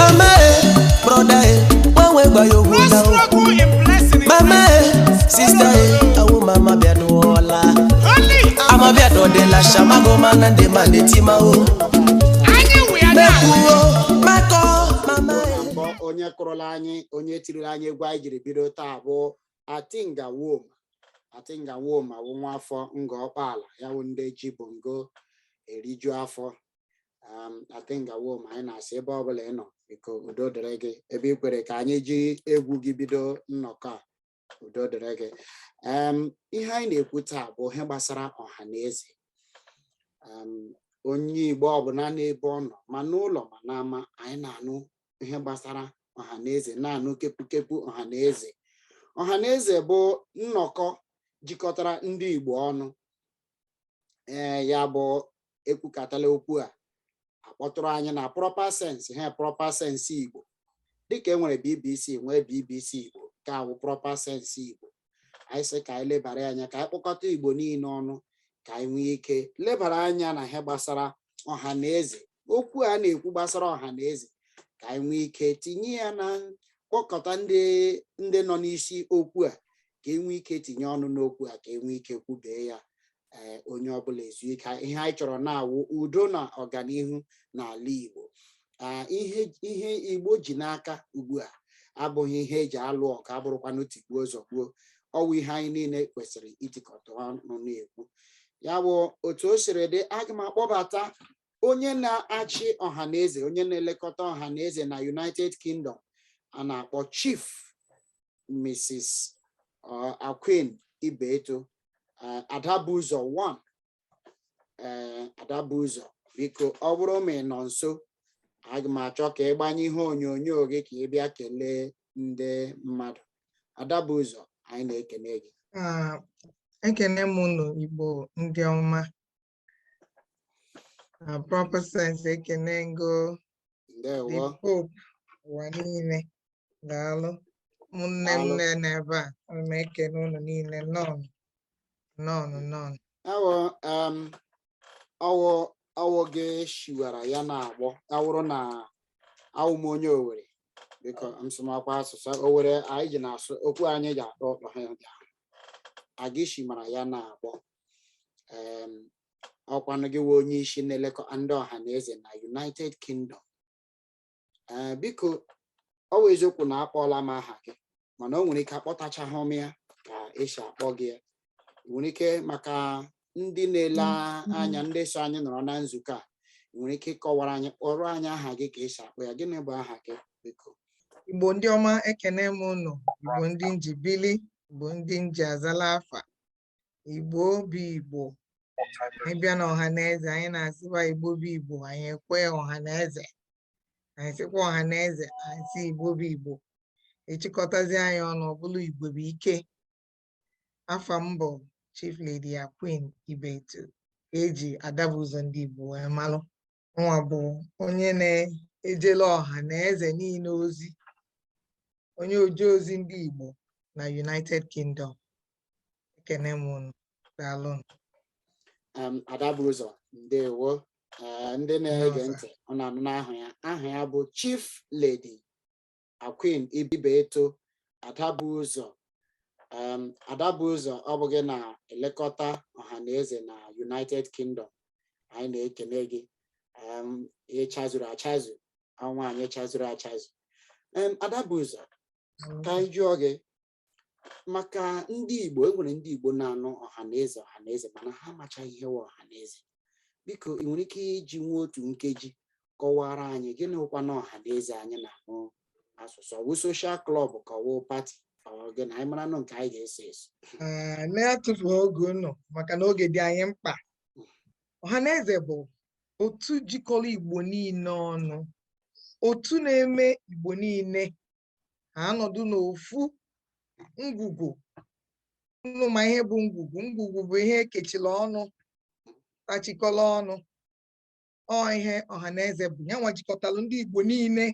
Mama e, brother e, gbanwe gba ya okwu No na o. struggle in blessing in Mama Christ. e, sister e, awo mama bịa n'ụọla. Only Amabịa dọdela shamago mana ndị ma na-etima o. anyị wụ ya na Mekwuo, makọ, mama na e. mbọ onye kụrụla anyị, onye tirila anyị egwu anyị jiri bido taa bụ Atinga Woma. Atinga Woma wụ nwa afọ Nga Ọkpala, ya wụ ndị ji bongo eriju afọ. Atinga Woma, anyị na-asị ebe ọbụla ị nọ, biko udo dịrị gị. Ebe ị kwere ka anyị ji egwu gị bido nnọkọ a, udo dịrị gị. Ihe anyị na-ekwu taa bụ ihe gbasara ọha na eze. Onye Igbo ọbụla n'ebe ọ nọ, ma n'ụlọ ma n'ama, anyị na-anụ ihe gbasara ọha na eze, na-anụ kepụkepụ ọha na eze. Ọha na eze bụ nnọkọ jikọtara ndị Igbo ọnụ. Ee, ya bụ ekwukatala okwu a akpọtụrụ anyị na proper sense, ha proper sense Igbo, dịka e nwere BBC, nwee BBC Igbo, nke a bụ proper sense Igbo. Anyị sị ka anyị lebara anya, ka anyị kpọkọta Igbo niile ọnụ, ka anyị nwee ike lebara anya na ihe gbasara ọha na eze. Okwu a na-ekwu gbasara ọha na eze, ka anyị nwee ike tinye ya na kpọkọta ndị nọ n'isi okwu a, ka e nwee ike tinye ọnụ n'okwu a, ka e nwee ike kwubee ya. Ee, onye ọbụla ezu ike. Ihe anyị chọrọ na-awụ udo na ọganihu n'ala Igbo. Ihe Igbo ji n'aka ugbu a abụghị ihe eji alụ ọgụ, abụrụkwanụ tigbuo zọgbuo. Ọwụ ihe anyị niile kwesịrị itikọta ọnụ na-ekwu. Ya bụ otu o siri dị. Aga m akpọbata onye na-achị ọhaneze, onye na-elekọta ọhaneze na United Kingdom, a na-akpọ Chief Mrs. Aquin Ibeto, Adabuzo 1. Adabuzo, biko, ọ bụrụ ma ị nọ nso, aga m achọ ka ị gbanye ihe onyonyo gị ka ị bịa kelee ndị mmadụ. Adabuzo, anyị na-ekene gị. Ah, ekene m unu, Igbo ndị ọma. Ah, proper sense, ekene ngo the Ndewo. Pope ụwa niile. Daalụ, ụmụnne m Daalụ. nne n'ebe a. Ana m ekene unu niile. Nnọọ, nnọọ, nnọọ. Awọ ọwụ ọwụ gị shiwara ya na-agbọ awụrụ na awụ m onye Owere. Biko, nsụmakwa asụsụ Owere anyị ji na-asụ okwu anyị ji atọ ụtọ ha ji aga shimara ya na-agbọ. Ọkwanụ gị wụ onye isi na-elekọta ndị ọha na eze na United Kingdom. Ee, biko, ọ bụ eziokwu na akpọọla m aha gị, mana o nwere ike akpọtachaghị m ya ka esi akpọ gị ya. Ị nwere ike, maka ndị na-ele anya, ndị so anyị nọrọ na nzukọ a, ị nwere ike ịkọwara anyị, kpọrọ anyị aha gị ka esi akpọ ya? Gịnị bụ aha gị, biko? Igbo ndị ọma, ekene m unu. Igbo ndị njibili, Igbo ndị nji azala afa, Igbo bụ Igbo. Anyị bịa na ọha na eze, anyị na-asịkwa Igbo bụ Igbo. Anyị ekwe ọha na eze, anyị sịkwa ọha na eze, anyị sị Igbo bụ Igbo. Echịkọtazi anyị ọnụ, ọ bụrụ Igbo bụ ike. Afa m bụ Chief Lady Queen Ibeto, eji Adabuzo ndị Igbo wee malụ. Nwa bụ onye na-ejele ọha na eze niile ozi, onye oje ozi ndị Igbo na United Kingdom. Ekene m unu, daalụ. Adabuzo, ndewo. Ndị na-ege Nnọọ, ntị, ọ na-anụ n'ahụ ya, aha ya bụ Chief Lady Queen Ibeto Adabuzo. Adabuzo, ọ bụ gị na-elekọta ọha na eze na United Kingdom. Anyị na-ekene gị. Ịchazuru achazu, ọnwa anyị chazuru achazu. Adabuzo, ka anyị jụọ gị maka ndị Igbo. E nwere ndị Igbo na-anụ ọha na eze, ọha na eze, mana ha amachaghị ihe wụ ọha na eze. Biko, ị nwere ike iji nwa otu nkeji kọwara anyị gịnị wụkwa na ọha na eze anyị na-anụ asụsụ? Ọ wụ social club ka ọ wụ party? Ọ gị na anyị mara nụ nke anyị ga-eso eso. Ee, na-atụfughị oge unu, maka na oge dị anyị mkpa, ọhaneze bụ otu jikọrọ Igbo niile ọnụ, otu na-eme Igbo niile ha anọdụ n'ofu ngwugwu. Unu ma ihe bụ ngwugwu? Ngwugwu bụ ihe ekechiri ọnụ, tachikọrọ ọnụ. Ọ ihe ọhaneze bụ ya nwa jikọtalụ ndị Igbo niile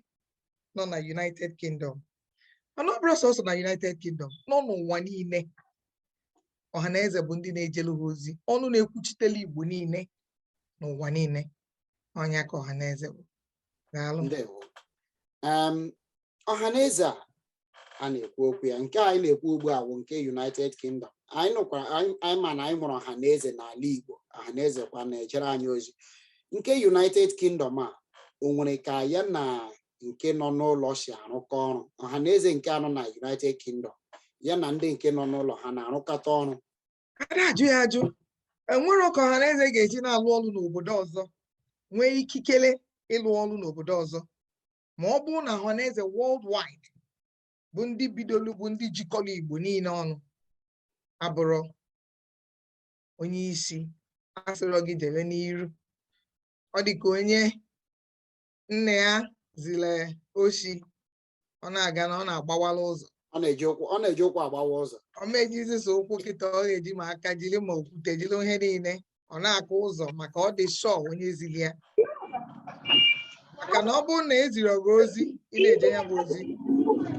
nọ na United Kingdom, mana ọ bụrụ sọsọ na United Kingdom, nọ n'ụwa niile. Ọhaneze bụ ndị na-ejelu ha ozi, ọnụ na-ekwuchitela Igbo niile n'ụwa niile. Ọnya ka ọhaneze bụ. Daalụ. Ndewo. Ọhaneze a na-ekwu okwu ya, nke anyị na-ekwu ugbu a bụ nke United Kingdom. Anyị nụkwara, anyị ma na anyị nwere ọhaneze n'ala Igbo. Ọhaneze kwa na-ejere anyị ozi. Nke United Kingdom a, o nwere ka ya na nke nọ n'ụlọ si arụkọ ọrụ? Ọhaneze nke anọ na United Kingdom, ya na ndị nke nọ n'ụlọ, ha na-arụkọta ọrụ? A na-ajụ ya ajụ. Enwero ka ọhaneze ga-eji na-alụ ọrụ n'obodo ọzọ, nwee ikikere ịlụ ọrụ n'obodo ọzọ, ma ọ bụrụ na ọhaneze worldwide, bụ ndị bidolu, bụ ndị jikọrọ Igbo niile ọnụ, abụrụ onye isi asịrọ gị jebe n'iru. Ọ dị ka onye nne ya zile oshi, ọ na-aga na ọ na-agbawala ụzọ. Ọ na-eji ụkwụ agbawa ụzọ. Ọ mejizi so ụkwụ kịta, ọ ga-eji ma aka jiri ma okwute jiri ihe niile ọ na-akụ ụzọ, maka ọ dị sure onye zili ya. Maka na ọ bụrụ na eziri gị ozi, ị na-eje ya bụ ozi,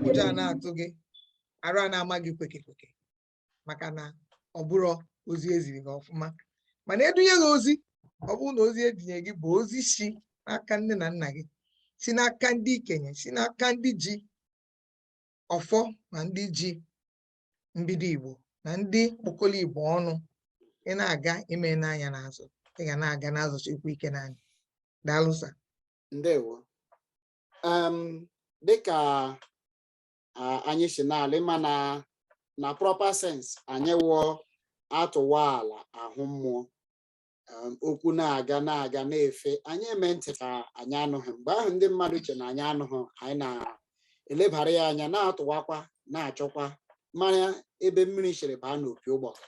ụjọ a na-atụ gị, arụ a na-ama gị kweke kweke, maka na ọ bụrụ ozi eziri gị ọfụma. Mana edunye gị ozi, ọ bụrụ na ozi edinye gị bụ ozi si n'aka nne na nna gị, si n'aka ndị ikenye, si n'aka ndị ji ọfọ na ndị ji mbido Igbo na ndị kpokọrọ Igbo ọnụ, ị na-aga ime n'anya n'azụ, ị ga na-aga n'azụ chekwa ike n'anya. Daalụ sir. Ndewo. Dịka anyị si n'ala ịma na proper sense, anyị wụọ atụwa ala ahụ mmụọ. Okwu na-aga na-aga na-efe, anyị eme ntị ka anyị anụghị. Mgbe ahụ ndị mmadụ che na anyị anụghị, anyị na-elebara ya anya, na-atụwakwa, na-achọkwa mara ebe mmiri siri baa n'opi ụgbọgụ.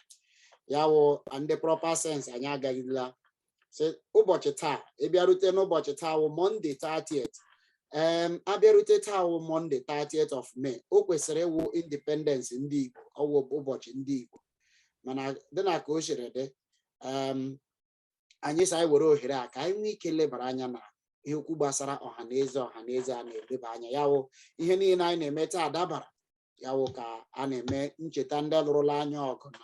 Ya wụ ndị proper sense, anyị agaghịla sị ụbọchị taa ịbịarute n'ụbọchị taa wụ Monday 30th. Abịarute taa wụ Monday 30th of May. O kwesịrị ịwụ independence ndị Igbo, ọwụ ụbọchị ndị Igbo, mana dị na ka o siri dị, anyị sị anyị were ohere a ka anyị nwee ike lebara anya na ihe okwu gbasara ọha na eze. Ọha na eze a na-eleba anya, ya wụ ihe niile anyị na-eme taa dabara ya wụ ka a na-eme ncheta ndị lụrụla anya ọgụ na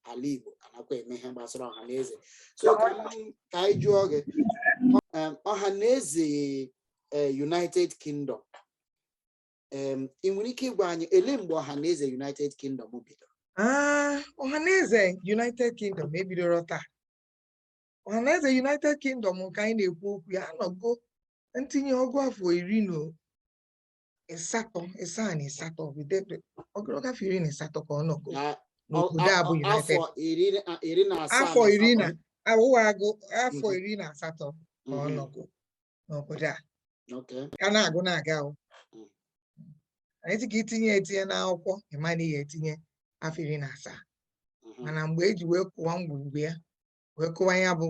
ala Igbo, anakwa eme ihe gbasara ọha na eze. So ka anyị jụọ gị, ọha na eze United Kingdom, ị nwere ike ịgwa anyị ele mgbe ọha na eze United Kingdom bidoro? Ah, ọhaneze United Kingdom ebidoro taa. Ọhaneze United Kingdom nke anyị na-ekwu okwu ya anọgo ntinye ọgụ afọ 18, 78, ogologo afọ 18 ka ọ nọgo n'obodo a bụ United Afọ 17 Afọ na iri na asatọ. Awụwa agụ afọ 18 ka ọ nọgo n'obodo a. Ka na-agụ na-aga o. Anyị sị ka itinye etinye n'akwụkwọ, ịma na ihe etinye afọ 17. Mana mgbe eji wee kụwa ngwugwu ya, wee kụwa ya bụ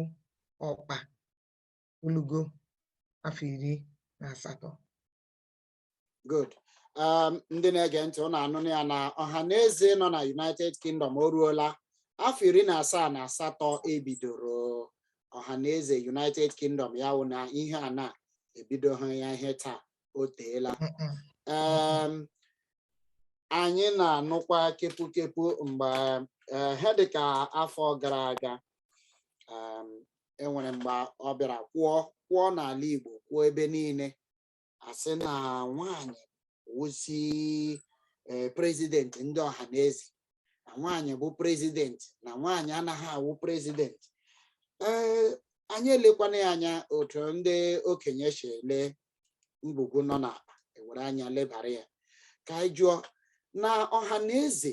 ọkpa, ulugo afọ 18. Good. Ndị na-ege ntị, ụnụ anụ ya na ọha na eze nọ na United Kingdom, o ruola afọ 78 ebidoro ọha na eze United Kingdom. Ya wụ na ihe a na-ebidoghị ya ihe taa, o teela. Anyị na-anụkwa kepukepu mgbe ha dịka afọ gara aga, enwere mgbe ọ bịara kwụọ kwụọ n'ala Igbo, kwụọ ebe niile, asị na nwanyị wụzi president ndị ọha na eze, na nwaanyị bụ president, na nwaanyị anaghị awụ president. Ee, anyị elekwana ya anya otu ndị okenye si ele ngwugwu nọ n'akpa, ewere anya lebara ya. Ka anyị jụọ na ọha na eze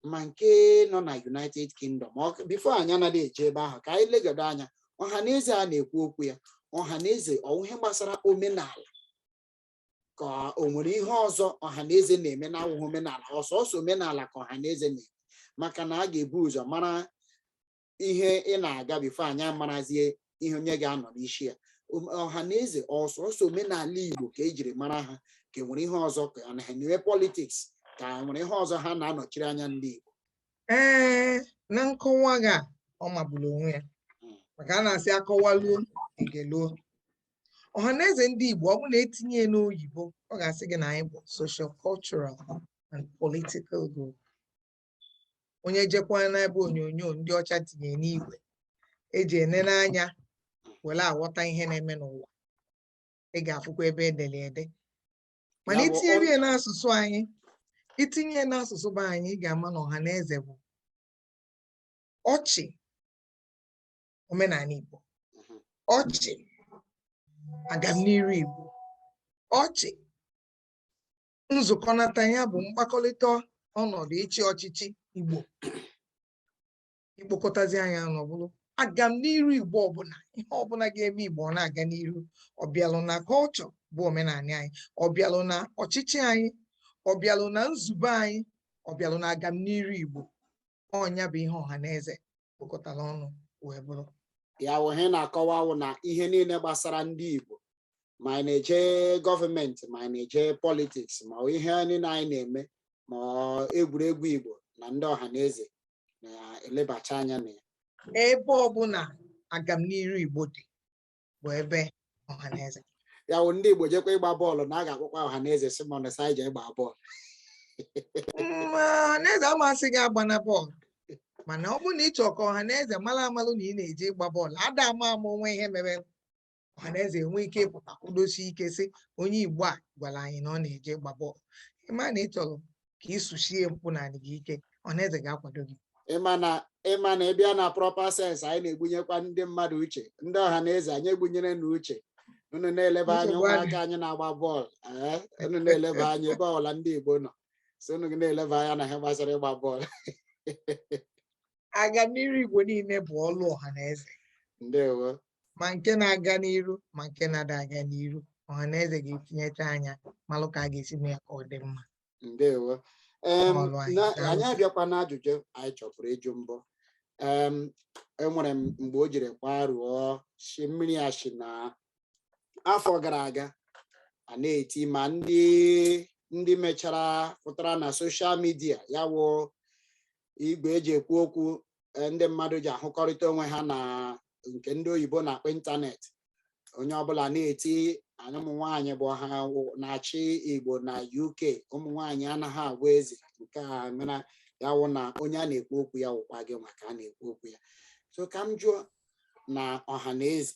ma nke nọ na United Kingdom, before anyị anaghị eje ebe ahụ, ka anyị legodo anya ọha na eze a na-ekwu okwu ya. Ọha na eze, ọ ihe gbasara omenala, ka o nwere ihe ọzọ ọha na eze na-eme na-awụghị omenala? Ọsọsọ omenala ka ọha na eze na-eme? Maka na a ga-ebu ụzọ mara ihe ị na-aga before anyị amarazie ihe onye ga-anọ n'isi ya. Ọha na eze, ọsọsọ omenala Igbo ka ejiri mara ha, ka e nwere ihe ọzọ, ka ha na-eme politics, ka e nwere ihe ọzọ ha na-anọchiri anya ndị Igbo? Ee, na nkọwa gị a, ọ magburu onwe ya, maka a na-asị akọwaluo egeluo. Ọhaneze ndị Igbo, ọ bụ na etinye ya n'oyibo, ọ ga-asị gị na anyị bụ social, cultural and political group. Onye jekwa n'ebe onyonyo ndị ọcha tinye n'igwe eji enene anya were aghọta ihe na-eme n'ụwa, ị ga-afụkwa ebe edere ede. Mana Ya bụ itinyere ya n'asụsụ anyị, itinye ya n'asụsụ be anyị, ị ga-ama na ọha na eze bụ ọchị omenala Igbo, ọchị agamniru Igbo, ọchị nzukọnata, ya bụ mkpakọrịta ọnọdụ ịchị ọchịchị Igbo, ikpokọtazi anya n'ọbụrụ agamniru Igbo ọbụla, ihe ọbụla ga-eme Igbo ọ na-aga n'iru. Ọbịalụ na kọlchọ bụ omenala anyị, ọbịalụ na ọchịchị anyị, ọbịalụ na nzube anyị, ọbịalụ na agamniru Igbo. Ọnya bụ ihe ọha na eze kpokọtara ọnụ wee bụrụ. Ya wụ ihe na-akọwa wụ na ihe niile gbasara ndị Igbo, ma anyị na-eje gọọmenti, ma anyị na-eje politics, ma ọ ihe niile anyị na-eme, ma ọ egwuregwu Igbo, na ndị ọha na eze na-elebacha anya na ya. Ebe ọbụla agamniru Igbo dị bụ ebe ọha na eze. Ya wụ ndị Igbo jekwa ịgba bọọlụ, na a ga-akpọkwa ọha na eze, sị ma ọ na ije ịgba bọọlụ. Ọha na eze amasị gị agba na bọọlụ, mana ọ bụrụ na ị chọrọ ka ọha na eze mara amalụ na ị na-eje ịgba bọọlụ, ada ama ama onwe ihe mere ọha na eze enwe ike ịpụta kwudosi ike sị, onye Igbo a gwara anyị na ọ na-eje ịgba bọọlụ. Ịma na ị chọrọ ka ị sụchie mpụ na gị ike, ọha na eze ga-akwado gị. Ịma na ịbịa na proper sense, anyị na-egbunyekwa ndị mmadụ uche, ndị ọha na eze anyị egbunyere na uche unu na-eleba anya. Nsogbu adị. Ụmụaka anyị na-agba bọọlụ, ee, unu na-eleba anya ebe ọbụla ndị Igbo nọ, so unu na-eleba anya na ihe gbasara ịgba bọọlụ. Agamniru Igbo niile bụ ọlụ ọha na eze. Ndewo. Ma nke na-aga n'iru, ma nke na-ada aga n'iru, ọha na eze ga-etinyecha anya malụ ka a ga-esi mee ya ka ọ dị mma. Ndewo. Ọlụ anyị. Daalụ. Anyị abịakwa n'ajụjụ anyị chọpụrụ ịjụ mbụ. Enwere m mgbe o jiri gbaruo shi mmiri ashi na afọ gara aga, a na-eti ma ndị mechara pụtara na social media, ya wụ igwe eji ekwu okwu, ndị mmadụ ji ahụkọrịta onwe ha na nke ndị oyibo na-akpọ ịntanetị, onye ọbụla na-eti anyị ụmụ nwanyị bụ ha na-achị Igbo na UK, ụmụ nwanyị anaghị agwa eze nke a mere. Ya wụ na onye a na-ekwu okwu ya wụkwa gị maka a na-ekwu okwu ya. So ka m jụọ, na ọha na eze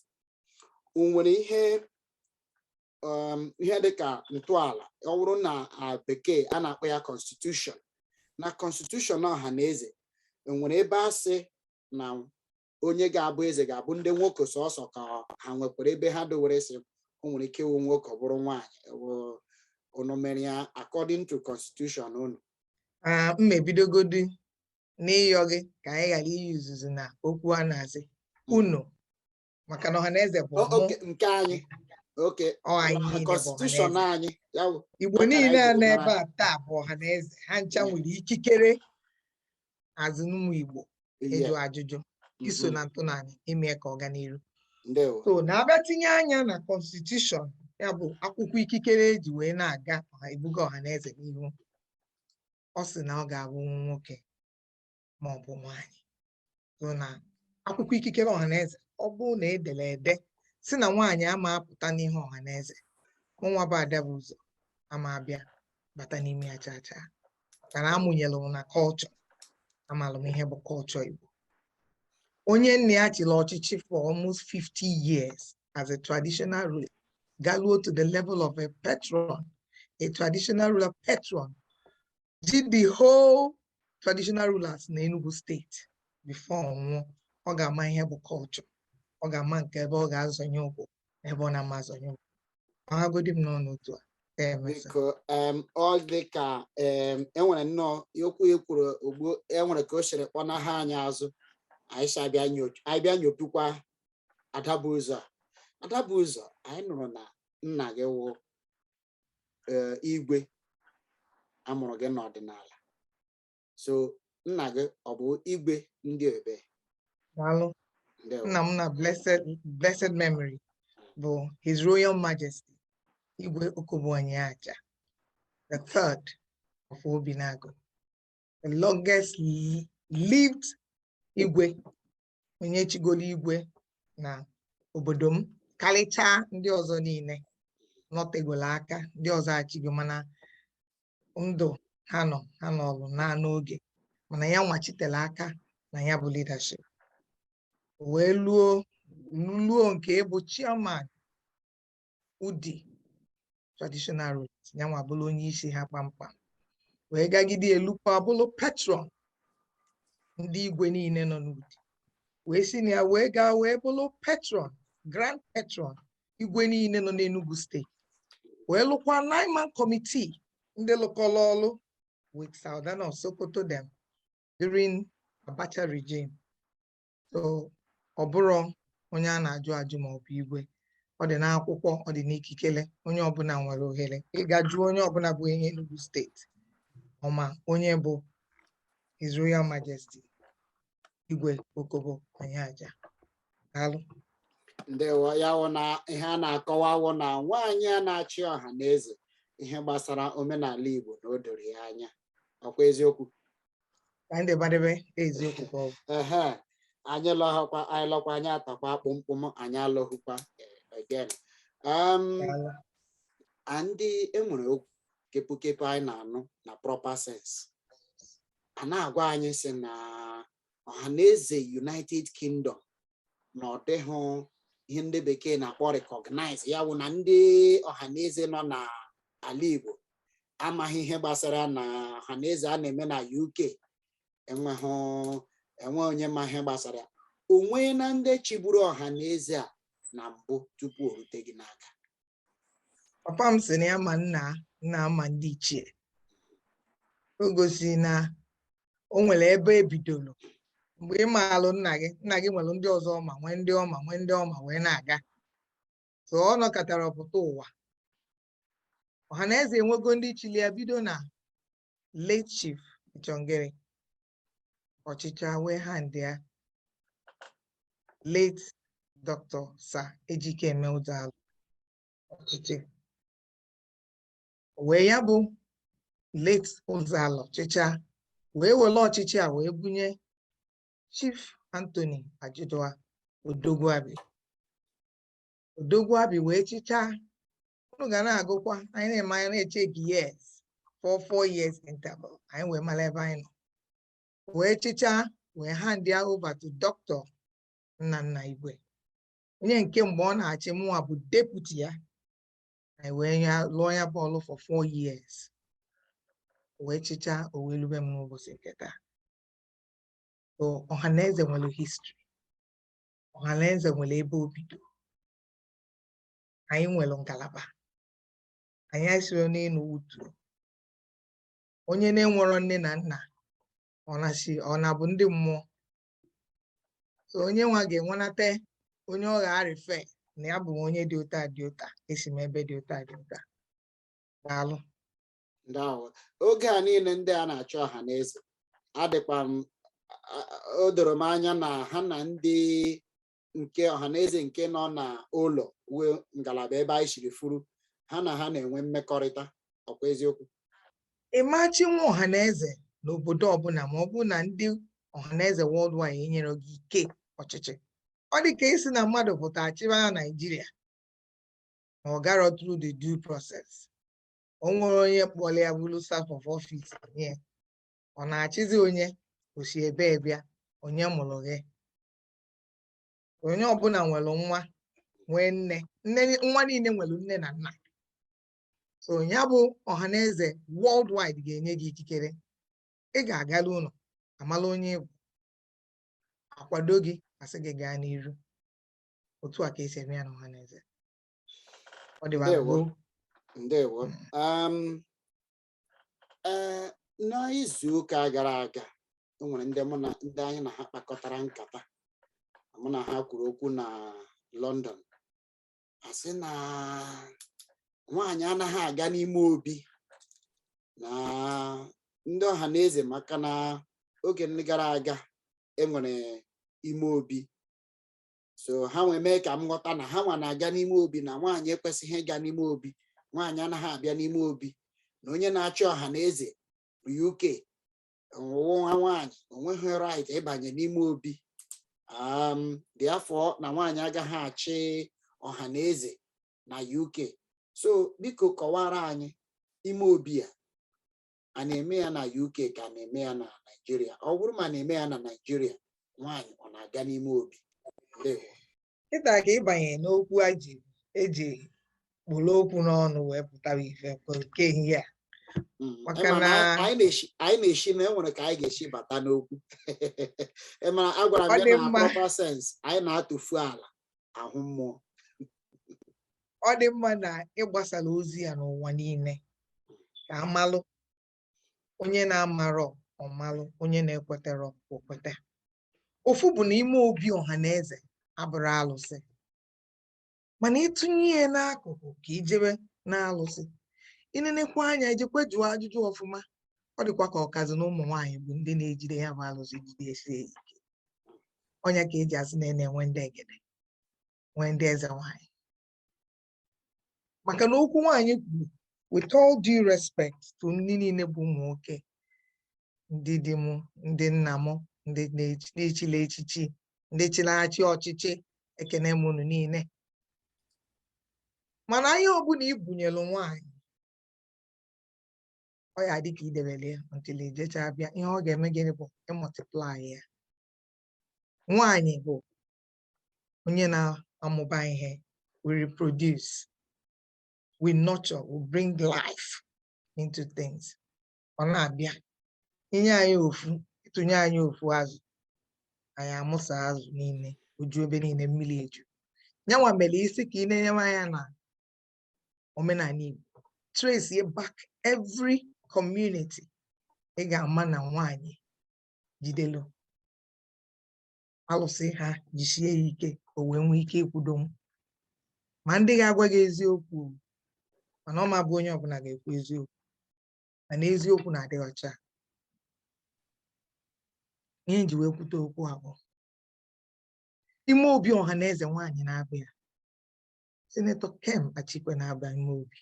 o nwere ihe dịka ntọala, ọ bụrụ na bekee a na-akpọ ya constitution, na constitution ọha na eze, enwere ebe a sị na onye ga-abụ eze ga-abụ ndị nwoke sọsọ, ka ha nwekwara ebe ha dowere sị o nwere ike ịwụ nwoke, ọ bụrụ nwaanyị, unu mere ya according to constitution unu? Ah, m ebidogodi n'ịyọ gị ka anyị ghara iyi izuzu na okwu a na-asị unu, maka na ọhaneze bụ mụ. Oke, nke anyị, oke. Ọ anyị niile bụ constitution ọhaneze. Anyị ya wụ Igbo maka na niile a anyị nọ jiri ebe mara. a taa bụ ọhaneze. Ha ncha nwere ikikere azụ ụmụ Igbo ịjụ ajụjụ, iso na ntọala ime ka ọ gaa n'iru. Ndewo. So na-abịa tinye anya na constitution, ya bụ akwụkwọ ikikere eji wee na-aga ọha ebuga ọhaneze n'ihu, ọ sị na ọ ga-abụ nwoke ma ọ bụ nwaanyị. So na akwụkwọ ikikere ọhaneze, ọ bụrụ na edere ede si na nwaanyị ama apụta n'ihe ọhaneze, mụnwa bụ Ada bụ ụzọ ama abịa bata n'ime ya chaa chaa, maka na amụnyere m na kọlchọ, amalụ m ihe bụ kọlchọ Igbo. Onye nna ya chịrị ọchịchị for almost 50 years as a traditional ruler, galuo to the level of a patron, a traditional ruler patron, did the whole traditional rulers na Enugu State before ọ nwụọ, ọ ga-ama ihe bụ culture, ọ ga-ama nke ebe ọ ga-azọnye ụkwụ na ebe ọ na-ama azọnye ụkwụ. Ọhagodi m n'ọnụ otu a ka emesịa. Biko, ọ dị ka enwere nnọọ okwu e kwuru ugbu, enwere ka o siri kpọnaha anyị azụ. Anyị si abịa anyị bịa nyopukwa Adabụzọ a. Adabụzọ, anyị nụrụ na nna gị wụ igwe, amụrụ gị n'ọdịnala, so nna gị ọ bụ igwe ndị ebe? Daalụ. Ndewo. Nna m na blessed memory bụ His Royal Majesty Igwe Okobu-Onyeaja the third of Obinagu, the longest lived igwe, onye chigolo igwe na obodo m karịchaa ndị ọzọ niile nọtegolo aka. Ndị ọzọ achigo, mana ndụ ha nọ, ha nọrụ na n'oge, mana ya nwachitere aka na ya bụ leadership wee luo nke ịbụ chairman Udi Traditional rulers, yanwa bụrụ onye isi ha kpamkpam, wee gagide elukwa bụrụ patron ndị igwe niile nọ n'Udi, wee si na ya wee gaa wee bụrụ patron, grand patron igwe niile nọ n'Enugu Steeti, wee lụkwa nine man committee ndị lụkọrọ ọlụ with Sultan of Sokoto them during Abacha regime. So ọ bụrụ onye a na-ajụ ajụ ma ọ bụ igwe, ọ dị n'akwụkwọ, ọ dị n'ikikere. Onye ọbụla nwere ohere ịga jụọ onye ọbụla bụ onye Enugu Steeti ọma onye bụ His Royal Majesty Igwe Okobo Onyeaja. Daalụ. Ndewo. Ya wụ na ihe a na-akọwa wụ na nwaanyị a na-achị ọha na eze, ihe gbasara omenala Igbo na o doro ya anya. Ọkwa eziokwu? Ka anyị debadebe, eziokwu ka ọ bụ. Ehe, anyị lọghọkwa, anyị lọkwa, anyị atakwa kpụmkpụm, anyị alọghụkwa again. Daalụ. Ndị enwere okwu kepụkepụ anyị na-anụ na proper sense a na-agwa anyị sị na Ọhaneze United Kingdom na ọ dịghị ihe ndị bekee na-akpọ recognize, ya bụ na ndị ọhaneze nọ n'ala Igbo amaghị ihe gbasara na ọhaneze a na-eme na UK. Enweghị enwe onye ma ihe gbasara ya. O nwee na ndị chịburu ọhaneze a na mbụ tupu o rute gị n'aka? Papa m sị na ya ma nna nna ma ndị ichie. O gosi na o nwere ebe ebidoro. Mgbe ị maalụ nna gị, nna gị nwere ndị ọzọ ọma, nwee ndị ọma, nwee ndị ọma, wee na-aga. So ọ nọkọtara ọpụta ụwa. Ọhaneze enwego ndị chili ya bido na late Chief Ichongere, ọchịcha wee hand ya late Dr. Sir Ejikeme Ụzọalụ ọchịchị, wee ya bụ late Ụzọalụ ọchịcha wee were ọchịchị a wee bunye Chief Anthony Ajidua Odogwuabi. Odogwuabi wee chịchaa. Unu ga na-agụkwa, anyị na-eme, anyị na-echeki years, 4 4 years interval, anyị wee mara ebe anyị nọ. Wee chịchaa, wee hand ya over to Dr. Nnanna Igwe, onye nke mgbe ọ na-achị, mụnwa bụ deputy ya. Anyị wee ya lụọ ya bọọlụ for 4 years, wee chịchaa, o wee lube m n'ụbọchị nke taa. So Ọhaneze nwere history, Ọhaneze nwere ebe o bido. Anyị nwere ngalaba, anyị esiro n'elu wutuo. Onye na-enwero nne na nna, ọ na-si ọ na-abụ ndị mmụọ. So onye nwa ga-enwenata onye ọ ga-arife na ya bụ onye dị ụta dị ụta, esi m ebe dị ụta dị ụta. Daalụ. Ndawo. Oge a niile ndị a na-achọ ọha na eze adịkwa m o doro m anya na ha na ndị nke ọha na eze nke nọ n'ụlọ wee ngalaba ebe anyị siri furu ha na ha na-enwe mmekọrịta. Ọkwa eziokwu? Ịmachi nwa ọhaneze n'obodo ọbụla, ma ọ bụ na ndị Ọhaneze worldwide enyere gị ike ọchịchị, ọ dị ka isi na mmadụ pụta achịba na Naịjirịa ma ọ garọ through the due process. O nwere onye kpọrọ ya bụrụ staff of office nye, ọ na-achịzi onye o si ebe bịa, onye mụrụ gị. Onye ọbụla nwere nwa, nwee nne nne, nwa niile nwere nne na nna. So ya bụ Ọhaneze worldwide ga-enye gị ikikere, ị ga-agala ụlọ amala onye ị bụ, akwado gị, asị gị gaa n'iru. Otu a ka esi eme ya na Ọhaneze. Ọ dịwa Ndewo. gboo. Ndewo. Ee, n'izu ụka gara aga, o nwere ndị mụ na ndị anyị na ha kpakọtara nkata, mụ na ha kwuru okwu na London, asị na nwaanyị anaghị aga n'ime obi na ndị ọha na eze, maka na oge ndị gara aga enwere ime obi. So ha nwee mee ka m ghọta na ha nwa na-aga n'ime obi, na nwaanyị ekwesịghị ịga n'ime obi, nwaanyị anaghị abịa n'ime obi, na onye na-achị ọha na eze bụ UK nwa nwaanyị onweghị right ịbanye n'ime obi, therefore na nwaanyị agaghị achị ọha na eze na UK. So biko kọwara anyị, ime obi a, a na-eme ya na UK ka a na-eme ya na Naịjirịa? Ọ bụrụ ma na-eme ya na Naịjirịa, nwaanyị ọ na-aga n'ime obi? Ndewo. Kịta ka ịbanye n'okwu a ji eji Kpụrụ okwu n'ọnụ wee pụtara ife bụ nke ehihie a. Maka Ịma na anyị na-eshi na enwere ka anyị ga-esi bata n'okwu. Ịma agwara m Ọ gị dị na mma. Proper sense, anyị na-atụfu ala ahụ mmụọ. Ọ dị mma na ịgbasara ozi ya n'ụwa niile ka amalụ onye na-amarọ ọmalụ, onye na-ekweterọ okwete. Ofu bụ na ime obi ọha na eze abụrụ alụsị, mana ịtụnye ya n'akụkụ ka ijebe na-alụsị, inenekwa anya, ijekwe jụọ ajụjụ ọfụma. Ọ dịkwa ka ọkazi na ụmụ nwaanyị bụ ndị na-ejide ya bụ alụsị jidesie ike. Ọnya ka eji asị na ị na-enwe ndị egede, nwee ndị eze nwaanyị, maka na okwu nwaanyị kwuru, with all due respect to ndị niile bụ ụmụ nwoke, ndị di m, ndị nna m, ndị na-echila echichi, ndị chịrị achị ọchịchị, ekene m unu niile. Mana ihe ọbụla ibunyelu nwaanyị, ọ ya dị ka idebere ya until ejecha bịa. Ihe ọ ga-eme gịnị bụ ịmultiply ya. Nwaanyị bụ onye na-amụba ihe. We reproduce, we nurture, we bring life into things. Ọ na-abịa inye anyị ofu, ịtụnye anyị ofu azụ, anyị amụsa azụ niile oju ebe niile, mmiri eju. Nyanwa mere isi ka ị na-enyewe anya na omenala Igbo, trace ye back every community, ị ga-ama na nwaanyị jidelu alụsị ha, jisie ya ike, o wee nwee ike ịkwudo m. Ma ndị ga-agwa gị eziokwu, mana ọ ma bụ onye ọbụla ga-ekwu eziokwu, mana eziokwu na-adị ọcha. Ihe nji wee kwute okwu a bụ ime obi ọha na eze, nwaanyị na-abịa. Senator Kem Achikwe na-aba ime obi,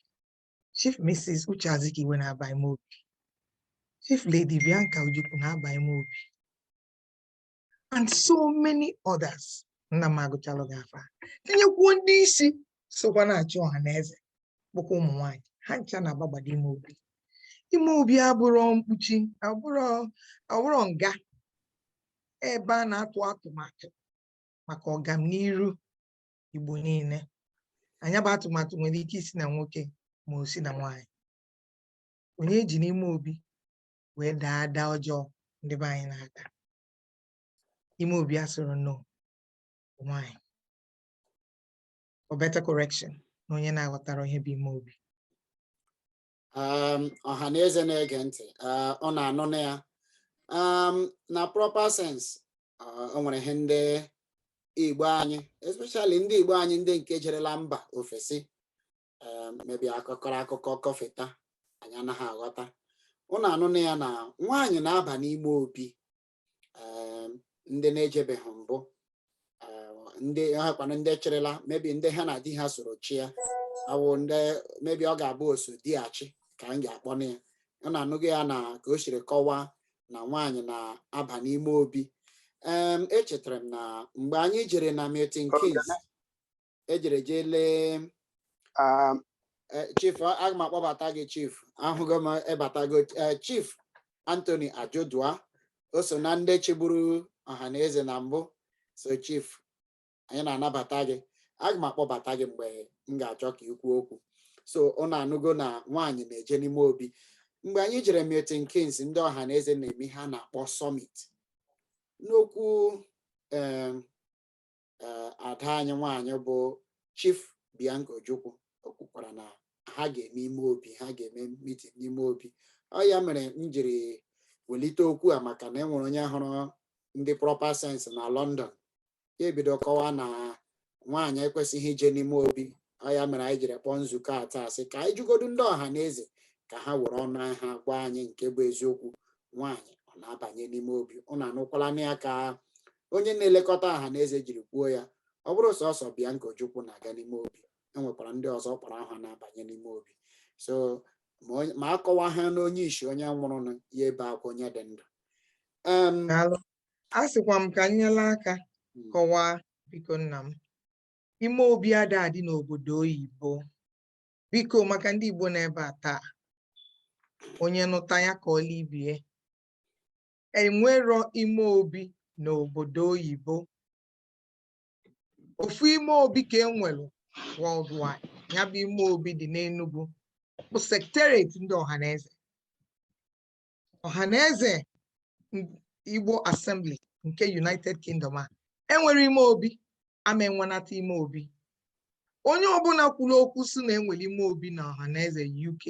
Chief Mrs. Uche Azikiwe na-aba ime obi, Chief Lady Bianca Ojukwu na-aba ime obi, and so many others. Nna m agụchalụ gị afa, tinyekwuo ndị isi sokwa na-achị ọha na eze bụkwa ụmụ nwanyị, ha ncha na-agbagbado ime obi. Ime obi abụrọ mkpuchi, abụrọ nga ebe a na-atụ atụmatụ maka ọganiru Igbo niile. Anya bụ atụmatụ nwere ike isi na nwoke ma o si na nwaanyị. Onye eji n'ime obi wee daa ada ọjọọ ndị be anyị na-ata ime obi asịrị no nwaanyị, for better correction na onye na-aghọtara ihe bụ ime obi. Ọha na eze na-ege ntị, ọ na-anụ na ya na proper sense, o nwere ihe ndị Igbo anyị, especially ndị Igbo anyị ndị nke jerela mba ofesi, maybe akọkọrọ akụkọ kọfịta anyị anaghị aghọta. Ụnụ anụ na ya na nwaanyị na-aba n'ime obi. Ndị na-ejebeghị mbụ, ndị ha kwanụ ndị chịrịla, maybe ndị ha na di ha soro chịa, awụ ndị maybe ọ ga-abụ oso diachi ka anyị ga-akpọ na ya. Ọ na-anụghị ya na ka o siri kọwaa na nwaanyị na-aba n'ime obi. Echetara m na mgbe anyị jere na Milton Keynes, ejere jee lee Chief, aga m akpọbata gị. Chief, ahụgo m ịbatago. Chief Anthony Ajodua, o so na ndị chịburu ọha na eze na mbụ. So Chief, anyị na-anabata gị. Aga m akpọbata gị mgbe m ga-achọ ka ị kwuo okwu. So ọ na-anụgo na nwaanyị na-eje n'ime obi. Mgbe anyị jere Milton Keynes, ndị ọha na eze na-eme ihe a na-akpọ summit. N'okwu ada anyị nwaanyị bụ Chief Bianca Ojukwu, o kwukwara na ha ga-eme ime obi, ha ga-eme meeting n'ime obi. Ọ ya mere m jiri welite okwu a, maka na e nwere onye hụrụ ndị proper sense na London, ya ebido kọwaa na nwaanyị ekwesịghị ije n'ime obi. Ọ ya mere anyị jiri kpọọ nzukọ a taa, sị ka anyị jụgodu ndị ọha na eze ka ha were ọnụ ha gwa anyị nke bụ eziokwu: nwaanyị ọ na-abanye n'ime obi? Ụnụ anụkwala na ya ka onye na-elekọta ọha na eze jiri kwuo ya. Ọ bụrụ sọsọ Bianca Ojukwu na-aga n'ime obi, enwekwara ndị ọzọ kpọrọ aha na-abanye n'ime obi. So ma akọwa ha na onye isi onye nwụrụ ya ebe akwa onye dị ndụ. Daalụ. A sịkwa m ka m nyere aka kọwaa, biko nna m. Ime obi ada adị n'obodo oyibo. Biko, maka ndị Igbo n'ebe a taa, onye nụta ya ka ọla ibie. Enwero ime obi n'obodo oyibo. Ofu ime obi ka enwelu worldwide. Ya bụ ime obi dị n'Enugu bụ secretariat ndị Ọhaneze. Ọhaneze Igbo Assembly nke United Kingdom a enwere ime obi ama enwenata ime obi. Onye ọbụla kwuru okwu si na enwere ime obi na Ọhaneze UK,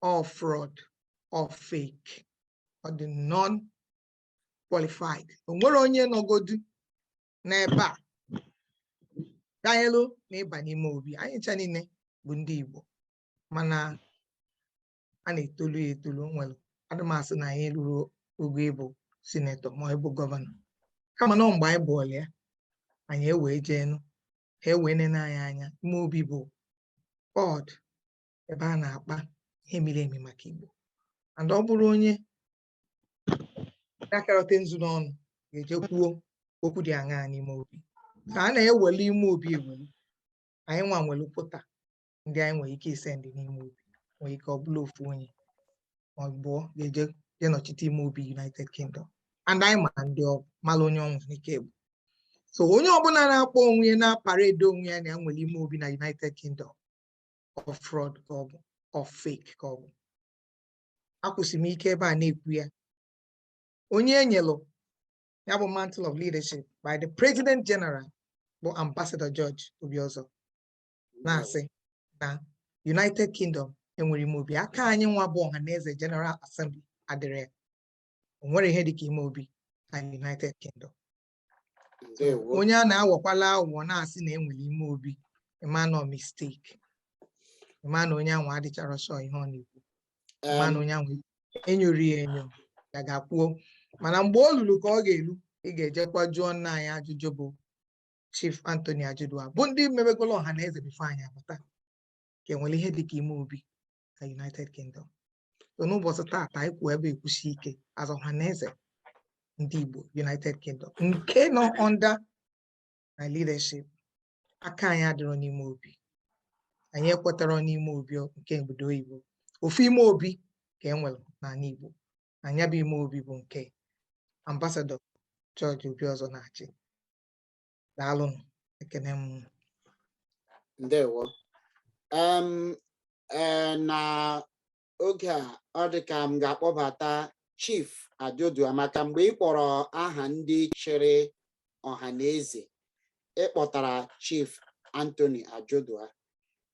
all fraud or fake or the non qualified. O nwere onye nọgodu n'ebe a danyelu na ịba n'ime obi. Anyị ncha niile bụ ndị Igbo, mana a na-etolu ya etolu. O nwere adịmasị na anyị ruru ogo ịbụ senator ma ịbụ governor, kama na ọ mgbe anyị bụọla ya, anyị ewee jeenụ ha ewee nene anyị anya. Ime obi bụ board ebe a na-akpa ihe miri emi maka Igbo, and ọ bụrụ onye na-akarọte nzu n'ọnụ ga-eje kwuo okwu dị aṅaa n'ime obi ka a na-ewelu ime obi ewelu. Anyị nwa nwere quota ndị anyị nwere ike ise ndị n'ime obi, nwere ike ọ bụla ofu onye ma ọ bụọ ga-eje je nọchite ime obi United Kingdom, and anyị ma ndị ọ mara onye ọ nwere ike bụ. So onye ọbụla na-akpọ onwe ya na parade onwe ya na ya nwere ime obi na United Kingdom, of fraud ka ọ bụ, of fake ka ọ bụ. Akwụsị m ike ebe a na-ekwu ya. Onye enyelụ ya bụ mantle of leadership by the President General bụ Ambassador George Obiozor, na-asị na United Kingdom enwere ime obi. Aka anyị nwa bụ Ọhaneze General Assembly adịrị ya. O nwere ihe dịka ime obi na United Kingdom. Ndewo. Onye a na-awọkwala aghụghọ na-asị na enwere ime obi, ịma nọ mistake, ịma na onye ahụ adịchara sure ihe ọ na-ekwu, ịma na onye ahụ enyori ya enyo ya ga-akwuo. Mana mgbe o luru ka ọ ga-elu, ị ga-ejekwa jụọ nna anyị ajụjụ bụ Chief Anthony Ajudua, bụ ndị mebegolo Ọhaneze before anyị abata, ka enwere ihe dịka ime obi na United Kingdom. So n'ụbọchị taata, anyị kwuo ebe ekwusi ike as Ọhaneze ndị Igbo United Kingdom nke nọ under my leadership, aka anyị adịrọ n'ime obi. Anyị ekwetara n'ime obi nke obodo oyibo. Ofu ime obi ka e nwere n'ala Igbo, na ya bụ ime obi bụ nke Ambassador George Obiozor na-achị. Daalụnụ, ekene m. Ndewo. Na oge a, ọ dị ka m ga-akpọbata Chief Ajodua, maka mgbe ị kpọrọ aha ndị chịrị Ọhaneze, ị kpọtara Chief Anthony Ajodua.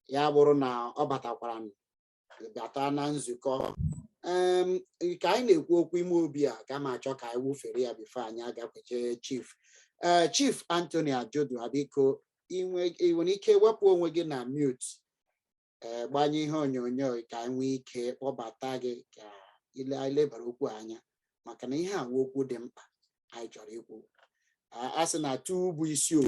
Ya bụrụ na ọ batakwara bata na nzukọ ka anyị na-ekwu okwu ime obi a, ga m achọ ka anyị wufere ya before anyị agakweche Chief. Ee, Chief Anthony Ajodua, biko, ị nwere ike wepụ onwe gị na mute, ee, gbanye ihe onyonyo ka anyị nwee ike kpọbata gị ka ile anyị lebara okwu anya, maka na ihe a wụ okwu dị mkpa anyị chọrọ ikwu. A sị na tu bụ isi o.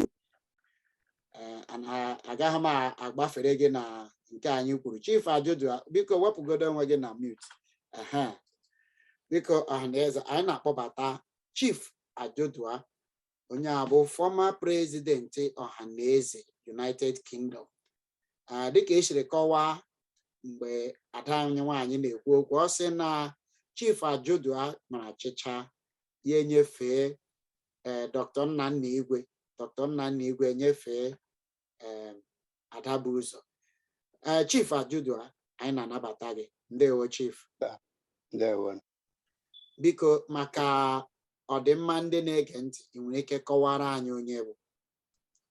Agaghị m agbafere gị na nke anyị kwuru. Chief Ajodua, biko, wepụgodo onwe gị na mute. Ehe, biko, ọhaneze, anyị na-akpọbata Chief Ajodua, onye a bụ former president Ọhaneze United Kingdom. Dịka esiri kọwaa mgbe ada anyị nwaanyị na-ekwu okwu, ọ sị na Chief Ajodua mara chịcha ya enyefee ee Dr. Nnanna Igwe, Dr. Nnanna Igwe nyefee ee Adabuzo. Ee, Chief Ajodua, anyị na-anabata gị. Ndewo, Chief. Ndewo. Biko, maka ọdịmma ndị na-ege ntị, ị nwere ike kọwara anyị onye bụ?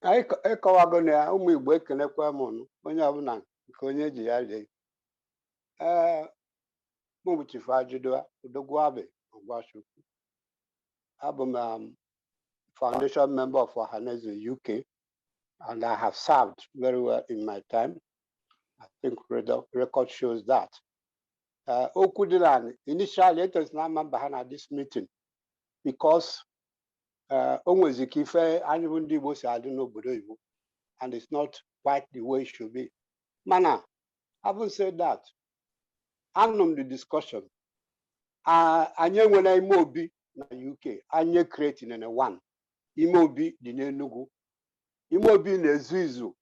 Anyị ịkọwago na ya. Ụmụ Igbo, ekelekwa m unu, onye ọbụla nke onye ji ya lie. Ee, mụ bụ Chief Ajudua Odogwu Abi Ogwashukwu. Abụ m foundation member of Ohanaeze UK, and I have served very well in my time. I think record shows that. Okwu dị na initially it na ama mba ha na this meeting because o nwezi ka ife anyị bụ ndị Igbo si adị n'obodo oyibo, and it's not quite the way it should be. Mana having said that, anụ m the discussion. Anyị enwela ime obi na UK. Anyị creating na one ime obi dị n'Enugu. Ime obi na-ezu izu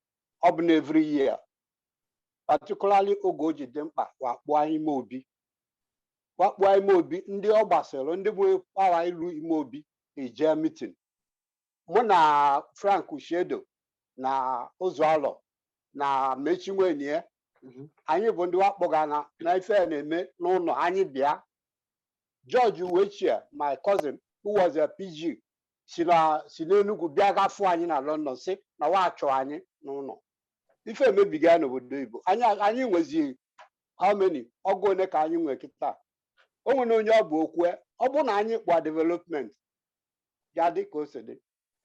ọ bụ na every year, particularly oge o ji dị mkpa, wakpuo ime obi, wakpuo ime obi. Ndị ọ gbasara, ndị bụ power ilu ime obi, eje meeting. Mụ na Frank Ushedo na Ụzọalọ Na Mechi nwenye anyị bụ ndị wakpọga na ife a na-eme n'ụlọ anyị bịa. George Uwechue, my cousin who was a PG, si n'Enugu bịa gafụ anyị na London, si na wa achọ anyị n'ụlọ. Ife emebiga n'obodo Igbo anyị nwezi how many ọgụ one ka anyị nwee kịta? O nwere onye ọ bụ okwu, ọ bụ na anyị kpọa development ya dị ka o si dị,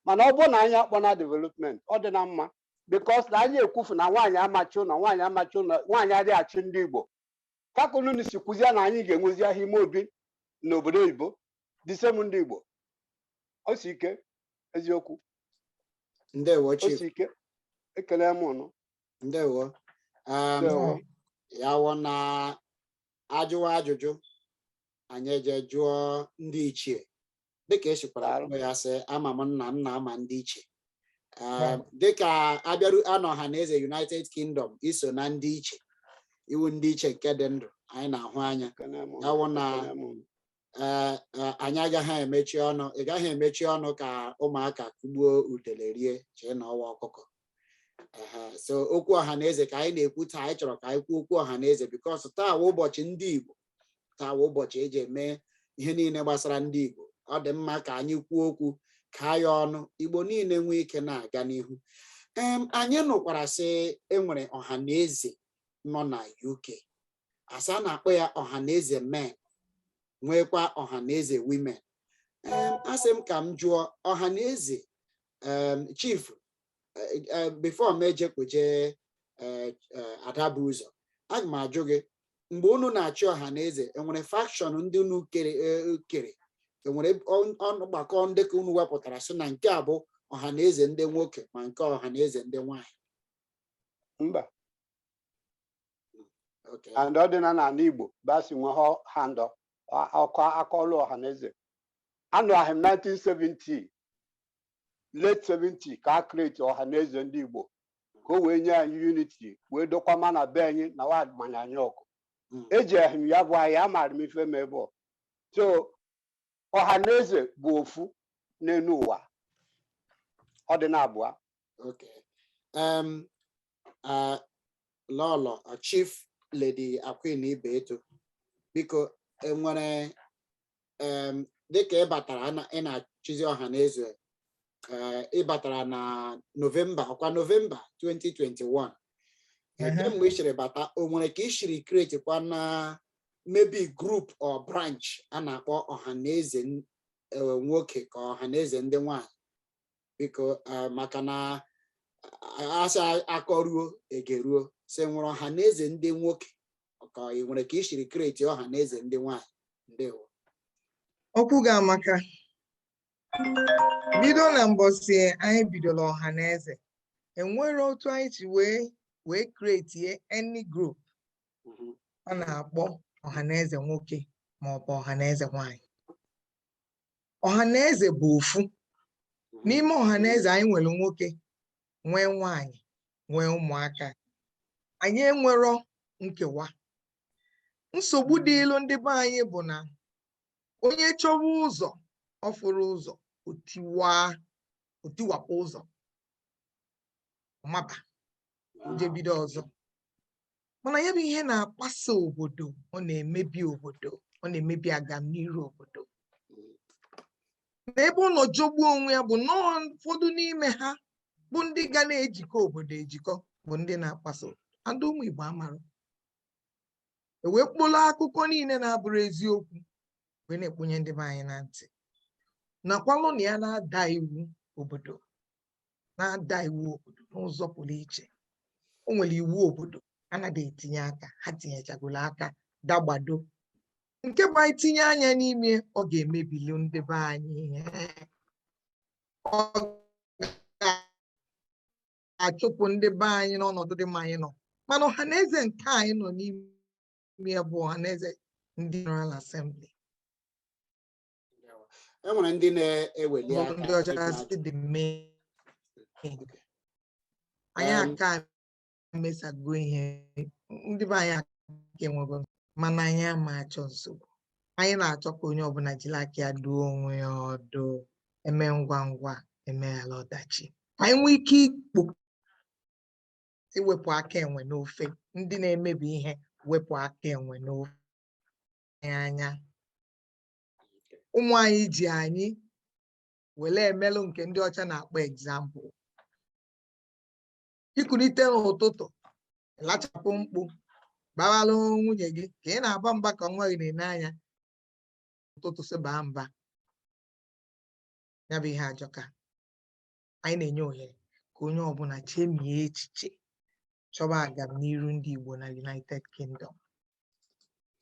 mana ọ bụ na anyị akpọ na development, ọ dị na mma, because na anyị ekwufu na nwaanyị amachi ụlọ, nwaanyị amachi ụlọ, nwaanyị adịghị achị ndị Igbo. Kakolunu si kwuzie na anyị ga-enwezi ahịa ime obi n'obodo oyibo, the same ndị Igbo. O si ike eziokwu. Ndewo. O Chief. si ike. Ekele m ụnụ. Ndewo. Ndewo. Ya wụ na ajụwa ajụjụ, anyị eje jụọ ndị ichie dịka esikwara Daalụ. kwuo ya, sị ama m nna m na ama ndị ichie. Dịka abịaru anọ ọha na eze United Kingdom, iso na ndị iche, iwu ndị iche nke dị ndụ anyị na-ahụ anya. Ekele m ụnụ. Ya wụ na Ekele m ụnụ. ee, anyị agaghị emechi ọnụ, ị gaghị emechi ọnụ ka ụmụaka kụgbuo udele rie, chee na ọwa ọkụkọ. Ehe, so okwu ọha na eze ka anyị na-ekwu taa. Anyị chọrọ ka anyị kwuo okwu ọha na eze because taa wụ ụbọchị ndị Igbo, taa wụ ụbọchị eji eme ihe niile gbasara ndị Igbo. Ọ dị mma ka anyị kwuo okwu ka ya ọnụ, Igbo niile nwee ike na-aga n'ihu. Anyị nụkwara sị enwere ọha na eze nọ na UK, asa a na-akpọ ya ọha na eze men, nwekwa ọha na eze women. Asị m ka m jụọ ọha na eze, chief, before m ejekweje ada bụ ụzọ, aga m ajụ gị, mgbe unu na-achị ọha na eze, enwere faction ndị unu kere, enwere ọgbakọ ndị ka unu wepụtara sị na nke a bụ ọha na eze ndị nwoke ma nke ọha na eze ndị nwanyị? Mba. Okay. And ọ dị na n'ala Igbo basi nwe ha ndọ ọkọ akọlụ ọha na eze anụ ahụ m 1970, late 70, ka a create ọha na eze ndị Igbo ka o wee nye anyị unity, wee dokwa ma na be anyị na wa manya anyị ọgụ. Eji ahụ m ya bụ anyị amaara m ife ma ebe ọ so ọha na eze bụ ofu n'elu ụwa, ọ dị na abụọ. Okay. Lọlọ, Chief Lady Akwin Ibeto, biko, enwere dịka ị batara ị na-achịzi ọha na eze, ị batara na Novemba, ọkwa Novemba 2021? Kemgbe ị siri bata, o nwere ka ị siri create kwa na maybe group or branch a na-akpọ ọha na eze nwoke ka ọha na eze ndị nwanyị? Biko, maka na asị akọruo egeruo, sị nwere ọha na eze ndị nwoke ka ị nwere ka ị siri create ọha na eze ndị nwanyị. Ndewo. Okwu ga-amaka. Bido na mbọsị anyị bidoro ọha na eze, enwere otu anyị si wee create any group a na-akpọ ọha na eze nwoke ma ọ bụ ọha na eze nwanyị. Ọha na eze bụ ofu. N'ime ọha na eze, anyị nwere nwoke, nwee nwanyị, nwee ụmụaka. Anyị enwero nkewa. Nsogbu dịịlụ ndị be anyị bụ na onye chọwa ụzọ, ọ fụrụ ụzọ, otiwa, otiwapụ ụzọ, maba je bido ọzọ. Mana ya bụ ihe na-akpasa obodo, ọ na-emebi obodo, ọ na-emebi agamniru obodo. Na ebe ọ nọ jọgbuo onwe ya bụ nnọọ ụfọdụ n'ime ha bụ ndị ga na-ejikọ obodo ejikọ bụ ndị na-akpaso ndị ụmụ Igbo amara ewee kpụlụ akụkọ niile na-abụrụ eziokwu wee na-ekpunye ndị be anyị na ntị, nakwalụ na ya na-ada iwu obodo, na-ada iwu obodo n'ụzọ pụrụ iche. O nwere iwu obodo anaghị etinye aka, ha tinyechagolo aka dagbado nke bụ anyị tinye anya n'ime, ọ ga-emebili ndị be anyị ihe, ọ ga-achụpụ ndị be anyị n'ọnọdụ dị mma anyị nọ. Mana ọha na eze nke anyị nọ n'ime ya bụ ọha na eze ndị General Assembly. E nwere ndị na-eweli bụ aka ndị ọcha ịjụ sị ajụjụ. The main anyị aka emesago ihe ndị be anyị aka enwego, mana anyị ama achọ nsogbu. Anyị na-achọ ka onye ọbụla jiri aka ya duo onwe ya ọdụ, eme ngwa ngwa emeghara ọdachi, anyị nwee ike ikpo. Iwepụ aka enwe n'ofe, ndị na-emebi ihe, wepụ aka enwe n'ofe anya. Ụmụ anyị ji anyị wele emelụ nke ndị ọcha na-akpọ example. Ikulite n'ụtụtụ, lachapụ mkpu, gbawalụ nwunye gị ka ị na-aba mba, ka nwa gị na-ene anya ụtụtụ sị baa mba. Ya bụ ihe ajọka. Anyị na-enye ohere ka onye ọbụla chemie echiche, chọba agamniru ndị Igbo na United Kingdom.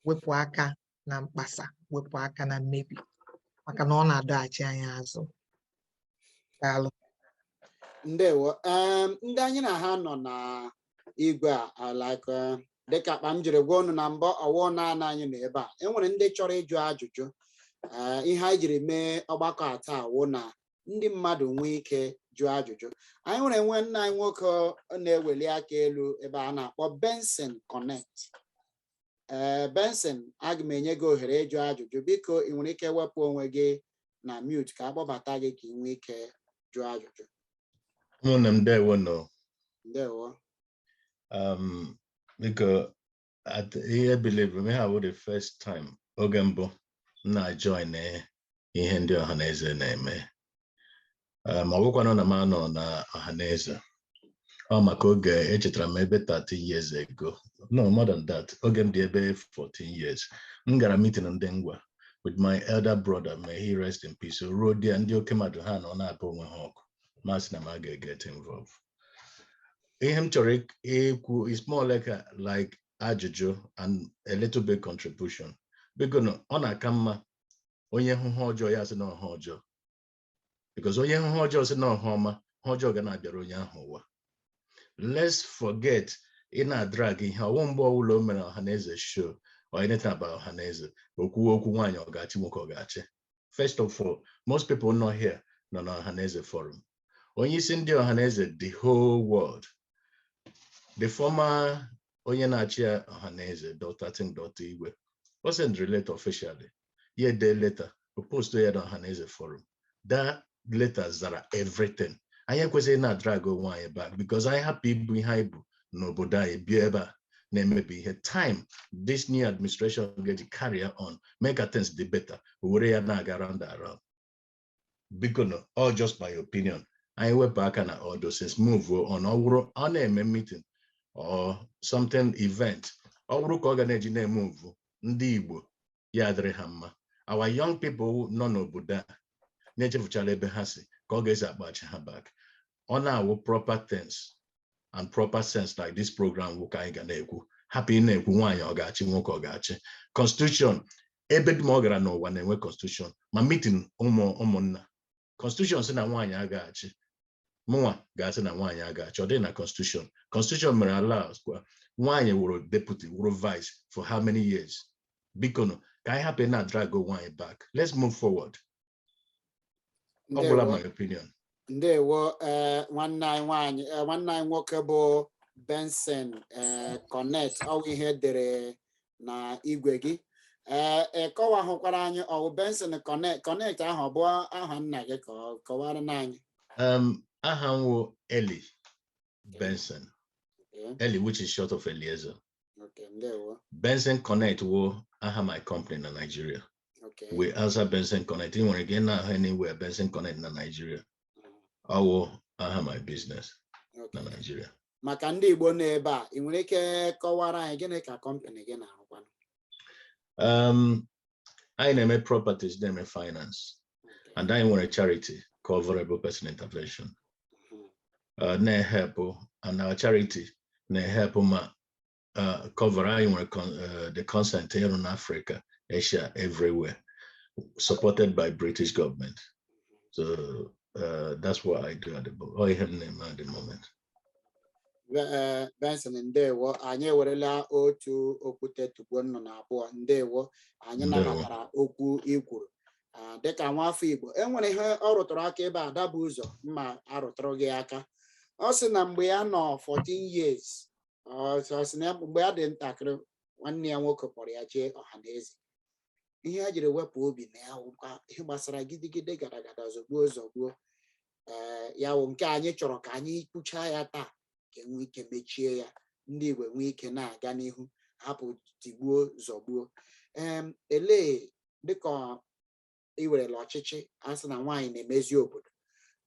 Wepụ aka na mkpasa, wepụ aka na mmebi, maka na ọ na-adọghachi anyị azụ. Daalụ. Ndewo. Ndị anyị na ha nọ na igwe a, like dịka akpa m jiri gwa unu na mbụ, ọwụ naanị anyị nọ ebe a. Enwere ndị chọrọ ịjụ ajụjụ. Ihe anyị jiri mee ọgbakọ a taa wụ na ndị mmadụ nwee ike jụọ ajụjụ. Anyị nwere nwanne anyị nwoke na-eweli aka elu ebe a na-akpọ Benson Connect. Ee, Benson, aga m enye gị ohere ịjụ ajụjụ. Biko, ị nwere ike wepụ onwe gị na mute ka akpọbata gị ka ị nwee ike jụọ ajụjụ. Ụmụnne m, ndewo nọ. Ndewo. Biko, ihe believe me, ha wụ the first time, oge mbụ m na-join ihe ndị Ọhaneze na-eme. Ọ bụkwanụ na m anọ na Ọhaneze ọ maka oge echetara m ebe 13 years ago, no, more than that, oge m dị ebe 14 years, m gara meeting ndị Ngwa with my elder brother, may he rest in peace. O ruo di ya, ndị oke mmadụ ha nọ na-abụ onwe ha ọkụ, masị na m a ga-get involved. Ihe m chọrọ ikwu is more like ajụjụ and a little bit contribution. Biko nụ, ọ na-aka mma onye hụ ha ọjọọ, ya sị na ọha ọjọọ, because onye hụ ha ọjọọ sị na ọha ọma, ha ọjọọ ga na-abịara onye ahụ ụwa. Let's forget ị na-drag ihe ọwụ mgbe ọbụla o mere Ọhaneze show or anything about Ọhaneze, okwu okwu nwaanyị ọ ga-achị, nwoke ọ ga-achị. First of all, most people nọ here nọ na Ọhaneze forum. Onye isi ndị Ọhaneze the whole world, the former onye na-achị Ọhaneze, Dr. Tim, Dr. Igwe, o send letter officially, ya dee letter, o post ya na Ọhaneze forum. That letter zara everything. Anyị ekwesịghị na drag onwe anyị back, because anyị hapụ ibu ihe anyị bụ n'obodo anyị bịa ebe a na-emebi ihe. Time this new administration ga-eji carry on, make our things dị better, o were ya na-aga round and round. Biko no, all just my opinion, anyị wepụ aka na all those things, move on. Ọ wụrụ ọ na-eme meeting or something, event, ọ bụrụ ka ọ ga na-eji na-emove ndị Igbo, ya adịrị ha mma. Our young people nọ n'obodo a na-echefuchala ebe ha si, ka ọ ga-esi akpaghachi ha back. Ọ na-awụ proper things and proper sense like this program wụ ka anyị ga na-ekwu. Hapụ ị na-ekwu nwaanyị ọ ga-achị, nwoke ọ ga-achị. Constitution, ebe dum ọ gara n'ụwa na-enwe constitution, ma meeting ụmụ ụmụnna. Constitution sị na nwaanyị agaghị, mụnwa ga-asị na nwaanyị agaghị, ọ dịghị na constitution. Constitution mere allow kwa nwaanyị wụrụ deputy, wụrụ vice for how many years? Biko nụ, ka anyị hapụ ị na-drag onwe anyị back. Let's move forward. Ọ gwụla. Ndewo. My opinion. Ndewo. Ee, nwanne anyị nwanyị, nwanne anyị nwoke bụ Benson Connect, ọwụ ihe edere na igwe gị. Ee, kọwahụkwara anyị, ọwụ Benson Connect? Connect ahụ, ọ bụ aha nna gị ka ọ kọwara na anyị? Aha m wụ Eli Benson. Eli, which is short of Eliezer. Okay, ndewo. Benson Connect wụ aha my company na Nigeria. We answer Benson Connect. Ị nwere ike na-ahụ anywhere Benson Connect na Nigeria. Ọ wụ aha my business na Nigeria. Maka ndị Igbo nọ ebe a, ị nwere ike kọwara anyị gịnị ka company gị na-arụkwanụ? Anyị na-eme properties, na-eme finance, and anyị nwere charity called Vulnerable Person Intervention. Na-ehepụ, and our charity na-ehepụ ma cover anyị nwere the consent here in Africa, Asia, everywhere, supported by British government. So that's what I do at the oh, ihe m na-eme at the moment. Benson, ndewo. Anyị ewerela otu okwute tugbuo nnụnụ abụọ. Ndewo. Anyị Ndewo. nabatara okwu i kwuru. Ah, dịka nwafọ Igbo, e nwere ihe ọ rụtụrụ aka ebe a daba ụzọ mma arụtụrụ gị aka. Ọ sị na mgbe ya nọ 14 years, ọ sị na mgbe ya dị ntakịrị, nwanne ya nwoke kpọrọ ya jee Ọhaneze. Ihe ya jiri wepụ obi na ya wụkwa ihe gbasara gidigide, gadagada, zọgbuo zọgbuo. Ee, ya wụ nke anyị chọrọ ka anyị kwuchaa ya taa. Ka enwee ike mechie ya, ndị Igbo nwee ike na-aga n'ihu, hapụ tigbuo zọgbuo. Elee dịka ị werela ọchịchị, a sị na nwaanyị na-emezi obodo,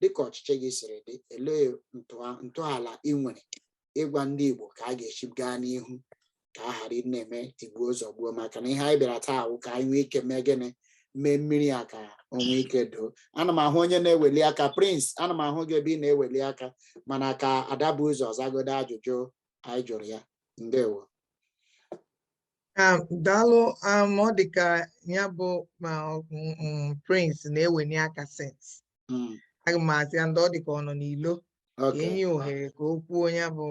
dịka ọchịchị gị siri dị, elee ntọala ị nwere ịgwa ndị Igbo ka a ga-esi gaa n'ihu ka a ghara ị na-eme tigbuo zọgbuo? Maka na ihe anyị bịara taa wụ ka anyị nwee ike mee gịnị? Mee mmiri a ka o nwee ike doo. Ana m ahụ onye na-eweli aka, Prince, ana m ahụ gị ebe ị na-eweli aka, mana ka Ada bụ ụzọ zagodo ajụjụ anyị jụrụ ya. Ndewo. Daalụ. Ọ dị ka ya bụ ma Prince na-eweni aka since. Aga m asị ya ndị ọ dị ka ọ nọ n'ilo ka enye ya ohere ka o kwuo ya bụ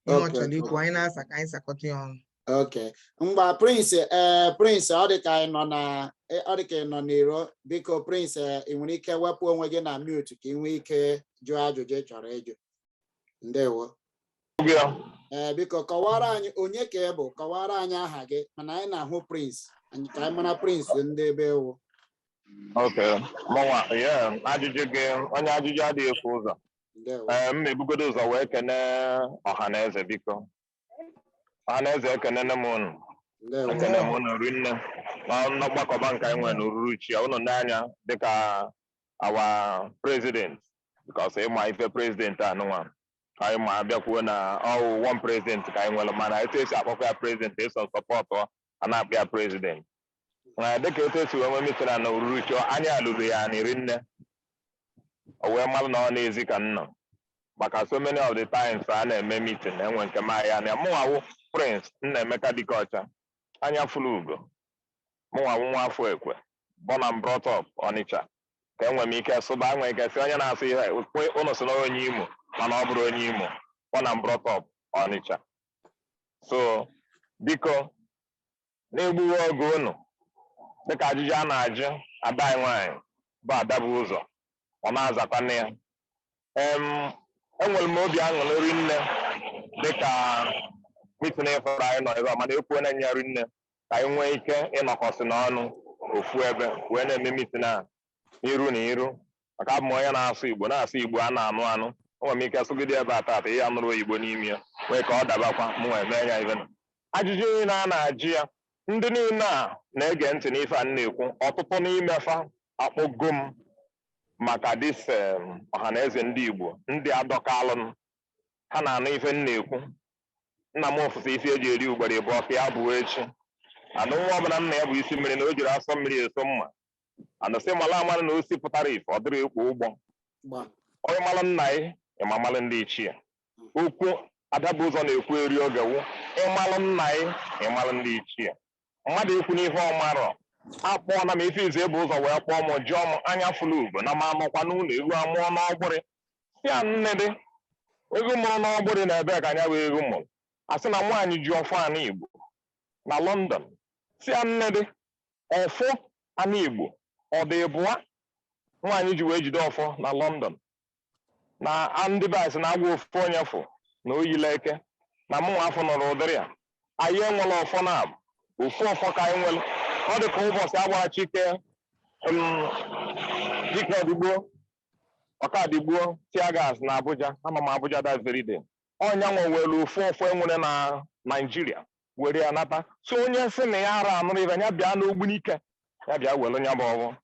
ihe ọ chọrọ ikwu. Anyị na-asa ka anyị sakọta ya ọnụ. Okay, mgba Prince, ee, Prince, ọ dị ka ị nọ na ọ dị ka ị nọ n'iro. Biko Prince, ị nwere ike wepụ onwe gị na mute ka ị nwee ike jụọ ajụjụ ị chọrọ ịjụ. Ndewo. Ee, biko kọwara anyị onye ka ị bụ, kọwara anyị aha gị, mana anyị na-ahụ Prince anyị, ka anyị mara Prince ndị ebe ewu. Okay, mụnwa, yeah, ajụjụ gị, onye ajụjụ adịghị efu ụzọ. Ndewo. Ee, m na-ebugodo ụzọ wee kene ọha na eze, biko. Ọha na eze, ekenene m unu. Ndewo. Ekene m unu rinne. Na n'ọgbakọba nke anyị nwere n'uhuruchi a, unu n'anya dịka our president, because ịma ife president anụnwa, anyị ma abịakwuo na ọwụ one president ka anyị nwere, mana etu esi akpọkwa ya president, eso support a na-akpọ ya president. Na dịka etu esi wee nwee meeting na uhuruchi, anyị alụrụ ya anyị rinne. O wee malụ na ọ na-ezi ka m nọ. Maka so many of the times a na-eme meeting, enwe nke m ahịa na mụnwa wụ Prince Nnaemeka Dikeọcha, anya fụlụ ugo. Mụnwa wụ nwa afọ Ekwe, born and brought up Ọnịcha, ka enwe m ike sụba, enwe ike sị onye na-asụ ihe ụnụ sị na onye Imo, mana ọ bụrụ onye Imo, born and brought up Ọnịcha. So biko, na-egbughị oge unu, dịka ajụjụ a na-ajụ ada anyị nwaanyị bụ Ada bụ ụzọ, ọ na-azakwa nne ya. Enwere m obi aṅụrị rinne dịka meeting ịfọrọ anyị nọ ebe a, mana ekwuo na nya rinne ka anyị nwee ike ịnọkọsị n'ọnụ ofu ebe wee na-eme meeting a n'iru na iru, maka abụ m onye na-asụ Igbo, na-asụ Igbo a na-anụ anụ. Enwere m ike sụgide ebe a taata, ihe anụrụ oyibo n'ime ya nwee ka ọ dabakwa m nwee mee ya. Ibe ajụjụ niile a na-ajụ ya, ndị niile a na-ege ntị n'ife a m na-ekwu, ọtụtụ n'ime fa akpọgo m maka this Ọhaneze ndị Igbo, ndị adọkalụ m, ha na-anụ ife m na-ekwu. Nna m ofụsa ife eji eri ugboro ịbụọ ka ya bụ echi anụ nwa ọbụla nna ya bụ isi mmiri na o jiri asọ mmiri eso mma anụsị mala amara na osi pụtara ife ọ dịrị ekwo ụgbọ. Gba. Onye malụ nna ya, ịma malụ ndị ichie. Okwu Ada bụ ụzọ na-ekwu eri oge wụ ịmalụ nna ya, ịmalụ ndị ichie. Mmadụ ekwu n'ife ọmarọ akpọọna m ife izu ebu ụzọ wee kpọọ m, jụọ m anya fụlụ ugo na m anọkwa n'ụlọ egwu amụọ n'ọgbụrị, si ya nne dị egwu mụrụ n'ọgbụrị na ebe ka anya bụ egwu mụrụ, a sị na nwaanyị ji ọfọ ana Igbo na London, si ya nne dị ọfọ ana Igbo ọ dị bụa nwaanyị ji wee jide ọfọ na London na ndị be anyị sị na agwa ofu onye fụ na oyila eke na mụnwa afọ nọrọ ụdịrị a. Anyị enwela ọfọ na abụ ofu ọfọ ka anyị nwere. Ọ dị ka ụbọchị agbara Chike, Dike Ọdịgbo, Ọkadigbuo tear gas na Abuja. Ama m Abuja that very day. Ọnya nwe were ofu ọfọ enwere na Naijiria were ya nata. So onye sị na ya ara anụrụ ibe ya bịa n'Ogbunike, ya bịa were ya bụ ọfọ.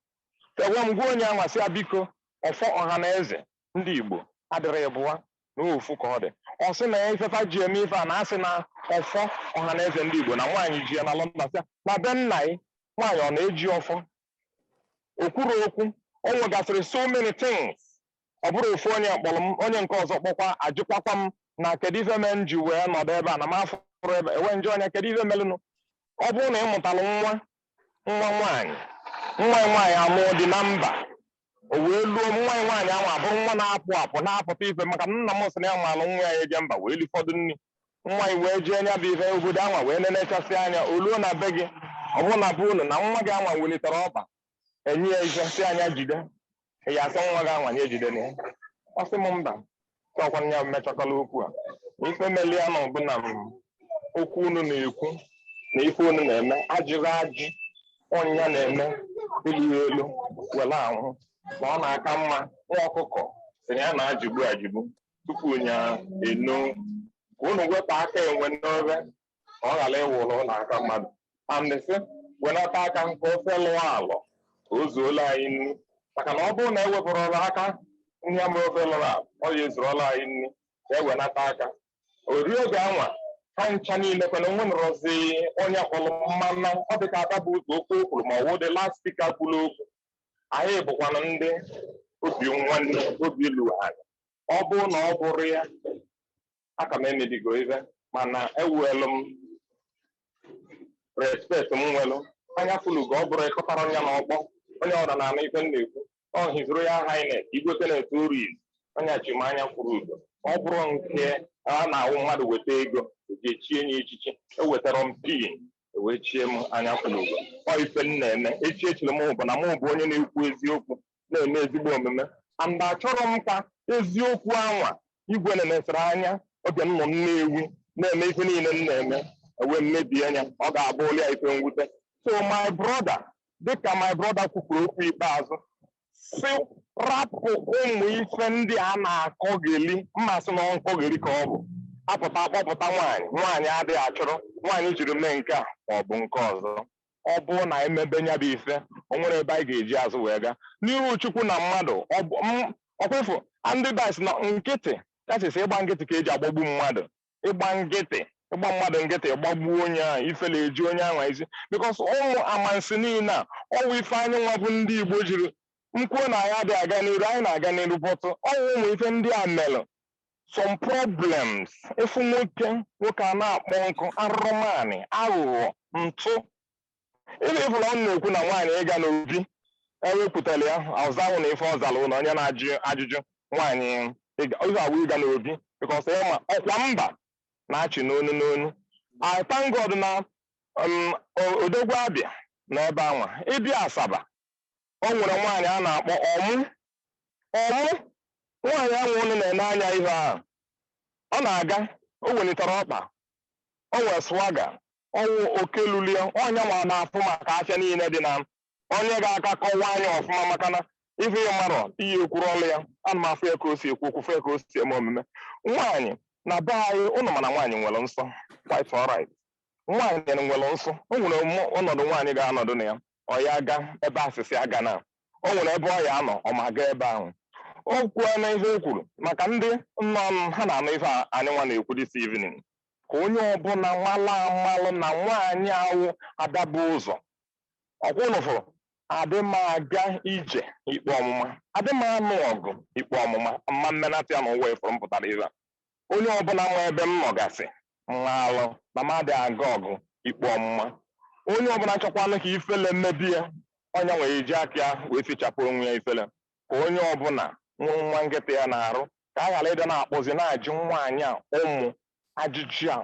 Ewe m gwa onye anwa sị ya biko, ọfọ ọha na eze ndị Igbo adịrị ịbụa na ofu ka ọ dị. Ọ sị na ya ifefa ji eme ife a na asị na ọfọ ọha na eze ndị Igbo na nwaanyị ji ya na London, sị ya na be nna ya nwaanyị ọ na-eji ọfọ. O kwuru okwu o nwegasịrị so many things. Ọ bụrụ ofu onye kpọrọ m, onye nke ọzọ kpọkwa, ajụkwakwa m na kedu ife mee m ji wee nọdụ ebe a na m afụrụ ebe enwe nje onye kedu ife melụnụ. Ọ bụrụ na ị mụtalụ nwa nwa nwaanyị, nwa ya nwaanyị amụọ dị na mba, o wee luo nwa ya nwaanyị ahụ abụrụ nwa na-apụ apụ na-apụta ife, maka na nna m sị na ya maalụ nwa ya eje mba wee lifọdụ nri, nwa ya wee jee nya bụ ife obodo anwa wee nenechasị anya, o luo na be gị, ọ bụrụ na be unu na nwa gị anwa welitere ọkpa enye ya ife si anya jide ya, asị nwa gị anwa nye ejide na ya, ọ sị m mba, chọkwa ya mechakọla okwu a na ife melie na ọbụ na m okwu unu na-ekwu na ife unu na-eme ajụghị ajụ ọnya na-eme elu elu were anwụ na ọ na-aka mma nwa ọkụkọ sị na ya na-ajụgbu ajụgbu tupu ya eno. Ka unu wepụ aka enwe n'ofe ka ọ ghara ịwụrụ ụlọ aka mmadụ. And sị wenata aka ka ofe lụọ alọ, ka o zuola anyị nri, maka na ọ bụrụ na ewepụrụ aka nri ama ofe lụrụ alọ, ọ ya ezurola anyị nri. Ka ewenata aka ori oge anwa ha ncha niile kwena onwe nọrọzi onye kwụrụ mmanụ. Ọ dị ka ada bụ ụzọ okwu o kwuru, ma ọ wụ the last speaker kwuru okwu. Anyị bụkwanụ ndị obi nwanne, obi lu anyị. Ọ bụrụ na ọ bụrụ ya, aka m emebigo ife, mana ewelu m respect m nwelu anya fulugo. Ọ bụrụ ịkọtara ya na ọkpọ onye ọra na-anụ ife m na-ekwu, ọ His Royal Highness Igwe Kenneth Oriz, onye achịmanya kwuru udo. Ọ bụrụ nke a na-awụ mmadụ weta ego eji echie ya echichi, ewetara m pin ewee chie m anya kwuru ugo. Ọ ife m na-eme echi echiri m bụ na mụ bụ onye na-ekwu eziokwu, na-eme ezigbo omume, and achọrọ m ka eziokwu anwa igwe na-emesịrị anya oge m nọ Nnewi na-eme ife niile m na-eme ewee mmebie anya, ọ ga-abụ ụlọ ya ife mwute. So my brother, dịka my brother kwukwuru okwu ikpeazụ, si rapụ ụmụ ife ndị a na-akọgheli mmasị na nkọgheli ka ọ bụ apụta akpọpụta nwaanyị, nwaanyị adịghị achọrọ nwaanyị jiri mee nke a ma ọ bụ nke ọzọ. Ọ bụrụ na emebe nya bụ ife, o nwere ebe anyị ga-eji azụ wee gaa n'iru Chukwu na mmadụ. Ọkwefu ndị dis na nkịtị, that is ịgba nkịtị ka eji agbagbu mmadụ. Ịgba nkịtị, ịgba mmadụ nkịtị, gbagbuo onye ahụ, ifele eji onye ahụ isi, because ụmụ amansi niile a ọwụ ife anyị nwa bụ ndị Igbo jiri mkwuo na anyị adịghị aga n'iru. Anyị na-aga n'iru, bọtụ ọwụ ụmụ ife ndị a melụ some problems. Ịfụ nwoke, nwoke a na-akpọ nkụ, arụrụmanị, aghụghọ, ntụ. Ife ịfụla ọ na-ekwu na nwaanyị ịga n'obi ewepụtara ya ọzanwụ na ife ọzara ụlọ, onye na-ajụ ajụjụ nwaanyị ife awụ ịga n'obi, because ịma ọkwa mba na-achị n'onu n'onu. I thank God na odogwu abịa n'ebe anwa ịbịa Asaba, o nwere nwaanyị a na-akpọ ọmụ ọmụ. Nwaanyị ahụ unu na-ene anya ihe ahụ ọ na-aga, o welitere ọkpa, o nwere swagger, ọwụ okelulie onye nwa na-afụ maka afịa niile dị na onye ga-aka kọwaa anya ọfụma, maka na ife ya marọ ihe ekwuru ọlụ ya. Ana m afụ ya ka o si ekwu okwu, fụ ya ka o si eme omume. Nwaanyị na be anyị, ụnụ mana nwaanyị nwere nsọ, quite alright. Nwaanyị nwere nsọ, o nwere ọnọdụ nwaanyị ga-anọdụ na ya, ọ ya ga ebe asịsị aga na o nwere ebe ọ ya anọ, ọ ma gaa ebe ahụ. O kwuo na ife o kwuru maka ndị nọ ha na-anụ ife a anyị nwa na-ekwu this evening, ka onye ọbụla malụ amalụ na nwaanyị awụ adaba ụzọ. Ọkwa ụnụ fụrụ, adị m aga ije ikpe ọmụma, adị m anụ ọgụ ikpe ọmụma mma mmenata ya n'ụwa ifuru m pụtara ife a. Onye ọbụla ma ebe m nọgasị mmalụ na m adịghị aga ọgụ ikpe ọmụma. Onye ọbụla chọkwanụ ka ifele mmebi ya, onye nwere eji aka ya wee fichapụ onwe ya ifele. Ka onye ọbụla nwụrụ nwa nkịta ya na-arụ, ka a ghara ịdị na-akpọzi na-ajụ nwaanyị a ụmụ ajụjụ a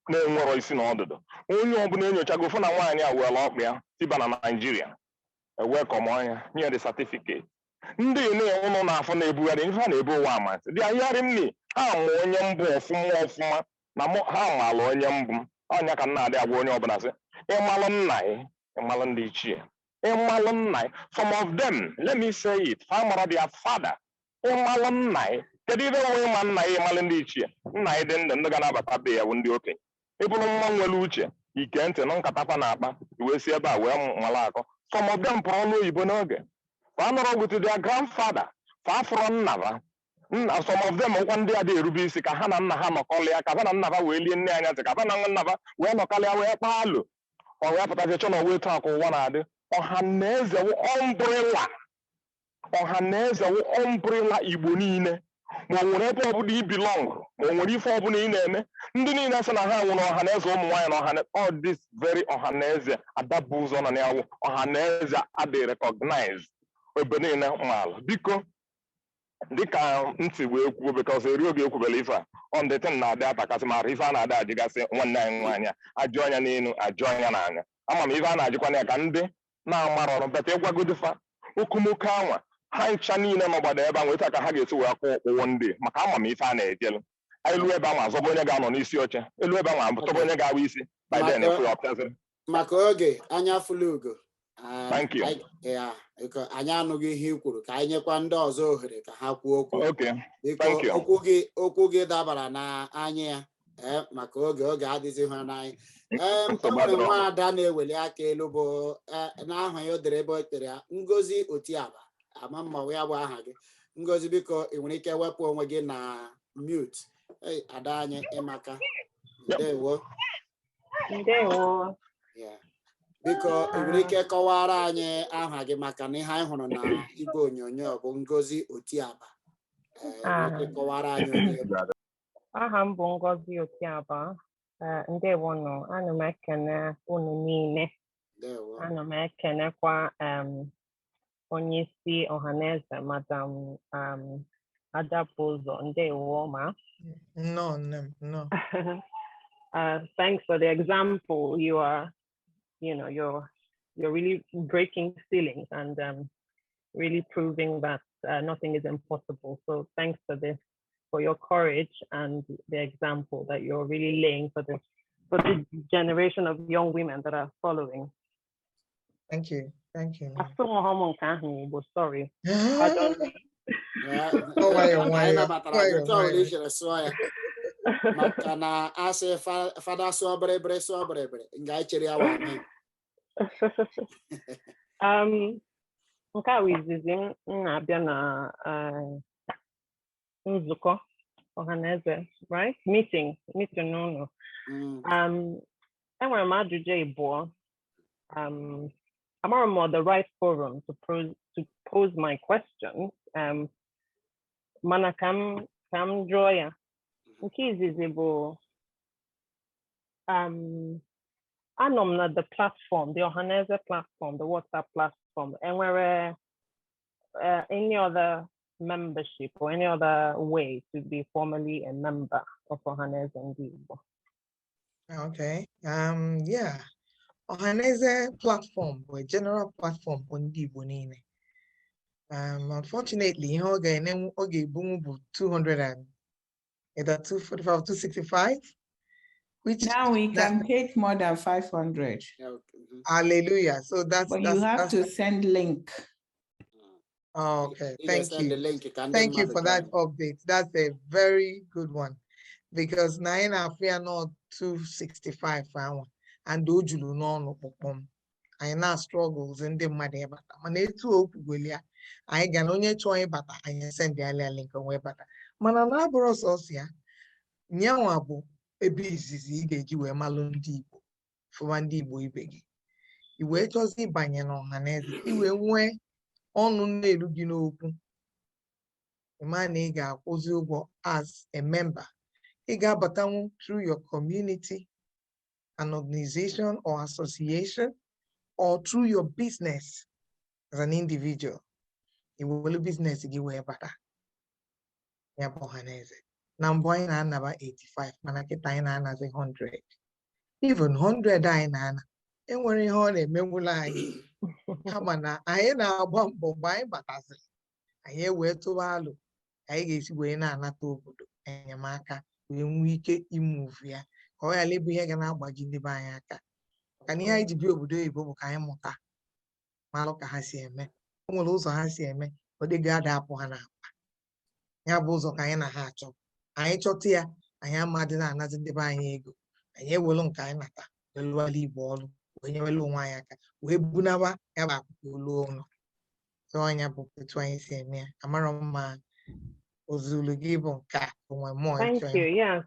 na-enwerọ isi na ọdụdụ. Onye ọbụla enyochago fụ na nwaanyị a were ọkpa ya tiba na Naijiria, ewekọm ọnya nye the certificate. Ndị na-enwe na-afụ na-ebugharị ife a na-ebu ụwa amasị dị ahịarị m ni ha ma onye mbụ ọfụma ọfụma na mụ ha malụ onye mbụ m. Ọnya ka m na-adị agwa onye ọbụla sị, ịmalụ nna ị, ịmalụ ndị ichie, ịmalụ nna ị. Some of them, let me say it, fa mara their father. Ịmalụ nna ị, kedu ibe nwe ịma nna ya, ịmalụ ndị ichie? Nna ị dị ndụ, ndị ga na-abata be ya bụ ndị okenye. Ịbụrụ nwa nwere uche, ike ntị nụ nkata fa na-akpa, wee si ebe a wee mara akọ. Some of them pụrụ ọnụ oyibo n'oge fa nọrọ with their grandfather, fa fụrụ nna fa nna. Some of them nkwa ndị a dị erube isi ka ha na nna ha nọkọlịa, ka ha na nna ha wee lie nne anya ntị, ka ha na nna ha wee nọkọlịa wee kpaa alụ. Ọ wee pụtazie chọ na ọwa etu akụ ụwa na-adị. Ọha na eze wụ umbrella, ọha na eze wụ umbrella Igbo niile. Ma o nwere ebe ọbụla i belong, ma o nwere ife ọbụla ị na-eme, ndị niile sị na ha nwere ọha na eze ụmụ nwaanyị na ọha na all this very ọha na eze adabụ ụzọ nọ na ya wụ ọha na eze adị recognize ebe niile maala. Biko, dịka ntị wee kwuo, because eri oge ekwubela ife a on the thing na-adị atakasị mara ife a na-adị ajụgasị nwanne anyị nwaanyị a, ajụ anya n'elu, ajụ anya n'anya. Ama m ife a na-ajụkwana ya ka ndị na-amara ọrụ beta ịgwagodu fa okomoko anwa ha ncha niile nọgbado ebe a nweta ka ha ga-esi wee kwụ ụkwụ ndị, maka ama m ife a na-ejelu. Elu ebe ahụ azọba onye ga-anọ n'isi oche, elu ebe ahụ azọba onye ga-awụ isi by then efu ya ọpịazịrị. Maka oge, anya fụlụ ugo. Thank you. Anyị anụghị ihe i kwuru, ka anyị nyekwa ndị ọzọ ohere ka ha kwuo okwu. Okay. Biko. Thank you. Okwu gị dabara na anya ya. Ee, maka oge adịghị ha n'anyị. Ee, e Nsogbu nwere adịrọ. Nwaada na-eweli aka elu bụ n'aha ya o dere ebe o tere ya, Ngozi Otiaba. Ama mma ya bụ aha gị, Ngozi. Biko, ị nwere ike wepụ onwe gị na mute. Ei, ada anyị, ịmaka, ndewo. Ndewo. Yeah. Biko, ị nwere ike kọwara anyị aha gị, maka na ihe anyị hụrụ na igwe onyonyo bụ Ngozi Otiaba. Ee, ị nwere ike kọwara anyị onye ị bụ? Aha m bụ Ngozi Otiaba. Ndewo nọ. Ana m ekene unu niile. Ndewo. Ana m ekenekwa onye isi ọhaneze, Madam Adapụzọ. Ndewo ma. Nnọọ, nne m, nnọọ. Thanks for the example. You are, you know, you're really breaking ceilings and really proving that nothing is impossible. So thanks for your courage and the example that you're really laying for the generation of young women that are following. Thank you, thank you, nne. Asụghị m nke ahụ n'Igbo, sorry. Pardon me. Ọ nwayọọ, Anyị nwayọọ, nabatara gị nwayọọ, otu ọbụla i nwayọọ. chere sụọ ya, maka na asị fada sụọ bịrịbịrị, sụọ bịrịbịrị nga anyị chere ya wa amen. Nke a bụ izizi m na-abịa na nzukọ ọhaneze, right? Meeting n'ụlọ. Enwere m ajụjụ abụọ. Amara m the right forum to pose my questions. Mana ka m jụọ ya. Nke izizi bụ anọ m na the platform, the Ọhaneze platform, the WhatsApp platform. Enwere any other membership or any other way to be formally a member of Ọhaneze Ndị Igbo? Okay. Yeah. Ọhaneze platform bụ a general platform bụ ndị Igbo niile. Unfortunately, ihe ọ ga-enenwu, ọ ga-ebunwu bụ 200 and either 245, 265, which Now we that- can take more than 500, Yeah, okay. Hallelujah. So that's but that's you have that's to send link. Oh, okay. Ị Thank ga-send the you. link ka ndị Thank you mmadụ for that join. update. That's a very good one. Because na anyị na-afụ ya nọ 265 anwa and o juru n'ọnụ kpọkpọm. Anyị na-struggles ndị mmadụ ịbata, mana etu o kwugoli ya, anyị ga na onye chọọ ịbata, anyị send ya link, o wee bata. Mana na abụrụ sọsọ ya, nyanwa bụ ebe izizi ị ga-eji wee malụ ndị Igbo, fụwa ndị Igbo ibe gị. I wee chọzi ịbanye n'ọhaneze, i wee nwee ọnụ na-eru gị n'okwu, ị ma na ị ga-akwụzi ụgwọ as a member. Ị ga-abatanwu through your community, an organization or association, or through your business as an individual. I welu business gị wee bata ya bụ ọhaneze. Na mbụ anyị na-anaba 85, mana kịta anyị na-anazi 100. Even 100 anyị na-ana, enwere ihe ọ na-emenwula anyị, kama na anyị na-agba mbọ mgbe anyị bataziri, anyị ewee tụwa alụ ka anyị ga-esi wee na-anata obodo enyemaka, wee nwee ike imove ya ka ọ ghara ịbụ ihe ga na-agbaji ndị be anyị aka, maka na ihe anyị ji bịa obodo oyibo bụ ka anyị mụta, malụ ka ha si eme. O nwere ụzọ ha si eme, ọ dịghị ada apụ ha n'akpa. Ya bụ ụzọ ka anyị na ha achọ. Anyị chọta ya, anyị amadị na-anazi ndị be anyị ego. Anyị ewelu nke anyị nata wee lụọla Igbo ọrụ, wee nyewelu onwe anyị aka, wee bunawa ya bụ akụkụ olu ụlọ. So ọnya bụ etu anyị si eme ya. Amarọ m ma ozulu gị bụ nke a onwe mmụọ. Thank ịchọ you. Yes,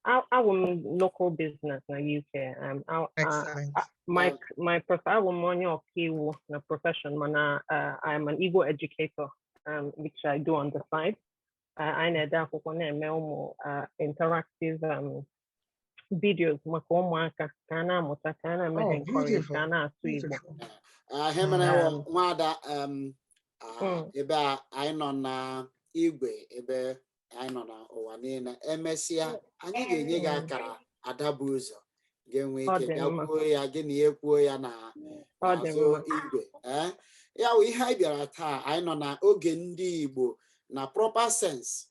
I local business in the UK. Excellent. I my my prof I am onye ọkaiwu na profession, mana I'm an Igbo educator, which I do on the side. Anyị na-ede akwụkwọ, na-eme ụmụ interactive videos maka ụmụaka ka a na-amụta, ka a na-eme ha Oh, encourage beautiful. ka a na-asụ Igbo. Beautiful. Ihe mere wụ, nwada, ebe a anyị nọ na igwe, ebe anyị nọ n'ụwa niile, emesịa anyị ga-enye gị akara ada bụ ụzọ ga-enwe Ọ ike dị bịa mma. kwuo ya, gị na ya ekwuo ya na Ọ dị n'azụ mma. igwe. Ee, ya wụ ihe anyị bịara taa. Anyị nọ na oge ndị Igbo na proper sense,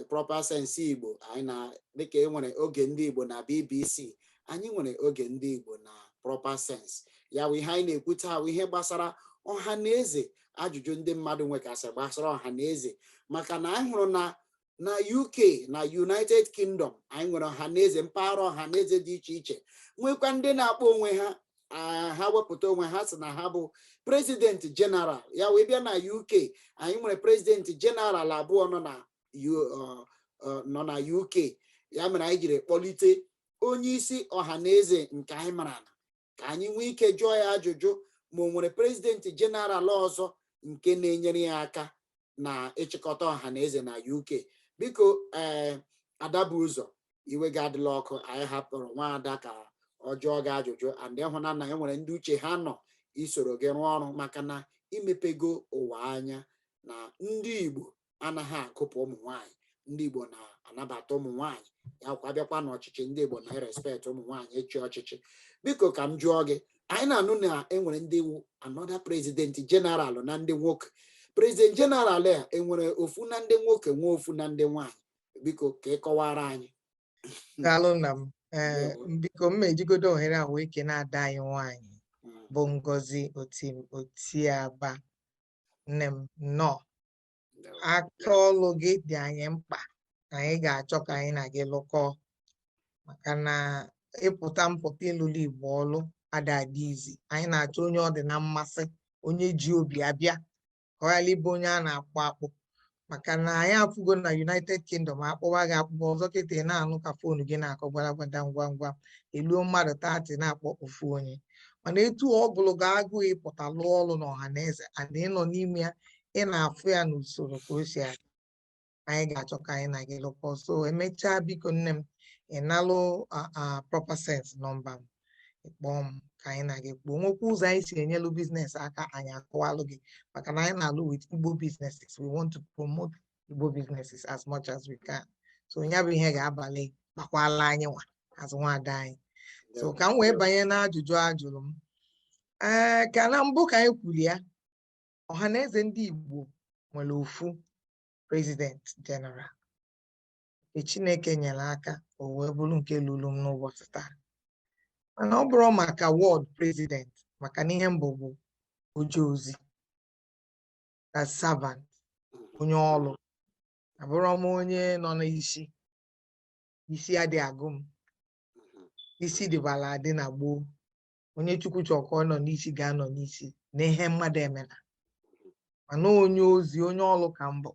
proper sense Igbo. Anyị na dịka e nwere oge ndị Igbo na BBC, anyị nwere oge ndị Igbo na proper sense. Ya bụ ihe anyị na-ekwu taa bụ ihe gbasara ọha na eze, ajụjụ ndị mmadụ nwekasị gbasara ọha na eze, maka na anyị hụrụ na Na UK, na United Kingdom, anyị nwere ọhaneze, mpaghara ọhaneze dị iche iche, nwekwa ndị na-akpọ onwe ha, ha wepụta onwe ha sị na ha bụ president general. Ya wee bịa na UK, anyị nwere president general abụọ nọ na UK. Ya mere anyị jiri kpọlite onye isi ọhaneze nke anyị mara na ka anyị nwee ike jụọ ya ajụjụ ma o nwere president general ọzọ nke na-enyere ya aka na ịchịkọta ọhaneze na UK. Biko, ee, Ada bụ ụzọ iwe gị adịla ọkụ. Anyị hapụrụ nwaada ka ọ jụọ gị ajụjụ, and ịhụna na e nwere ndị uche ha nọ isoro gị rụọ ọrụ, maka na imepego ụwa anya na ndị Igbo anaghị akụpụ ụmụ nwanyị, ndị Igbo na-anabata ụmụ nwanyị. Ya kwa bịakwa n'ọchịchị, ndị Igbo na-respect ụmụ nwanyị ịchị ọchịchị. Biko, ka m jụọ gị, anyị na-anụ na enwere ndị wu another president general na ndị nwoke. President general a, enwere ofu na ndị nwoke, nwee ofu na ndị nwanyị? Biko, ka ị kọwara anyị. Daalụ, nna m. Ee. Ndewo. Biko, m ejigodo ohere a wee kene ada anyị nwanyị bụ Ngozi Otim Otiaba. Nne m, nnọọ. Ndewo. Aka ọlụ gị dị anyị mkpa. Anyị ga-achọ ka anyị na gị lụkọọ, maka na ịpụta mpụta ịlụlụ Igbo ọlụ ada adị izi. Anyị na-achọ onye ọ dị na mmasị, onye ji obi abịa, ka ọ ghara ịbụ onye a na-akpụ akpụ, maka na anyị afụgo na United Kingdom, akpọwa gị akpụkpọ ọzọ. Kịta ị na-anụ ka phone gị na-akọ gbadagbada ngwa ngwa, eluo mmadụ 30 na-akpọ ofu onye. Mana etu ọ gụlụ gị agụụ ịpụta lụọ ọrụ n'ọha na eze and ịnọ n'ime ya, ị na-afụ ya n'usoro ka o si adị. Anyị ga-achọ ka anyị na gị lụkọ. So emechaa, biko nne m, ị nalụ a proper sense nọmba m, ịkpọọ m ka anyị na gị kwuo. Nwekwa ụzọ anyị si enyelu business aka, anyị akọwalụ gị, maka na anyị na-alụ with Igbo businesses. We want to promote Igbo businesses as much as we can. So ya bụ ihe ga-abalị gbakwala anyị nwa azụ nwaada anyị. So ka m wee banye n'ajụjụ a jụrụ m. Ee, ka na mbụ ka anyị kwuru ya, Ọhaneze ndị Igbo nwere ofu president general nke Chineke nyere aka o wee bụrụ nke lụrụ m n'ụbọchị taa. Mana ọ bụrụ maka world president, maka na ihe mbụ bụ oje ozi na servant, onye ọlụ. Abụrọ m onye nọ n'isi. Isi adị agụ m. Isi dịbala adị na gboo. Onye Chukwu chọrọ ka ọ nọ n'isi ga-anọ n'isi na ihe mmadụ emela. Mana onye ozi, onye ọlụ ka mbụ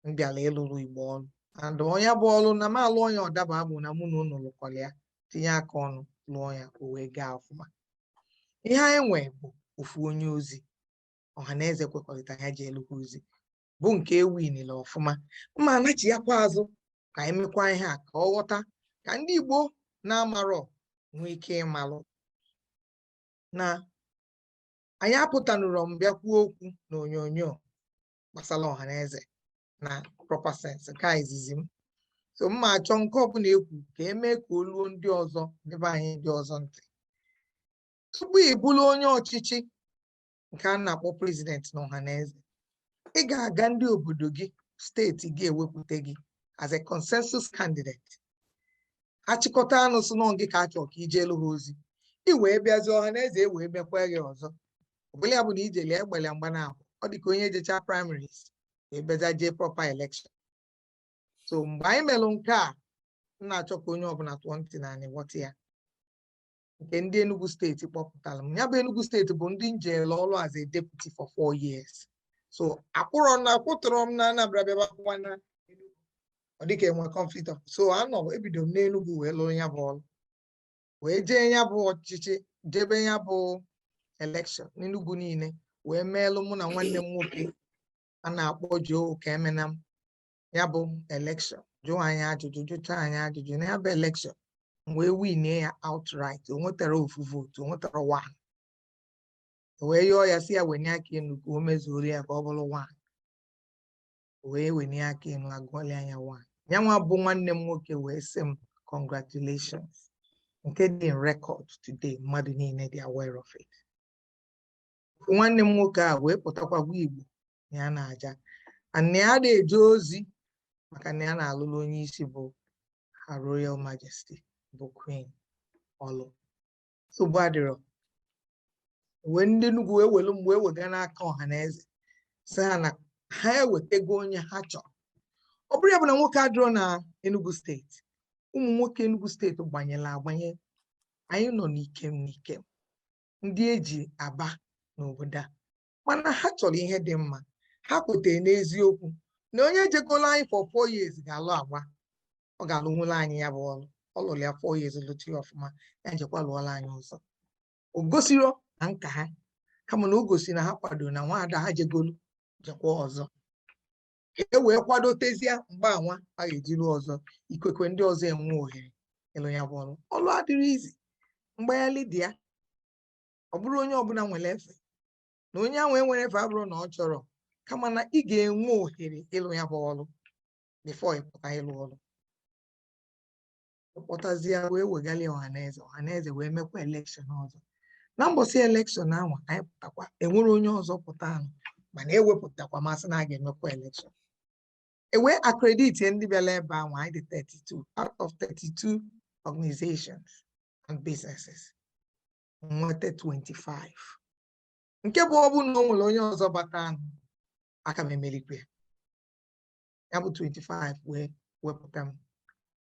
m bịara ịlụrụ Igbo ọlụ, and onye bụ ọlụ na m alụ onye ọdaba bụ na mụ na unu lụkọrọ ya, tinye aka ọnụ lụọ ya, o wee gaa ọfụma. Ihe anyị nwe bụ ofu onye ozi ọhaneze kwekọrịta ya ji elukwa ozi, bụ nke ewinile ọfụma. Mma anachighakwa azụ ka anyị mekwa ihe a ka ọ ghọta, ka ndị Igbo na-amarọ nwee ike ịmalụ na anyị apụtanụrọ m bịa kwuo okwu n'onyonyo gbasara ọhaneze na proper sense. Nke a izizi m. So mma achọ nke ọbụla ekwu ka emee ka o luo ndị ọzọ, ndị be anyị ndị ọzọ ntị. Tupu ị bụrụ onye ọchịchị nke a na-akpọ president na ọhaneze, ị ga-aga ndị obodo gị, steeti gị ewepụta gị as a consensus candidate. Achịkọta anụ sị nọ gị ka a chọrọ ka ijelu ha ozi, ị wee bịazie, ọhaneze e wee mekwa gị ọzọ. Ọbụla ya bụ na ijele egbele mgba na abụ, ọ dị ka onye jecha primaries wee bịaza jee proper election. So mgbe anyị melụ nke a, m na-achọ ka onye ọbụla tụọ ntị na anyị ghọta ya. Nke ndị Enugu steeti kpọpụtara m, ya bụ Enugu steeti bụ ndị njele ọrụ as a deputy for 4 years. So akwụrọ na akwụtụrụ m na Anambra bịaba akwụwa na Enugu, ọ dịka enwe conflict of. So anọ ebido m n'Enugu wee lụrụ ya bụ ọrụ, wee jee ya bụ ọchịchị, jebe ya bụ election n'Enugu niile, wee meelụ mụ na nwanne m nwoke a na-akpọ Joe Okemenam ya bụ election. Jụọ anyị ajụjụ, jụchaa anyị ajụjụ na ya bụ election, m wee winie ya outright. O nwetara ofu vote, o nwetara one. O wee yọọ ya, si ya wenye aka elu ka o mezuoro ya ka ọ bụrụ one. O wee wenye aka elu, agụọla ya one. Ya nwa bụ nwanne m nwoke wee sị m congratulations, nke dị in record today, mmadụ niile dị aware of it. Nwanne m nwoke a wee pụtakwa gwa Igbo na ya na-aja and na ya na-eje ozi, maka na ya na-alụlụ onye isi bụ Her Royal Majesty bụ Queen ọlụ. Nsogbu adịrọ. Wee ndị Enugu wee welu m wee wega n'aka ọha na eze, sị ha na ha ewetego onye ha chọrọ. Ọ bụrụ ya bụ na nwoke adịrọ na Enugu Steeti, ụmụ nwoke Enugu Steeti gbanyere agbanye. Anyị nọ n'ikem n'ikem, ndị eji aba n'obodo a, mana ha chọrọ ihe dị mma. Ha kwetere n'eziokwu na onye jegola anyị for 4 years ga-alụ agba, ọ ga-alụnwụla anyị ya bụ ọlụ. Ọ lụrụ ya 4 years, lụtụ ya ọfụma, ya njekwa lụọla anyị ọzọ. O gosiro na nka ha, kama na o gosi na ha kwadoro na nwaada ha jegolu jekwa ọzọ, e wee kwadotezie mgbe anwa a ga-eji lụọ ọzọ. Ikwekwe ndị ọzọ enwe ohere ịlụ ya bụ ọlụ. Ọlụ adịrị izi, mgbaghalị dị ya. Ọ bụrụ onye ọbụla nwere efe na onye ahụ enwere efe, abụrụ na ọ chọrọ, kama na ị ga-enwe ohere ịlụ ya bụ ọlụ before ịpụta ịlụ ọlụ. Kpọtazie wee wegali Ọhaneze, Ọhaneze wee mekwa election ọzọ. Na mbọsị election ahụ anyị pụtakwa, enwere onye ọzọ pụta anụ, mana ewepụtakwa masị na a ga-emekwa election, e wee accredit ndị bịara ebe ahụ. Anyị dị 32 out of 32 organizations and businesses, nweta 25, nke bụ ọ bụrụ na o nwere onye ọzọ bata anụ, aka m emerikwa ya. Ya bụ 25 wee wepụta m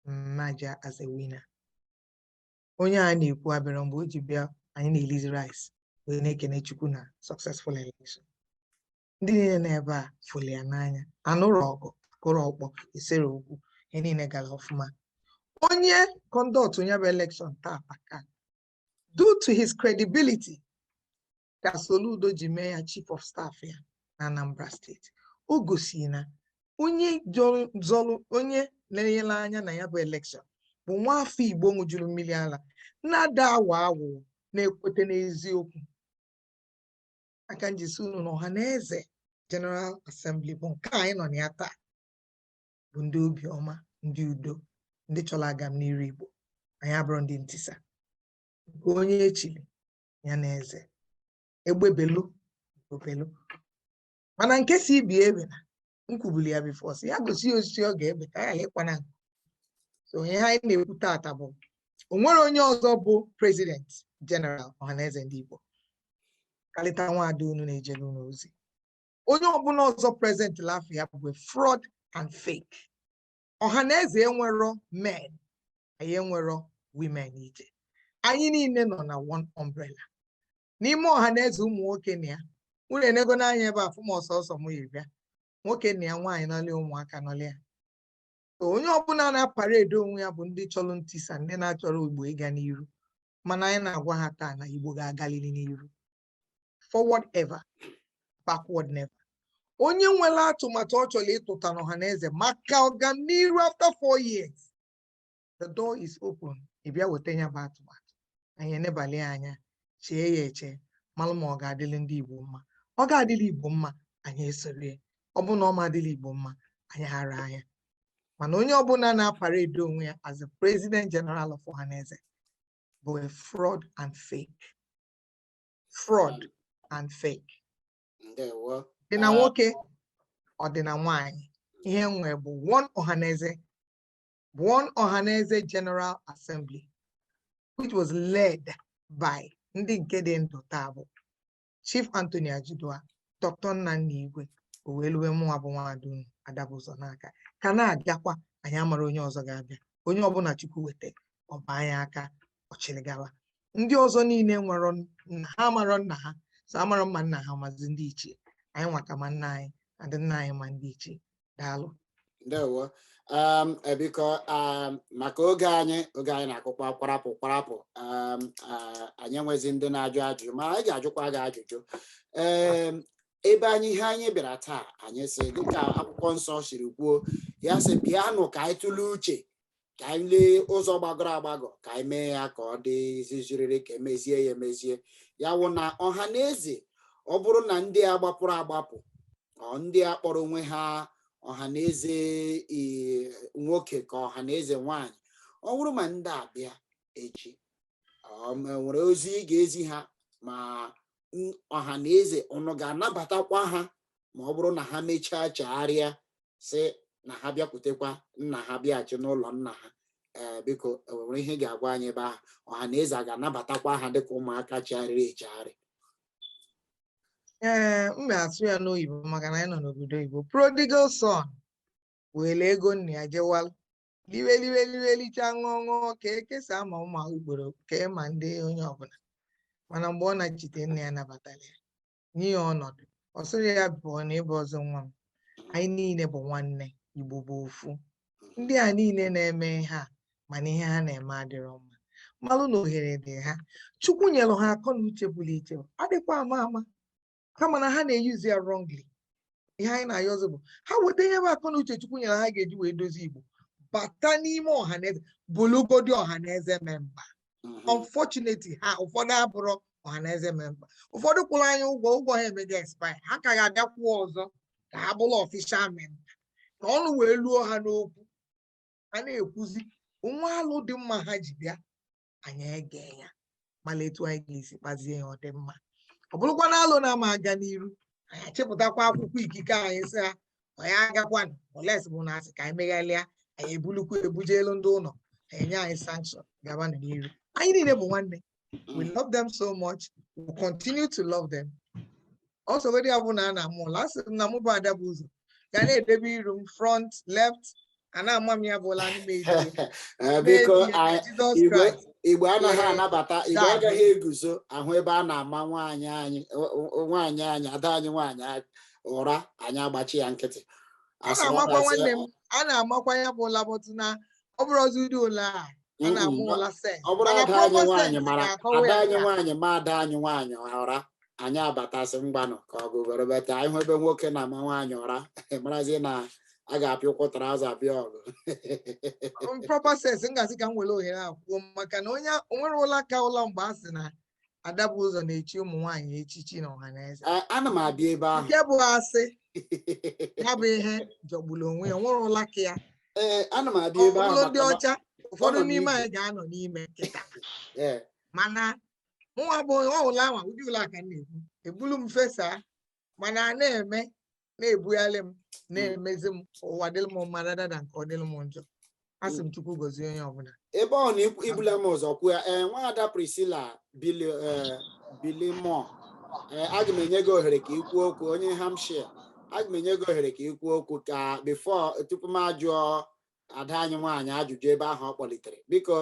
mmaja as a winner. Onye a na-ekwu abịara mgbe o ji bịa, anyị na-elizi rice wee na-ekene Chukwu na successful election. Ndị niile nọ ebe a fụrụ ya n'anya, anụrụ ọgụ, kụrụ ọkpọ, esere okwu, ihe niile gara ọfụma. Onye conduct ya bụ election tata ka due to his credibility ka Soludo ji mee ya chief of staff ya na Anambra Steeti. O gosi na onye zọrọ, onye na-enyere anya na ya bụ election bụ nwaafọ Igbo ṅụjuru mmiri ara, na-ada awa aghụghọ, na-ekwete n'eziokwu. Aka njisi unu na Ọhaneze General Assembly bụ nke anyị nọ na ya taa bụ ndị obiọma, ndị udo, ndị chọrọ agam n'iru Igbo. Anyị abụrụ ndị ntisa. Nke onye echiri ya na eze, egbebelu obelu, mana nke si ibi ebe na nkwubili ya before si ya gosi ya osisi ọ ga-ebe ka ya ghara ịkwa na nkụ. So ihe anyị na-ekwu tata bụ o nwere onye ọzọ bụ President General Ọhaneze Ndị Igbo kalịta nwaada unu na-ejere unu ozi. Onye ọbụla ọzọ present lafọ ya bụ fraud and fake. Ọhaneze enwero men, anyị enwero women ije. Anyị niile nọ na one umbrella n'ime Ọhaneze. Ụmụ nwoke na ya, unu enego n'anya ebe a, fụ m ọsọsọ m yi bịa. Nwoke na ya, nwaanyị nọlịa, ụmụaka nọlịa. So onye ọbụla na-aparade onwe ya bụ ndị chọrọ ntisa, ndị na-achọrọ Igbo ịga n'iru. Mana anyị na-agwa ha taa na Igbo ga-agalili n'iru. Forward ever, backward never. Onye nwere atụmatụ ọ chọrọ ịtụta n'Ọhaneze maka ọganiru after 4 years, the door is open. Ị bịa weta ya bụ atụmatụ, anyị enebali anya, chee ya eche, malụ ma ọ ga-adịrị ndị Igbo mma. Ọ ga-adịrị Igbo mma, anyị esorie. Ọ bụ na ọ ma adịrị Igbo mma, anyị ghara anya. Mana onye ọbụla na-aparade onwe ya as the President General of Ọhaneze bụ a fraud and fake, fraud and fake. Ndewo. Dị na nwoke, ọ dị na nwanyị, ihe nwe bụ one Ọhaneze, one Ọhaneze General Assembly, which was led by ndị nke dị ndụ taa bụ Chief Anthony Ajidua, Dr. Nnanna Igwe, Oweluwe, mụnwa bụ nwaada unu Adabụzọ n'aka ka na-abịakwa. Anyị amara onye ọzọ ga-abịa. Onye ọbụla Chukwu weta, ọba anyị aka, ọchịrị gawa. Ndị ọzọ niile nwere nna ha, amarọ nna ha, so amarọ mma nna ha mazi ndị ichie. Anyị nwaka ma nna anyị na ndị nna anyị ma ndị ichie. Daalụ. Ndewo. Biko, maka oge anyị, oge anyị na-akụkwa kwarapụ kwarapụ, anyị enwezi ndị na-ajụ ajụjụ, ma anyị ga-ajụkwa gị ajụjụ. Ebe anyị, ihe anyị bịara taa, anyị sị dịka akwụkwọ nsọ siri kwuo ya, sị bịanụ ka anyị tụlee uche, ka anyị lee ụzọ gbagọrọ agbagọ, ka anyị mee ya ka ọ dị ziziriri, ka emezie ya emezie. Ya wụ na ọha na eze, ọ bụrụ na ndị a gbapụrụ agbapụ, ọ ndị a kpọrọ onwe ha ọha na eze nwoke ka ọha na eze nwanyị, ọ bụrụ ma ndị a bịa echi, nwere ozi ị ga-ezi ha, ma ọha na eze unu ga-anabatakwa ha, ma ọ bụrụ na ha mechaa chegharịa, sị na ha bịakwutekwa nna ha, bịaghachi n'ụlọ nna ha? Ee, biko, enwere ihe ị ga-agwa anyị ebe ahụ? Ọha na eze a ga-anabatakwa ha dịka ụmụaka chegharịrị echegharị? Ee, m ga-asụ ya n'oyibo maka na anyị nọ n'obodo oyibo. Prodigal son. Were ego nna ya jewalụ liwe liwe liwe lichaa, ṅụọ ṅụọ, ka ekesa ma ụmụ ugboro kee ma ndị onye ọbụla. Mana mgbe ọ nachite, nna ya nabatara ya, nye ya ọnọdụ. Ọ sịrị ya pụọ na ịbụ ọzọ nwa m. Anyị niile bụ nwanne. Igbo bụ ofu. Ndị a niile na-eme ihe a, mana ihe ha na-eme adịrọ mma. Mmalụ na ohere dị ha. Chukwu nyere ha akọ na uche pụrụ iche, adịkwa ama ama, kama na ha na-eyuzi ya wrongly. Ihe anyị na-ayọ ọzọ bụ ha weta ihe bụ akọ na uche Chukwu nyere ha ga-eji wee dozie Igbo, bata n'ime Ọhaneze, bụlụgodi Ọhaneze member. Unfortunately, ha ụfọdụ abụrụ Ọhaneze member. Ụfọdụ kwụrụ anyị ụgwọ, ụgwọ ha emega expire. Ha ka ga-abịa kwụọ ọzọ ka ha bụrụ official member, ka ọnụ wee luo ha n'okwu. Ha na-ekwuzi nwa alụ dị mma ha ji bịa. Anyị ege ya, mala etu anyị ga-esi kpazie ya, ọ dị mma. Ọ bụrụkwa na alụ na-ama aga n'iru, anyị achịpụtakwa akwụkwọ ikike anyị, sị ha ọ ya agakwanụ oles bụ na asị ka anyị meghalịa. Anyị ebulukwa ebuje elu ndị ụlọ, ha enye anyị sanction, gabanụ n'iru. Anyị niile bụ nwanne. We love them so much. We continue to love them. Ọsọgodi ya bụ na a na-amụ ụlọ, asị m na mụ bụ Ada bụ ụzọ ga na-edebe iru m front left, a na-ama m ya bụ ụlọ anụ m ejie. Biko, N'ezie, Jizọs Igwe Kraịst Igbo anaghị were anabata Igbo daa agaghị eguzo ahụ ebe a na-ama nwaanyị anyị, nwaanyị anyị, ada anyị nwaanyị ụra, anyị agbachi ya nkịtị. A Asị na-amakwa asị nwanne m, a na-amakwa ya bụ ụla bọtụ na ọ bụrụ ọzọ ụdị ụla a a na-ama ụla sef. Ọ bụrụ Mana ada anyị proper nwaanyị sense mara ga-akọwa ada ya anyị taa. nwaanyị ma ada anyị nwaanyị ụra, anyị abatasị mgbanụ ka ọgụ were beta. Anyị hụ ebe nwoke na-ama nwaanyị ụra, marazie na a ga-apịa ụkwụ trouser bịa ọgụ. Proper sense m ga-asị ka m were ohere a kwuo maka na onye onwere ụla ka ụla mgbe a sị na Ada bụ ụzọ na-echi ụmụ nwaanyị echichi na Ọhaneze. Ana m abịa ebe ahụ. Nke bụ asị, ya bụ ihe jọgburu onwe ya. Onwere ụla ka ya. Ee, ana m abịa Ọ ebe ahụ bụrụ ndị maka na ọcha, ụfọdụ ọ nọ n'ime n'igwe. anyị ga-anọ n'ime kịta. Mana mụnwa bụ onye ụla anwa, ụdị ụla ka m na-ekwu, ebulu m fesaa, mana a na-eme na-ebugharị m, na-emezi m ụwa dịrị m mma dada nke ọ dịrị m njọ. Asị m Chukwu gọzie onye ọbụla. Ebe ọ na ibula m ụzọ kwuo ya, ee, nwaada Priscilla Bili, ee, Bilimo, ee, aga m enye gị ohere ka ị kwuo okwu. Onye Hampshire, aga m enye gị ohere ka ị kwuo okwu ka before tupu m ajụọ ada anyị nwaanyị ajụjụ ebe ahụ ọ kpọlitere. Biko,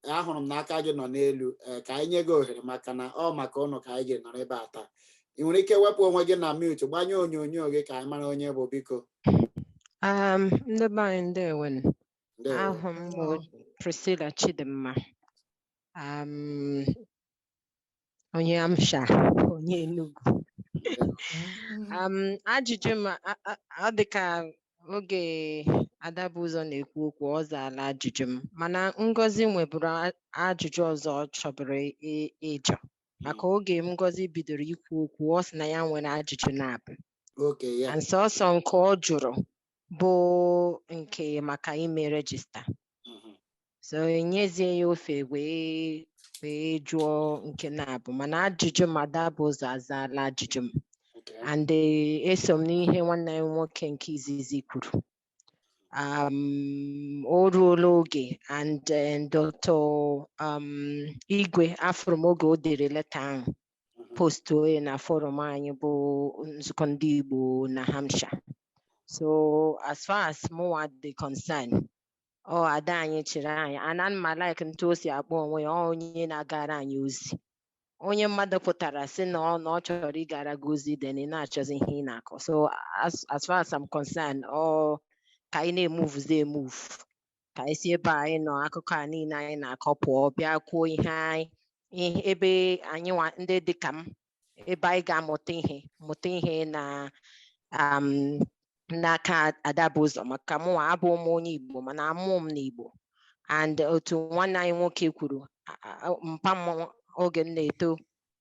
ahụrụ m n'aka gị nọ n'elu. Ee, ka anyị nye gị ohere maka na ọ maka ụnụ ka anyị ga-nọrọ ebe a taa. Ị nwere ike wepụ onwe gị na mute, gbanye onyonyo gị ka anyị mara onye bụ, biko. Ndị be anyị, ndewonu. Ndewo. Ahụ m bụ Priscilla Chidimma. Onye Hampshire, onye Enugu. Ajụjụ m ọ dị ka oge Adabụzọ na-ekwu okwu, ọ zaala ajụjụ m, mana Ngozi nweburu ajụjụ ọzọ ọ chọburu ịjụ maka oge Ngozi bidoro ikwu okwu, ọ sị na ya nwere ajụjụ na-abụ. Okay, yeah. And sọsọ nke ọ jụrụ bụ nke maka ime register. So enyezie ya ofe wee jụọ nke na-abụ, mana ajụjụ m, Adabụzọ azaala ajụjụ m. And eso m n'ihe nwanne m nwoke nke izizi kwuru. O ruola oge and Dr. Igwe, afụrụ m oge o dere leta ahụ, postuo ya na forum anyị bụ Nzukọ Ndị Igbo na Hampshire. So as far as mụnwa dị concern, ọ ada anyị chịrị anyị, and ana m like ntu o si akpọ onwe ya, ọ onye na-agara anyị ozi. Onye mmadụ pụtara sị na ọ chọrọ ịgara gị ozi, then ị na-achọzi ihe ị na-akọ. So as far as I'm concerned, ọ ka anyị na-emuvuzi emove, ka anyị si ebe anyị nọ, akụkọ a niile anyị na-akọ pụọ, bịa kwuo ihe anyị, ihe ebe anyị nwa ndị dịka m, ebe anyị ga-amụta ihe, mụta ihe na n'aka Adabụzọ, maka mụnwa abụ m onye Igbo, mana amụọ m n'Igbo. And otu nwanne anyị nwoke kwuru, mpa m oge m na-eto,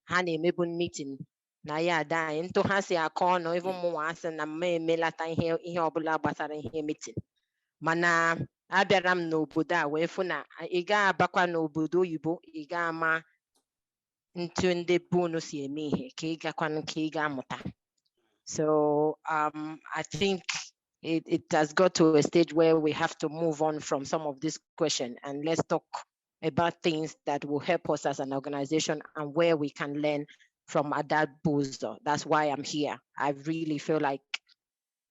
ha na-emebu meeting na ya ada anyị, ntụ ha si akọ ọnụ, even mụnwa asị na mma emelata ihe ọbụla gbasara ihe meeting. Mana abịara m n'obodo a wee fụ na ị ga-abakwa n'obodo oyibo, ị ga-ama ntu ndị be unu si eme ihe, ka ị gakwanụ ka ị ga-amụta. So I think it has got to a stage where we have to move on from some of this question and let's talk about things that will help us as an organization and where we can learn from Adabụzọ. That's why I'm here. I really feel like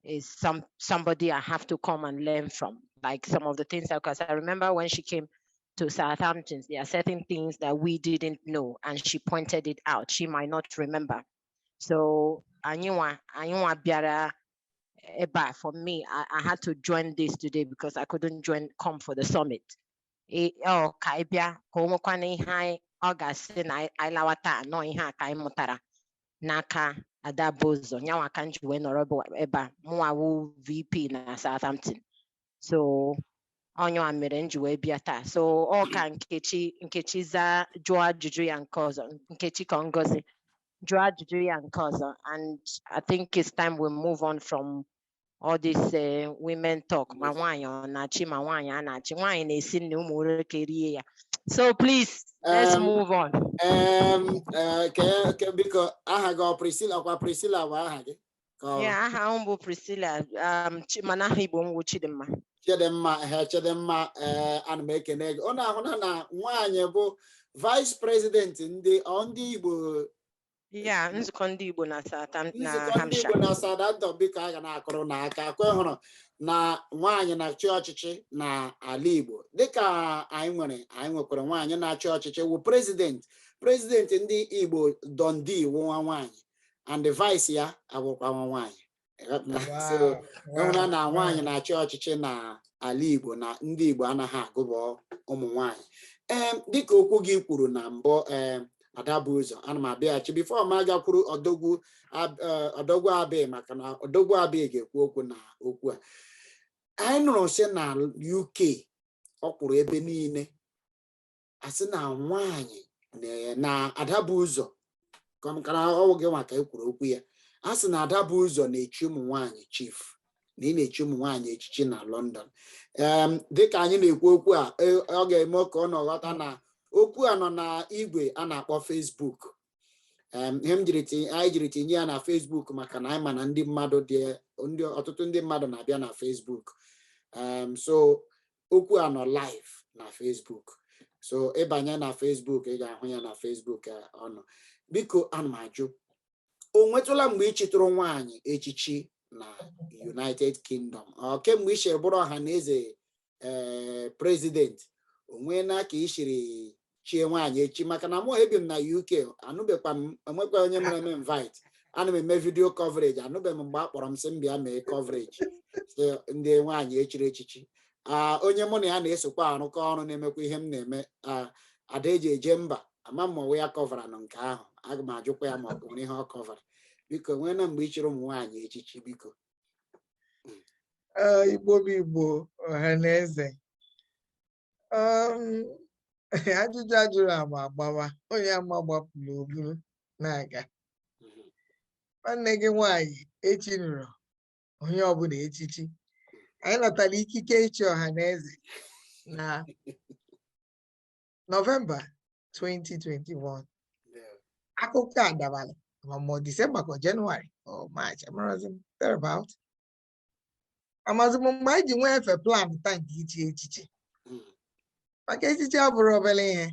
is somebody I have to come and learn from. Like some of the things, because I remember when she came to Southampton, there are certain things that we didn't know, and she pointed it out. She might not remember. So anyịnwa bịara ebe a, for me, I had to join this today because I couldn't come for the summit. Ọ ka ị bịa ka o nwekwana ihe anyị ọ ga-asị na anyị lawa taa nọ ihe a ka anyị mụtara n'aka Ada Bụzọ nyanwa ka m ji wee nọrọ ebe a mụnwa wụ VP na Southampton. So ọnyanwa mere m ji wee bịa taa. So ọ ka Nkechi zaa jụọ ajụjụ ya nke ọzọ. Nkechi ka Ngozi jụọ ajụjụ ya nke ọzọ, and I think it's time we move on from all this women talk, ma nwaanyị ọ na-achị, ma nwaanyị a na-achị, nwaanyị na-esi nri ụmụ nwoke rie ya. So please, let's move on. Ke biko, aha gị ọ Priscilla? Ọkwa Priscilla bụ aha gị? Ka ọ- Yeah, aha m bụ Priscilla, mana aha Igbo m wụ Chidimma. Chidimma, he Chidimma, ee, ana m ekene gị. Ọ na-ahụ na nwaanyị bụ vice president ndị Igbo. Yeah, nzukọ ndị Igbo na Southampton, na nzukọ ndị Hampshire. Igbo na Southampton. Biko, a ga na-akụrụ n'aka kwe hụrụ na nwaanyị na-achị ọchịchị na ala Igbo dịka anyị nwere. Anyị nwekwara nwaanyị na-achị ọchịchị wụ president ndị Igbo Dundee, wụ nwa nwaanyị, and the vice ya abụkwa nwa nwaanyị. So enwere na nwaanyị na-achị ọchịchị na ala Igbo, na ndị Igbo anaghị agụbọ ụmụ nwaanyị. Ee, dịka okwu gị kwuru na mbụ, ee, Ada bụ ụzọ, ana m abịaghachi before m agakwuru Ọdọgwu Abịa, maka na Ọdọgwu Abịa ga-ekwu okwu na okwu a anyị nụrụ sị na UK ọ kwụrụ ebe niile, asị na nwaanyị na Ada bụ ụzọ ka na ọwụ gị maka ekwuru okwu ya, a sị na Ada bụ ụzọ na-echi ụmụ nwaanyị chief, na ị na-echi ụmụ nwaanyị echichi na London. Dịka anyị na-ekwu okwu a, ọ ga-eme ka ọ nọ ghọta na okwu a nọ na igwe a na-akpọ Facebook. Ihe m jiri tinye, anyị jiri tinye ya na Facebook maka na anyị ma na ndị mmadụ dị ndị ọtụtụ ndị mmadụ na-abịa na Facebook. So okwu a nọ live na Facebook, so ịbanye na Facebook, ị ga-ahụ ya na Facebook. Ọ nọ. Biko, ana m ajụ, o nwetụla mgbe ị chịtụrụ nwaanyị echichi na United Kingdom? Ọ kemgbe ị chịrị bụrụ ọha na eze ee president, o nweela ka ị chịrị chie nwaanyị echi? Maka na mụ ebi m na UK, anụbekwa m, enwekwa onye mere m invite. Ana m eme video coverage, anụbeghị m mgbe a kpọrọ m sị m bịa mee coverage sị ndị nwaanyị echiri echichi. Onye mụ na ya na-esokwa arụkọ ọrụ na-emekwa ihe m na-eme, ada eji eje mba, ama m ọwụ ya coverara nụ nke ahụ. Aga m ajụkwa ya ma ọ nwere ihe ọ coverara. Biko, nwee na mgbe ị chịrị ụmụ nwaanyị echichi, biko? Ee, Igbo bụ Igbo, ọha na eze. Ajụjụ ajụrụ agba agbawa onye ama gbapụrụ oburu na-aga. Nwanne gị nwanyị echinụrụ onye ọbụla echichi. Anyị natara ikike ịchị ọha na eze na Nọvemba 2021. Akụkọ a dabara ma ọ Disemba ka ọ Jenụwarị ọ Maachị, amarazị m, thereabout. Amazi m mgbe anyị ji nwee efe plan taa nke ichi echichi, maka echichi abụrụ obere ihe.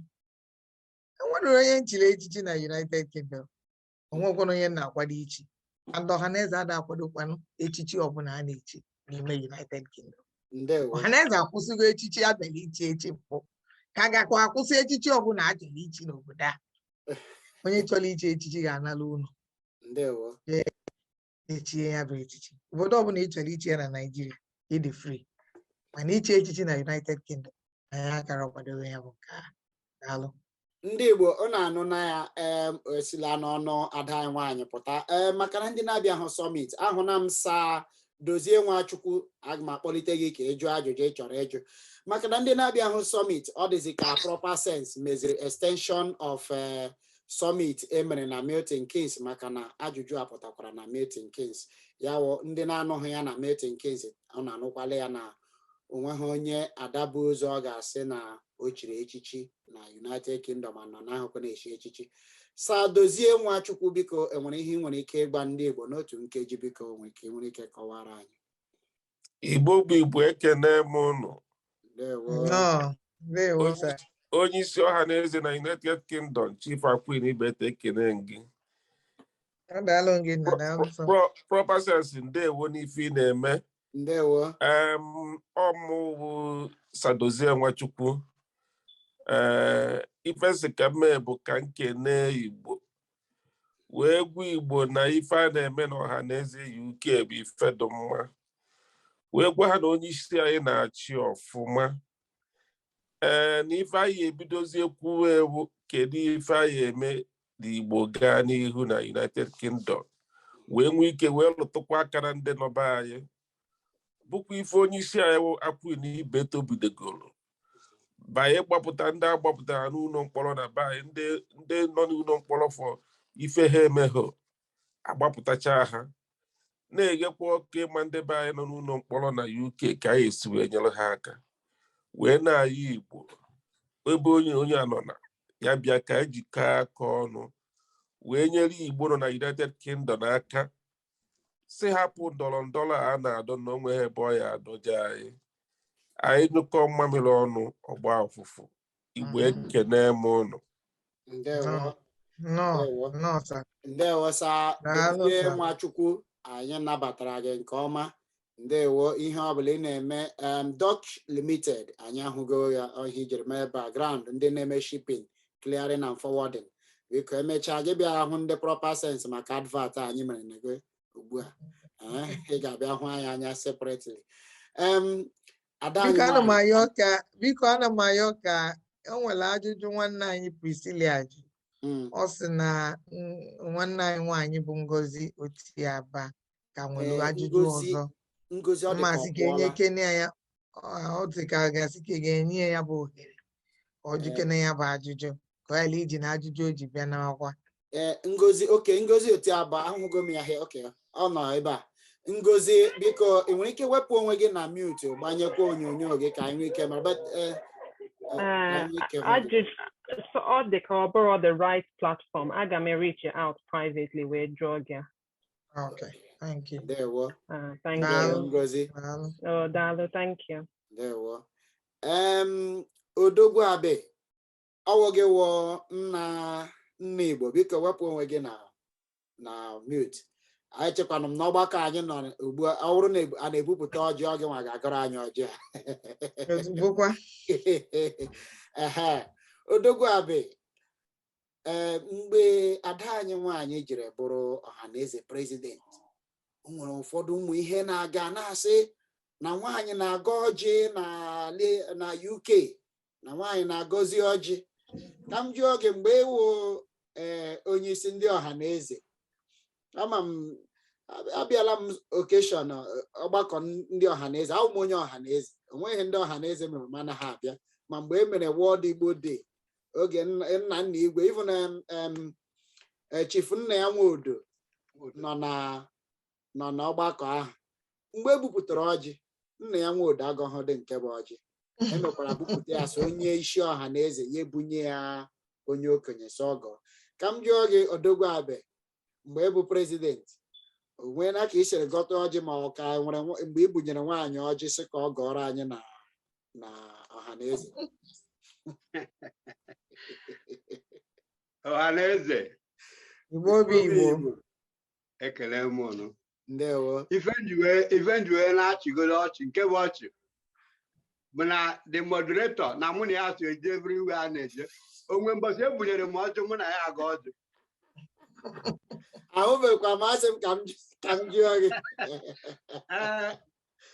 Enwere onye nchiri echichi na United Kingdom, onwekwana onye na-akwado ichi, and ọhaneze ada akwadokwanụ echichi ọbụla a na-echi n'ime United Kingdom. Ndewo. Ọhaneze akwụsịgo echichi a bịara ichi echi mpụ, ka a gakwa akwụsị echichi ọbụla a chọrọ ichi n'obodo a. Onye chọrọ ichi echichi ga-anala ụlọ Ndewo. echie ya bụ echichi. Obodo ọbụla ị chọrọ ichi ya na Naịjirịa, ịdị free, mana ichi echichi na United Kingdom, anyị akara kwadobe ya bụ nke a. Daalụ. Ndị Igbo, ọ na-anụ na ya esila n'ọnụ ada anyị nwaanyị pụta, ee, maka na ndị na-abịa hụ summit ahụ na m saa dozie Nwachukwu, aga m akpọlite gị ka ị jụọ ajụjụ ị chọrọ ịjụ, maka na ndị na-abịa hụ summit, ọ dịzi ka proper sense meziri extension of summit emere na Milton Keynes, maka na ajụjụ a pụtakwara na Milton Keynes. Ya wụ ndị na-anụghị ya na Milton Keynes, ọ na-anụkwala ya na onweghị onye ada bụ ụzọ ọ ga-asị na o chiri echichi na United Kingdom anọ n'ahụkwa na-echi echichi. Saa dozie Nwachukwu, biko, enwere ihe ị nwere ike ịgwa ndị Igbo n'otu nkeji? Biko, nwere ike kọwara anyị. Igbo bụ Igbo, ekene m unu. Ndewo. Nnọọ, ndewo sir. Onye isi ọha na eze na United Kingdom, Chief Akwin Ibete, ekene gị. Ọ daalụ gị nna, daalụ sọ. Proper Sense, ndewo n'ife ị na-eme. Ndewo. Ọmụ bụ Sadozie Nwachukwu. Ee, ife sị ka m mee bụ ka nkene Igbo wee gwa Igbo na ife a na-eme n'Ọha na Eze UK bụ ife dị mma, wee gwa ha na onye isi anyị na-achị ọfụma. Ee, na ife anyị ebidozie kwuwe ewu, kedu ife anyị eme na Igbo gaa n'ihu na United Kingdom, wee nwee ike wee lụtụkwa aka na ndị nọba anyị, bụkwa ife onye isi anyị wụ Akwụna Ibeto bidogoro banye gbapụta ndị agbapụtara n'ụlọ mkpọrọ na be anyị, ndị nọ n'ụlọ mkpọrọ fọ ife ha emeghọ, agbapụtacha ha, na-eghekwa ọkụ ịma ndị be anyị nọ n'ụlọ mkpọrọ na UK ka anyị esi wee nyere ha aka, wee na-ayọ Igbo ebe onye a nọ na ya bịa ka anyị jikọọ aka ọnụ wee nyere Igbo nọ na United Kingdom aka, si hapụ ndọrọ ndọrọ a na-adọ na onwe ha ebe ọ ya adọje anyị. Anyị nyụkọ mmamịrị ọnụ, ọgba ụfụfụ. Igbo, ekene m ụnụ. Ndewo. Nnọọ. Ndewo. Nnọọ sa. Ndewo sa. Daalụ Dozie sir. Nwachukwu, anyị nabatara gị nke ọma. Ndewo. Ihe ọbụla ị na-eme, Dutch Limited, anyị ahụgo ya ọhịa ijiri mee background, ndị na-eme shipping, clearing and forwarding. Biko, emechaa gị bịa hụ ndị Proper Sense maka advert a anyị mere na gị ugbu a. Ị ga-abịa hụ anyị anya separately. Ada anyị Biko, ana m nwanyị. ayọ ka, biko, ana m ayọ ka o nwere ajụjụ nwanne anyị Priscilla jụ. Ọ sị na nwanne anyị nwaanyị bụ Ngozi Otiaba ka nwere ajụjụ Ngozi ọzọ. Ngozi, ọ dị ka ọ Mmasị ka enye pụọla. kene ya, ọ dị ka a ga-asị ka ị ga-enye ya bụ ohere ka ọ jụkene ya bụ ajụjụ, ka ọ ghara iji na ajụjụ o ji bịa n'akwa. Ee, Ngozi, oke Ngozi Otiaba, ahụgo m ya he. Oke, ọ nọ ebe a. Ngozi, biko, ị nwere ike wepụ onwe gị na mute, gbanyekwa onyonyo gị ka anyị nwee ike mara, but ka anyị nwee ike hụ gị. Ajụjụ so ọ dị ka ọ bụrụ the right platform. Aga m reach you out privately wee jụọ gị. Okay, thank you. Ndewo. Thank Ndewo. you. Ngozi. Daalụ. Oh, daalụ, thank you. Ndewo. Odogwu Abe, ọwụ gị wụ nna nna Igbo. Biko wepụ onwe gị na mute. Anyị chekwanụ m n'ọgbakọ anyị nọ ugbu a, ọ bụrụ na a na-ebupụta ọjị, ọ gị nwa ga-agọrọ anyị ọjị a. Ozugbo. Ehe, Odogwu Abe, ee, mgbe ada anyị nwaanyị jiri bụrụ Ọhaneze president, o nwere ụfọdụ ụmụ ihe na-aga na-asị na nwaanyị na-agọ ọjị na UK, na nwaanyị na-agọzi ọjị. Ka m jụọ gị, mgbe ewu ee onye isi ndị Ọhaneze, ama m abịala m occasion ọgbakọ ndị Ọhaneze, ahụ m onye Ọhaneze, onweghị ndị Ọhaneze mere mana ha abịa, ma mgbe e mere World Igbo Day, oge nna nna Igwe, even Chief nna ya Nwodo nọ n'ọgbakọ ahụ, mgbe e bupụtara ọjị, nna ya Nwodo agọghị dị nke bụ ọjị emekwara bupụta ya, so onye isi ọha na eze ya ebunye ya onye okenye so ọgọ. Ka m jụọ gị, Odogwu Abe, mgbe ị bụ president, o nweela ka ị siri gọta ọjị, ma ọ ka nwere mgbe ị bunyere nwaanyị ọjị sị ka ọ gọrọ anyị na ọha na eze? Ọha na eze. Igbo obi Igbo. Ekele m ụnụ. Ndewo. Ife njiwe na-achịgoro ọchị, nke bụ ọchị bụ na the moderator na mụ na ya so eje everywhere a na-eje onwe. Mbọsị ebunyere m ọjị, mụ na ya aga ọjị. Ahụbekwa m, asị m ka m jụọ gị. Ee,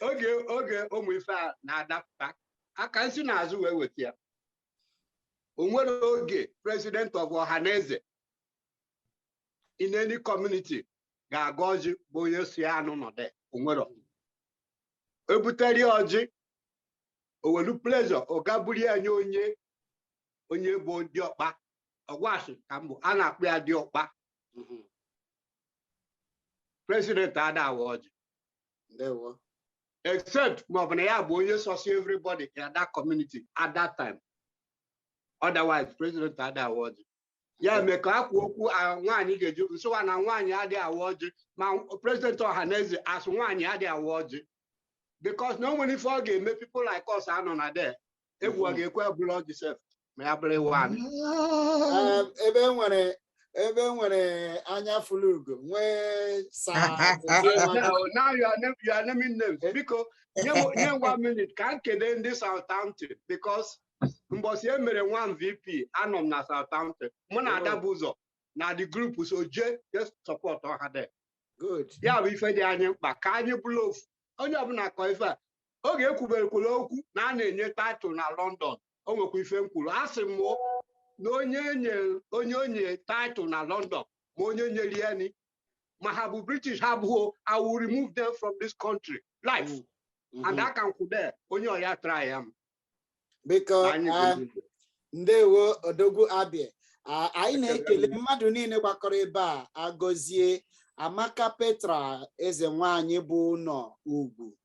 oge ụmụ ife a na-adapụta aka nsi n'azụ wee weta ya, o nwere oge president of Ọhaneze in any community ga-aga ọjị bụ onye si ya anụ nọdụ onwero ebutere ya ọjị, owelu pleasure ọ buru ya nye onye bụ diọkpa ọgwashi ka mbụ a na-akpọ ya diọkpa. President ada awa ọjị Ndewo. Except ma ọ bụ na ya bụ onye sọsi everybody in that community at that time. Otherwise, president ada awa ọjị. Ya mee ka akwa okwu a, nwaanyị ga-eji nsịwa na nwaanyị adịghị awa ọjị, ma president Ọhaneze asụ nwaanyị adịghị awa ọjị, because na o nwere ife ọ ga-eme people like us anọ na there, egwu ọ ga-ekwe bụrụ ọjị sef ma ya bụrụ ịwa anyị. Ebe e nwere Ebe e nwere anya fulu ugo nwee saa Dozie Now, Nwachukwu. now you are naming names. Biko, nye m 1 minute ka m kelee ndị Southampton, because mbọsị e mere nwa m VP, anọ m na Southampton. Mụ na Ada bụ ụzọ na the group, so jee support ọha there. Good. Ya bụ ife dị anyị mkpa ka anyị bụrụ ofu. Onye ọbụla kọ ife a oge ekwuberekwula okwu na a na-enye title na London, o nwekwa ife m kwuru. A sị m na onye nye onye onye title na London, ma onye nyere ya ni, ma ha bụ British, ha abụghị, I will remove them from this country life and I can kwụ there. Onye ọya try ya m. Biko, Na anyị bụ ndị Igbo. Ndewo, Odogwu Abia. Ah, anyị na-ekele Ekele m. mmadụ niile gbakọrọ ebe a. Agọzie Amaka Petra, eze nwanyị bụ ụnọ ugwu,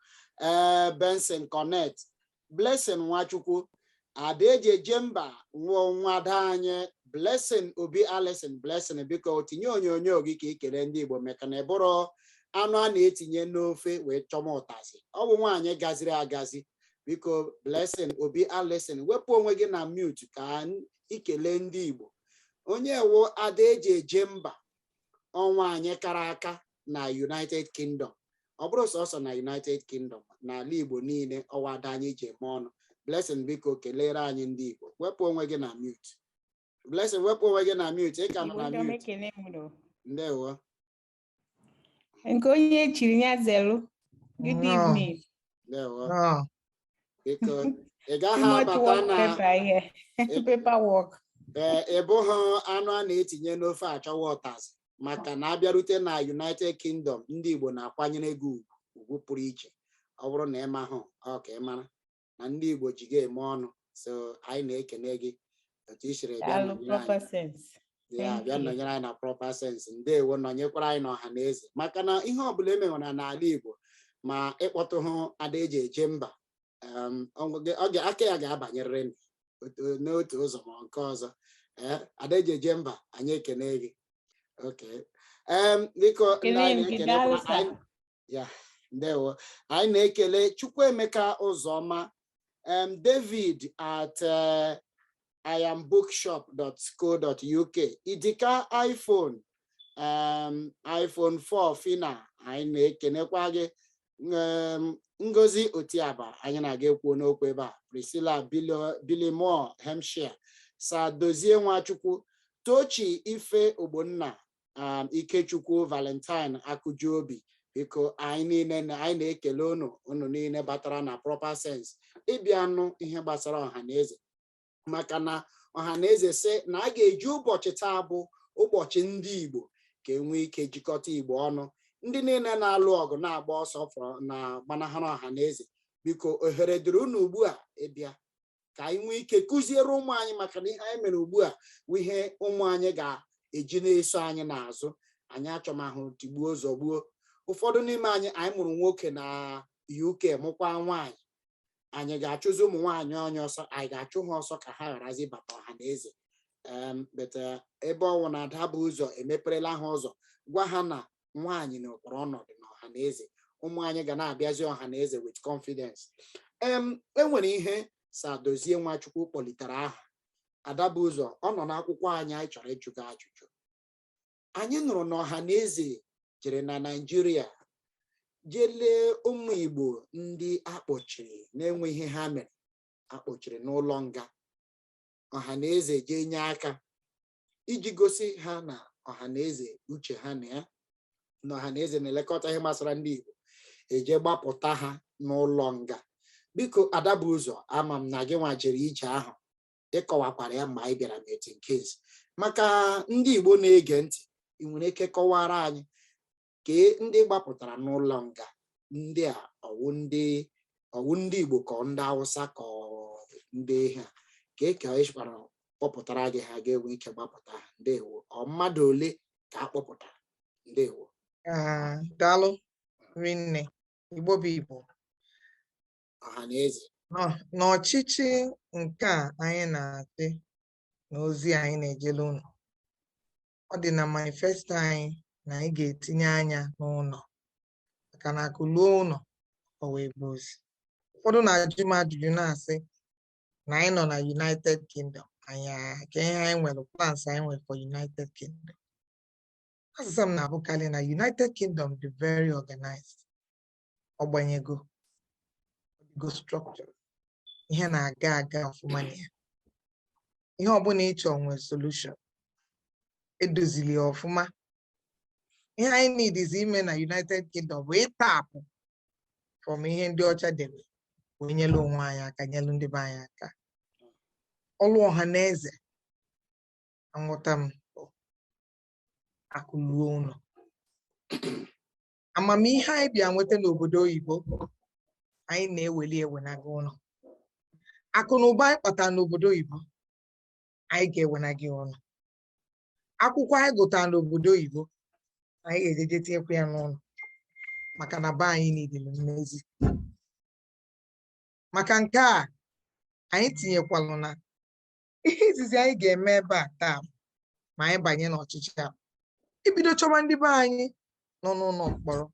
ee, Benson Connect, Blessing Nwachukwu, Adaeji Ejemba, nwụọ nwada anyị Blessing Obi Alison. Blessing, biko tinye onyonyo gị ka ị kelee ndị Igbo, maka na ịbụrụ anụ a na-etinye n'ofe wee chọma ụtazị. Ọ bụ nwaanyị gaziri agazi. Biko, Blessing Obi Alison, wepụ onwe gị na mute ka ikele ndị Igbo. Onye wu ada eji eje mba, ọnwa anyị kara aka na United Kingdom. Ọ bụrụ sọsọ na United Kingdom, n'ala Igbo niile, ọwa ada anyị ji eme ọnụ. Blessing, biko kelere anyị ndị Igbo. Wepụ onwe gị na mute. Blessing, wepụ onwe gị na mute. Ị ka nọ Igbo na ndị ọma, mute. ekene m unu. Ndewo. Nke onye chiri ya zelu. Good Nnọọ. evening. Ndewo. Nnọọ. Biko, ị gaghị Too much abata work na paper here. Paperwork. Ee, ị bụghị anụ a na-etinye n'ofe achọwa ụtazị, maka na abịarute na United Kingdom, ndị Igbo na-akwanyere gị ugwu, ugwu pụrụ iche. Ọ bụrụ na ị mahụ ọ ka ị mara na ndị Igbo ji gị eme ọnụ. So anyị na-ekene gị otu i siri bịa Daalụ, nọnyere Proper anyị. Sense. Ya Thank bịa you. nọnyere anyị na Proper Sense. Ndewo. Nọnyekwara anyị n'ọha na eze, maka na ihe ọbụla emenwere n'ala Igbo ma ịkpọtụ hụ ada eji eje mba, aka ya ga-abanyerịrị n'otu ụzọ ma nke ọzọ. Ee, ada eji eje mba, anyị ekene gị. Okay, biko, ndị Ekene anyị m gị, na-ekelekwa daalụ sir. Ya, ndewo. Anyị na-ekele Chukwuemeka Ụzọma, David at iambookshop.co.uk, Idika iPhone, iPhone 4 Fina, anyị na-ekenekwa gị. Ngozi Otiaba, anyị na-aga ekwu n'okwu ebe a. Priscilla Billimore Hampshire, Sir Dozie Nwachukwu, Tochi Ife Ogbonna, Ikechukwu Valentine Akụjuobi. Biko, anyị niile anyị na-ekele unu, unu niile batara na Proper Sense ịbịa nụ ihe gbasara ọha na eze, maka na ọha na eze sị na a ga-eji ụbọchị taa bụ ụbọchị ndị Igbo ka e nwee ike jikọta Igbo ọnụ. Ndị niile na-alụ ọgụ, na-agba ọsọ fọrọ na gbanahara ọha na eze, biko, ohere dịrị unu ugbu a ịbịa ka anyị nwee ike kụziere ụmụ anyị, maka na ihe anyị mere ugbu a bụ ihe ụmụ anyị ga-eji na-eso anyị n'azụ. Anyị achọmahụ tigbuo zọgbuo. Ụfọdụ n'ime anyị, anyị mụrụ nwoke na UK, mụkwa nwaanyị. Anyị ga-achụzi ụmụ nwaanyị onye ọsọ? Anyị ga-achụ ha ọsọ ka ha gharazi ịbata ọha na eze? But ebe ọwụ na ada bụ ụzọ emeperela ha ụzọ, gwa ha na nwaanyị nwekwara ọnọdụ na ọha na eze, ụmụ anyị ga na-abịazi ọha na eze with confidence. Enwere ihe Sir Dozie Nwachukwu kpọlitere aha Adabụzọ, ọ nọ n'akwụkwọ anyị. Anyị chọrọ ịjụ gị ajụjụ. Anyị nụrụ na ọha na eze jere na Naịjirịa jee lee ụmụ Igbo ndị akpọchiri na-enweghị ihe ha mere, akpọchiri n'ụlọ nga. Ọha na eze jee nye aka iji gosi ha na ọha na eze uche ha na ya, na ọha na eze na-elekọta ihe gbasara ndị Igbo, eje gbapụta ha n'ụlọ nga. Biko, Adabụzọ, ama m na gị nwa jere ije ahụ, ịkọwakwara ya mgbe anyị bịara meeting case. Maka ndị Igbo na-ege ntị, ị nwere ike kọwara anyị kee ndị gbapụtara n'ụlọ nga ndị a? Ọwụ ndị Igbo, ka ọ ndị Hausa, ka ọ ndị ha ka ka ịchịkwara kpọpụtara gị ha ga-enwe ike gbapụta ha? Ndewo. Ọ mmadụ ole ka a kpọpụtara? Ndewo. Ah, daalụ rinne. Igbo bụ Igbo. Ọha na eze. N'ọchịchị nke a anyị na-achị na ozi anyị na-ejele unu, ọ dị na manifesto anyị na anyị ga-etinye anya n'ụlọ, maka na akụ luo ụlọ, ọ wee bụ ozi. Ụfọdụ na-ajụ m ajụjụ na-asị na anyị nọ na United Kingdom, Anyị ka ihe anyị nwere, plans anyị nwere for United Kingdom. Asịsa m na-abụkarị na United Kingdom dị very organized. Ọgbanyego go structure, ihe na-aga aga ọfụma na ya. Ihe ọbụla ị chọrọ nwere solution, edozili ya ọfụma. Ihe anyị need is ime na United Kingdom bụ ịtapụ from ihe ndị ọcha debe wee nyelu onwe anyị aka, nyelu ndị be anyị aka. Ọlụ ọha na eze, nghọta m, bụ akụluo ụlọ. Amamihe anyị bịa nweta n'obodo oyibo, anyị na-eweli ewenaga ụlọ. Akụ na ụba anyị kpatara n'obodo oyibo, anyị ga-ewenaga ya ụlọ. Akwụkwọ anyị gụtara n'obodo oyibo, anyị ga-ejeje tinyekwa ya n'ụlọ, maka na be anyị niile mmezi. Maka nke a, anyị tinyekwalụ na ihe izizi anyị ga-eme ebe a taa ma anyị banye n'ọchịchị a, ibido chọba ndị be anyị nọ n'ụlọ mkpọrọ,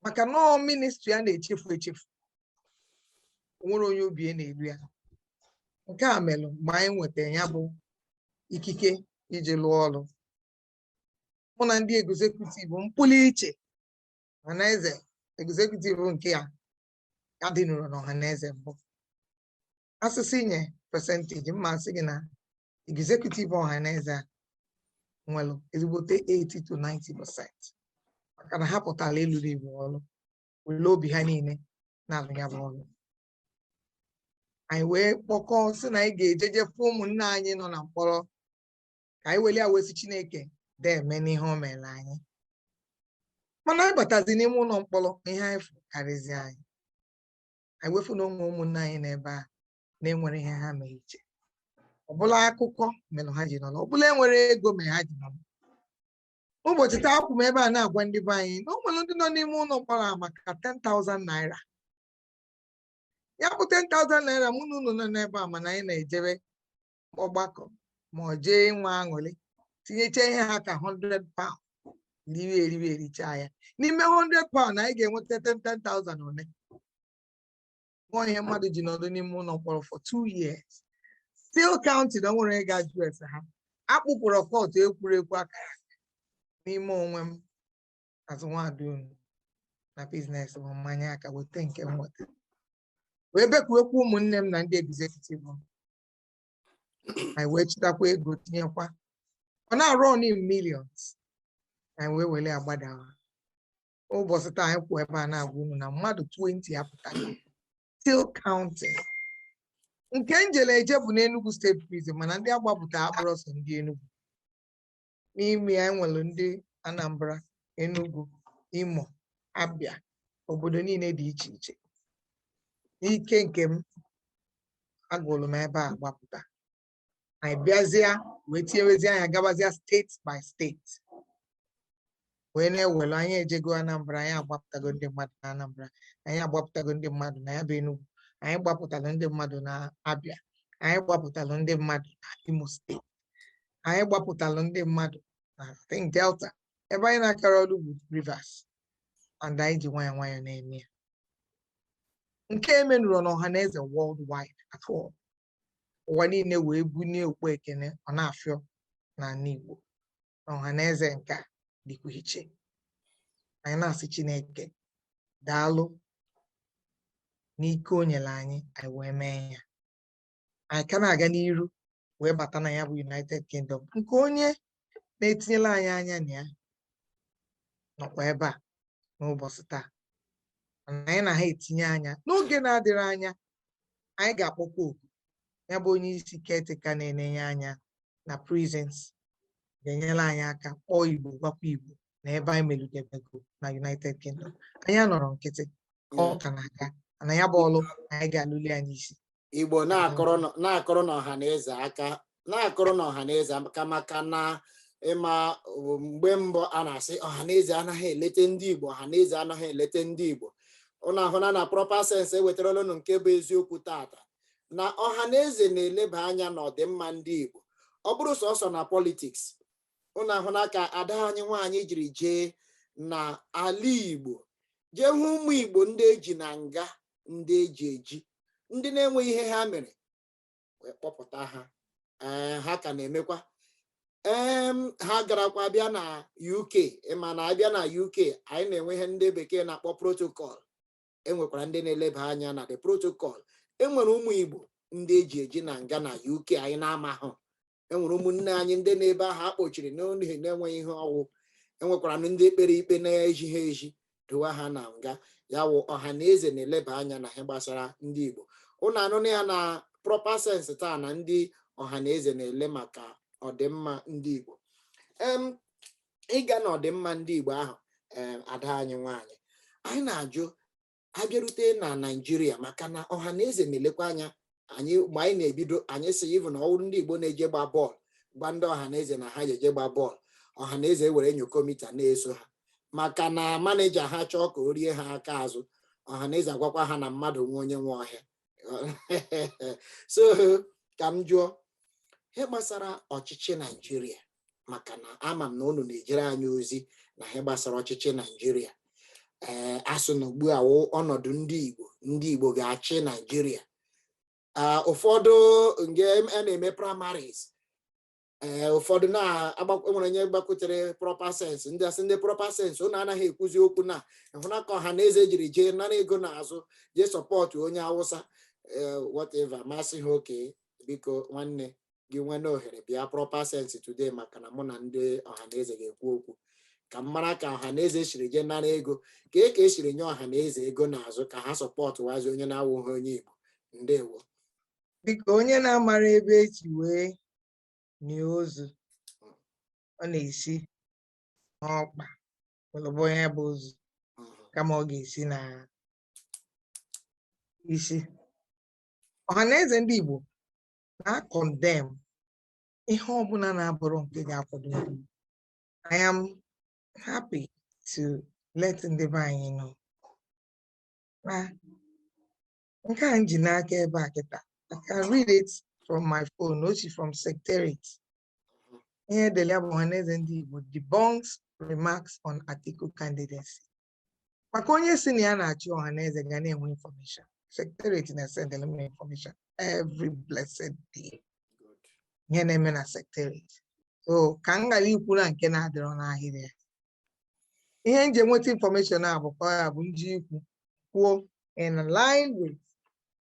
maka nọọ ministry a na-echefu echefu. O nwere onye obi na-eru ya. Nke a mere mgbe anyị nwetara ya bụ ikike iji lụọ ọrụ, mụ na ndị executive mpụli iche Ọhaneze, executive nke ya adịnụrụ n'Ọhaneze mbụ. Asịsị nye percentage mma, asị gị na executive Ọhaneze a nwere ezigbote 80 to 90%, maka na ha pụtara ịlụrụ Igbo ọrụ, were obi ha niile na-alụ ya bụ ọrụ. Anyị wee kpọkọọ sị na anyị ga-ejeje fụ ụmụnne anyị nọ na mkpọrọ, ka anyị weli awesi Chineke deme n'ihe o mere anyị. Mana anyị batazi n'ime ụlọ mkpọrọ, ihe anyị fụ karịzi anyị. Anyị wefu na ụmụ ụmụnne anyị n'ebe a na-enwere ihe ha mere iche ọbụla akụkọ mere ha ji nọrọ, ọbụla enwere ego mere ha ji nọrọ. Ụbọchị taa, akwụ m ebe a na-agwa ndị be anyị na o nwere ndị nọ n'ime ụlọ mkpọrọ a maka 10,000 naira. Ya bụ 10,000 naira, mụ na unu nọ n'ebe a, mana anyị na-ejebe ọgbakọ ma ọ jee nwe aṅụrị, tinyecha ihe ha ka £100, riwe eriwe ericha ya. N'ime £100 anyị ga-enweta 10,000 one nwa ihe mmadụ ji nọdụ n'ime ụlọ mkpọrọ for 2 years, still counting. O nwere ịga jụ ese ha akpụpụrụ court ekwuru ekwu akara n'ime onwe m azụ nwaada unu na business bụ mmanya aka weta nke m nweta wee bekuwekwa ụmụnne m na ndị executive m. Anyị wee chitakwa ego tinyekwa, ọ na-arụ on in millions. Anyị wee were agbadawa. Ụbọchị taa, anyị kwụ ebe a na-agwa unu na mmadụ 20 apụtaghị, still counting. Nke njele eje bụ n'Enugu State Prison, mana ndị agbapụta akpọrọ sọ ndị Enugu. N'ime ya enwere ndị Anambra, Enugu, Imo, Abia, obodo niile dị iche iche. N'ike nke m, agụrụ m ebe a gbapụta. Anyị bịazịa wee tinyewezie anya, gabazịa state by state, wee na-ewelu. Anyị ejego Anambra, anyị agbapụtago ndị mmadụ na Anambra, anyị agbapụtago ndị mmadụ na ya bụ Enugu, anyị gbapụtalụ ndị mmadụ na Abia, anyị gbapụtalụ ndị mmadụ na Imo Steeti, anyị gbapụtalụ ndị mmadụ na, I think, Delta. Ebe anyị na-akara ọrụ bụ Rivers, and anyị ji nwayọọ nwayọọ na-eme ya. Nke emenụrụ n'Ọhaneze worldwide at all, ụwa niile wee bunie okpu ekene. Ọ na-afịọ n'ala Igbo na Ọhaneze nke a dịkwa iche. Anyị na-asị Chineke daalụ n'ike o nyere anyị, anyị wee mee ya. Anyị ka na-aga n'iru wee bata na ya bụ United Kingdom, nke onye na-etinyela anyị anya na ya nọkwa ebe a n'ụbọchị taa. Mana anyị na ha etinye anya n'oge na-adịrị anya, anyị ga-akpọkwa oku ya bụ onye isi caretaker na-enenye anya na prisons ga-enyere anyị aka kpọọ Igbo, gwakwa Igbo na ebe anyị meludebego na United Kingdom. Anyị anọrọ nkịtị, ọ ka na-aga, mana ya bụ ọlụ anyị ga-alụli ya n'isi. Igbo, na-akụrụ n'ọha na eze aka, na-akụrụ n'ọha na eze aka, maka na ịma mgbe mbụ a na-asị ọha na eze anaghị elete ndị Igbo, ọha na eze anaghị elete ndị Igbo. Ụnụ ahụna na proper sense ewetarala unu nke bụ eziokwu tata, na ọha na eze na-eleba anya n'ọdịmma ndị Igbo. Ọ bụrụ sọsọ na politics, ụnụ ahụna ka ada anyị nwaanyị jiri jee na ala Igbo, jee hụ ụmụ Igbo ndị eji na nga, ndị eji eji, ndị na-enweghị ihe ha mere, wee kpọpụta ha. Ee, ha ka na-emekwa. Ha garakwa bịa na UK. Ịma na abịa na UK, anyị na-enwe ihe ndị bekee na-akpọ protocol. Enwekwara ndị na-eleba anya na the protocol. Enwere ụmụ Igbo ndị eji eji na nga na UK anyị na-amahụ. Enwere ụmụnne anyị ndị na-ebe ahụ akpọchiri n'ihi na-enweghị ihe ọwụ. Enwekwara ndị kpere ikpe na-ejighị eji dowa ha na nga. Ya wụ, ọha na eze na-eleba anya na ihe gbasara ndị Igbo. Ụnụ anụnụ ya na proper sense taa na ndị ọha na eze na-ele maka ọdịmma ndị Igbo. Ịga na ọdịmma ndị Igbo ahụ, ada anyị nwanyị, anyị na-ajụ, abịarute na Naijiria, maka na ọha na eze na-elekwa anya anyị. Mgbe anyị na-ebido, anyị si ịvụ na ọwụrụ ndị Igbo na-eje gba bọọlụ, gwa ndị ọha na eze na ha ji eje gba bọọlụ, ọha na eze were nyokomita na-eso ha, maka na manager ha chọọ ka o rie ha aka azụ, ọha na eze agwakwa ha na mmadụ nwe onye nwe ọhịa. So ka m jụọ ihe gbasara ọchịchị Naijiria, maka na ama m na unu na-ejere anyị ozi na ihe gbasara ọchịchị Naijiria. Ee, asụ na ugbu a wụ ọnọdụ ndị Igbo, ndị Igbo ga-achị Naijiria. Ụfọdụ nge a na-eme primaries, ee, ụfọdụ na-agbakwa. Nwere onye gbakwutere proper sense, ndị asị ndị proper sense, unu anaghị ekwuzi okwu na ịhụna ka ọha na eze jiri jee nara ego n'azụ, jee support onye Awụsa. Ee, whatever masị ha. Oke biko, nwanne gị nwee ohere bịa proper sense today, maka na mụ na ndị ọha na eze ga-ekwu okwu ka m mara ka ọha na eze siri jee nara ego, ka esiri nye ọha na eze ego n'azụ ka ha support wazi onye na-awụghị onye Igbo. Ndewo. Biko, onye na-amara ebe esi wee nie ozu, ọ na-esi n'ọkpa welụba onye bụ ozu kama ọ ga-esi na isi. Ọhaneze ndị Igbo na-condemn ihe ọbụla na-abụrụ nke ga-akwado ndị Igbo. I am happy to let ndị be anyị know na nke a m ji n'aka ebe a kịta, I can read it from my phone. O si from secretariat. Ihe edere ya bụ "Ọhaneze ndị Igbo debunks remarks on Atiku candidacy." Maka onye si na ya na-achị ọhaneze ga na-enwe information. Secretariat na-send m information every blessed day. Ihe na-eme na secretariat. So ka m ghara ikwu na nke na-adịrọ n'ahịrị ya. Ihe m ji enweta information a bụ ka ọ ya bụ nji ikwu kwuo in line with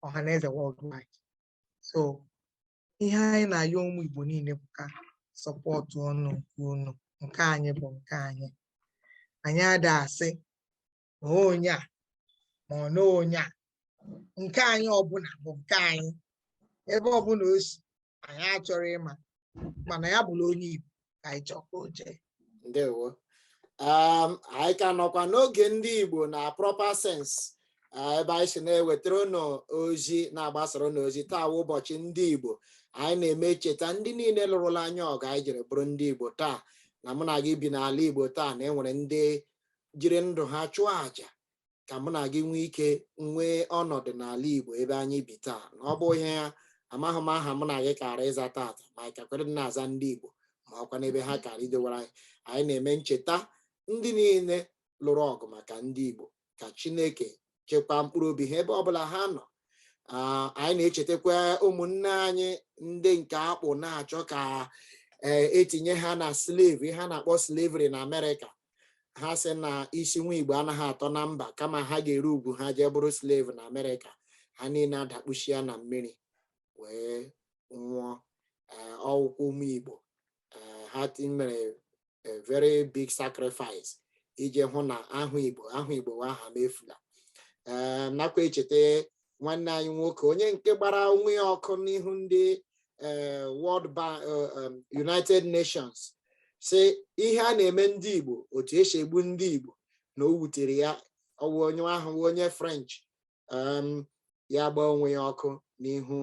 Ọhaneze worldwide. So ihe anyị na-ayọ ụmụ Igbo niile bụ ka support ọnụ nke unu. Nke anyị bụ nke anyị. Anyị ada asị na onye a ma ọ na onye a. Nke anyị ọbụla bụ nke anyị. Ebe ọbụla o si, anyị achọrọ ịma, mana ya bụrụ onye Igbo ka anyị chọọ ka o jee. Ndewo. Anyị ka nọkwa n'oge ndị Igbo na proper sense, ebe anyị si na-ewetara unu ozi, na-agbasara unu ozi. Taa wụ ụbọchị ndị Igbo. Anyị na-eme cheta ndị niile lụrụla anya ọgụ anyị jiri bụrụ ndị Igbo taa, na mụ na gị bi n'ala Igbo taa, na enwere ndị jiri ndụ ha chụọ àjà ka mụ na gị nwee ike nwee ọnọdụ n'ala Igbo ebe anyị bi taa. Na ọ bụ ihe ya, amaghị m aha mụ na gị kara ịza tata, ma anyị ka kwere na-aza ndị Igbo, ma ọkwa n'ebe ha kara idowara anyị. Anyị na-eme ncheta ndị niile lụrụ ọgụ maka ndị Igbo, ka Chineke chekwaa mkpụrụ obi ha ebe ọbụla ha nọ. Anyị na-echetakwa ụmụnne anyị ndị nke akpụ na-achọ ka etinye ha na slave, ihe a na-akpọ slavery na Amerịka. Ha sị na isi nwa Igbo anaghị atọ na mba, kama ha ga-eru ugwu ha jee bụrụ slave na Amerịka. Ha niile adakpuchia na mmiri wee nwụọ. Ọwụkwụ ụmụ Igbo ha mere a very big sacrifice iji hụ na ahụ Igbo, ahụ Igbo aha m efula. Ee, nakwa echeta nwanne anyị nwoke, onye nke gbara onwe ya ọkụ n'ihu ndị World Bank, United Nations, si ihe a na-eme ndị Igbo, otu esi egbu ndị Igbo, na o wutere ya. Ọwụ onye ahụ onye French, ya gbaa onwe ya ọkụ n'ihu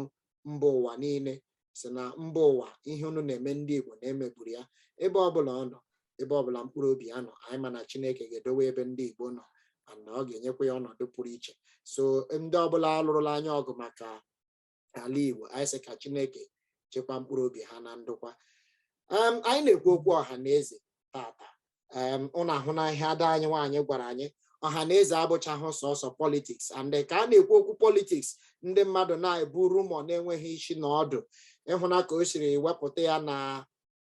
mba ụwa niile, si na mba ụwa, ihe unu na-eme ndị Igbo na-emegburu ya. Ebe ọbụla ọ nọ, ebe ọbụla mkpụrụ obi ya nọ, anyị ma na Chineke ga-edowe ebe ndị Igbo nọ, mana ọ ga-enyekwa ya ọnọdụ pụrụ iche. So ndị ọbụla lụrụla anya ọgụ maka ala Igbo, anyị sị ka Chineke chekwa mkpụrụ obi ha na ndokwa. Anyị na-ekwu okwu ọha na eze tata. Ụnụ ahụ na ihe ada anyị nwaanyị gwara anyị, ọha na eze abụchaghị sọsọ politics, and ka a na-ekwu okwu politics, ndị mmadụ na-ebu rumor na-enweghị isi na ọdụ. Ịhụna ka o siri wepụta ya na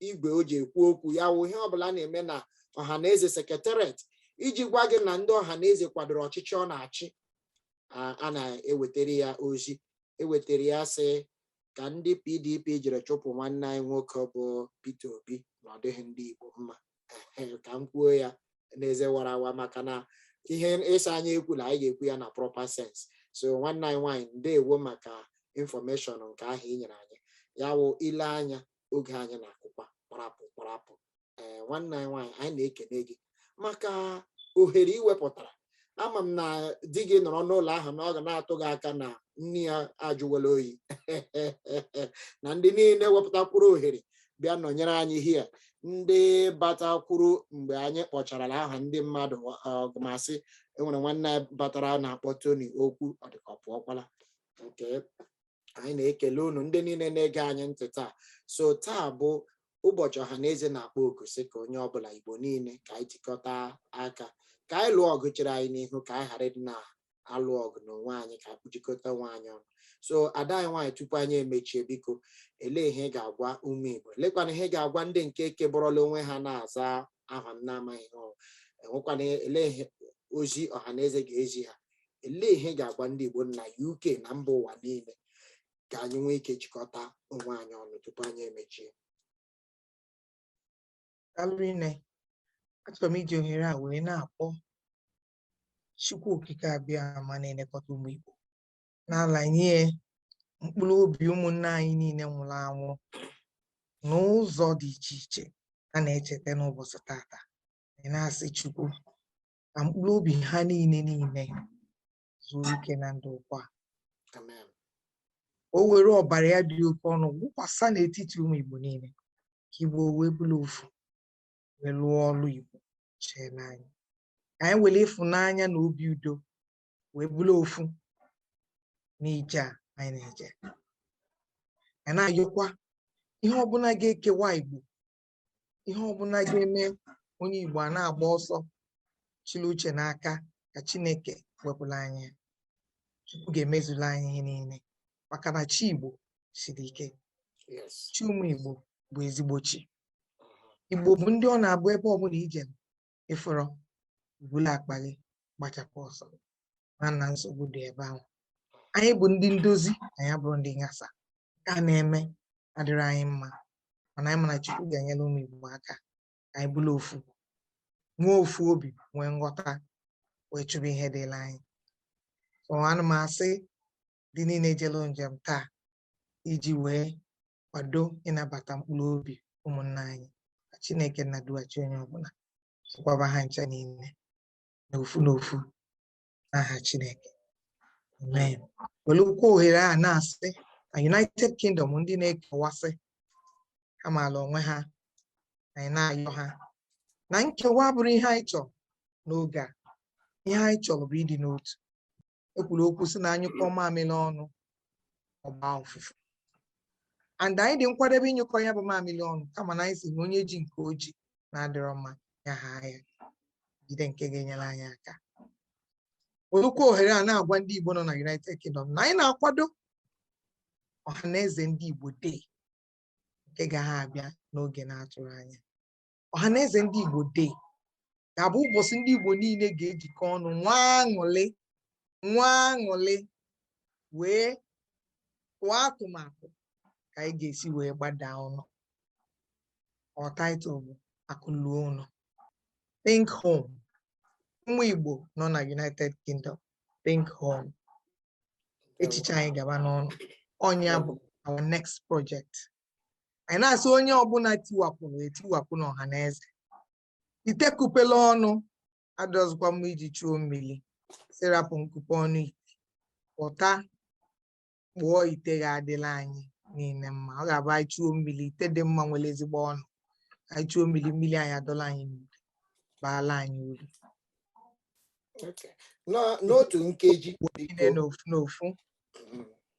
igwe o ji ekwu okwu ya wụ ihe ọbụla na-eme na Ọhaneze secretariat iji gwa gị na ndị Ọhaneze kwadoro ọchịchị ọ na-achị. A na-ewetara ya ozi, ewetara ya sị ka ndị PDP jere chụpụ nwanne anyị nwoke bụ Peter Obi na ọ dịghị ndị Igbo mma. Ka m kwuo ya n'eze warawa, maka na ihe ịsa anyị ekwula, anyị ga-ekwu ya na proper sense. So nwanne anyị nwaanyị, ndeewo maka information nke ahụ i nyere anyị. Ya wụ ile anya oge anyị na-akụkwa kparapụ kparapụ. Ee, nwanne anyị nwaanyị, anyị na-ekene gị maka ohere iwepụtara. Ama m na di gị nọrọ n'ụlọ ahụ na ọ ga na-atụ gị aka na nne ya ajụwala oyi, na ndị niile wepụtakwuru ohere bịa nọnyere anyị hie, ndị batakwuru mgbe anyị kpọcharala aha ndị mmadụ ọgụmasị. Enwere nwanne anyị batara na-akpọ Tony okwu, ọ dịka ọ pụọkwala. Nke anyị na-ekele unu ndị niile na-ege anyị ntị taa. So taa bụ ụbọchị Ọhaneze na-akpọ oku sị ka onye ọbụla, Igbo niile, ka anyị jikọta aka, ka anyị lụọ ọgụ chere anyị n'ihu, ka anyị ghara ịdị na-alụ ọgụ n'onwe anyị, ka anyị jikọta onwe anyị ọnụ. So ada anyị nwaanyị, tupu anyị emechie, biko, elee ihe ị ga-agwa ụmụ Igbo? Lekwana ihe ị ga-agwa ndị nke kebọrọla onwe ha na-aza aha m na-amaghị ihe ọ enwekwana? Elee ihe ozi Ọhaneze ga-ezi ha? Elee ihe ị ga-agwa ndị Igbo na UK na mba ụwa niile ka anyị nwee ike jikọta onwe anyị ọnụ tupu anyị emechie? Daalụ rinne. Achọrọ m iji ohere a wee na-akpọ Chukwu Okike Abịa ma na-elekọta ụmụ Igbo na-alanye mkpụrụ obi ụmụnne anyị niile nwụrụ anwụ n'ụzọ dị iche iche a na-echeta n'ụbọchị tata. Anyị na-asị Chukwu ka mkpụrụ obi ha niile niile zuo ike na ndụ ụkwa. Amen. O were ọbara ya dị oke ọnụ wụkwasa n'etiti ụmụ Igbo niile, ka Igbo wee bụrụ ofu, wee lụọ ọlụ Igbo chee n'anya, ka anyị were ịfụnanya na obi udo wee bụrụ ofu n'ije a anyị na-eje. Anyị na-ayọkwa ihe ọbụla ga-ekewa Igbo, ihe ọbụla ga-eme onye Igbo a na-agba ọsọ chịrị uche n'aka, ka Chineke wepụrụ anyị ya. Chukwu ga-emezulu anyị ihe niile, maka na chi Igbo siri ike. Chi ụmụ Igbo bụ ezigbo chi. Igbo bụ ndị ọ na-abụ ebe ọbụla ije ịfụrọ bulu akpa gị gbachapụ ọsọ, ma na nsogbu dị ebe ahụ. Anyị bụ ndị ndozi, anyị abụrụ ndị nghasa. Nke a na-eme adịrị anyị mma, mana anyị ma na Chukwu ga-enyere ụmụ Igbo aka ka anyị bụrụ ofu, nwee ofu obi, nwee nghọta, wee chụba ihe dịla anyị. So ana m asị ndị niile jelu njem taa iji wee kwado ịnabata mkpụrụ obi ụmụnna anyị, ka Chineke na-adughachi onye ọbụla, chekwaba ha ncha niile n'ofu n'ofu n'aha Chineke, amen. Welukwa ohere a na-asị na United Kingdom, ndị na-ekewasị ha maala onwe ha. Anyị na-ayọ ha na nkewa abụrụ ihe anyị chọrọ n'oge a. Ihe anyị chọrọ bụ ịdị n'otu. Ekwuru okwu sị na anyụkọ mamịrị ọnụ, ọgba ụfụfụ, and anyị dị nkwadebe ịnyụkọ ya bụ mamịrị ọnụ, kama na anyị si na onye ji nke o ji na-adịrọ mma, ya ha ya jide nke ga-enyere anyị aka. Olukwa ohere a na-agwa ndị Igbo nọ na United Kingdom na anyị na-akwado Ọhaneze Ndị Igbo Day nke ga ha abịa n'oge na-atụrụ anya. Ọhaneze Ndị Igbo Day ga-abụ ụbọchị ndị Igbo niile ga-ejikọ ọnụ nwee aṅụrị, nwee aṅụrị, wee tụọ atụmatụ ka anyị ga-esi wee gbadaa ụlọ. Ọ title bụ Akụluo Ụlọ, Think Home. Ụmụ Igbo nọ na United Kingdom, think home. Echiche anyị gaba n'ọnụ ọnya bụ our next project. Anyị na-asị onye ọbụla tiwapụrụ etiwapụ n'ọha na eze, itekupela ọnụ adọzikwa mma iji chuo mmiri, sirapụ nkupe ọnụ ite pụta kpụọ ite ga-adịla anyị niile mma. Ọ ga-abụ anyị chuo mmiri, ite dị mma nwere ezigbo ọnụ. Anyị chuo mmiri, mmiri anyị adọla anyị n'udo, baala anyị uru. Okay. N'otu nkeji, niile biko. N'ofu n'ofu.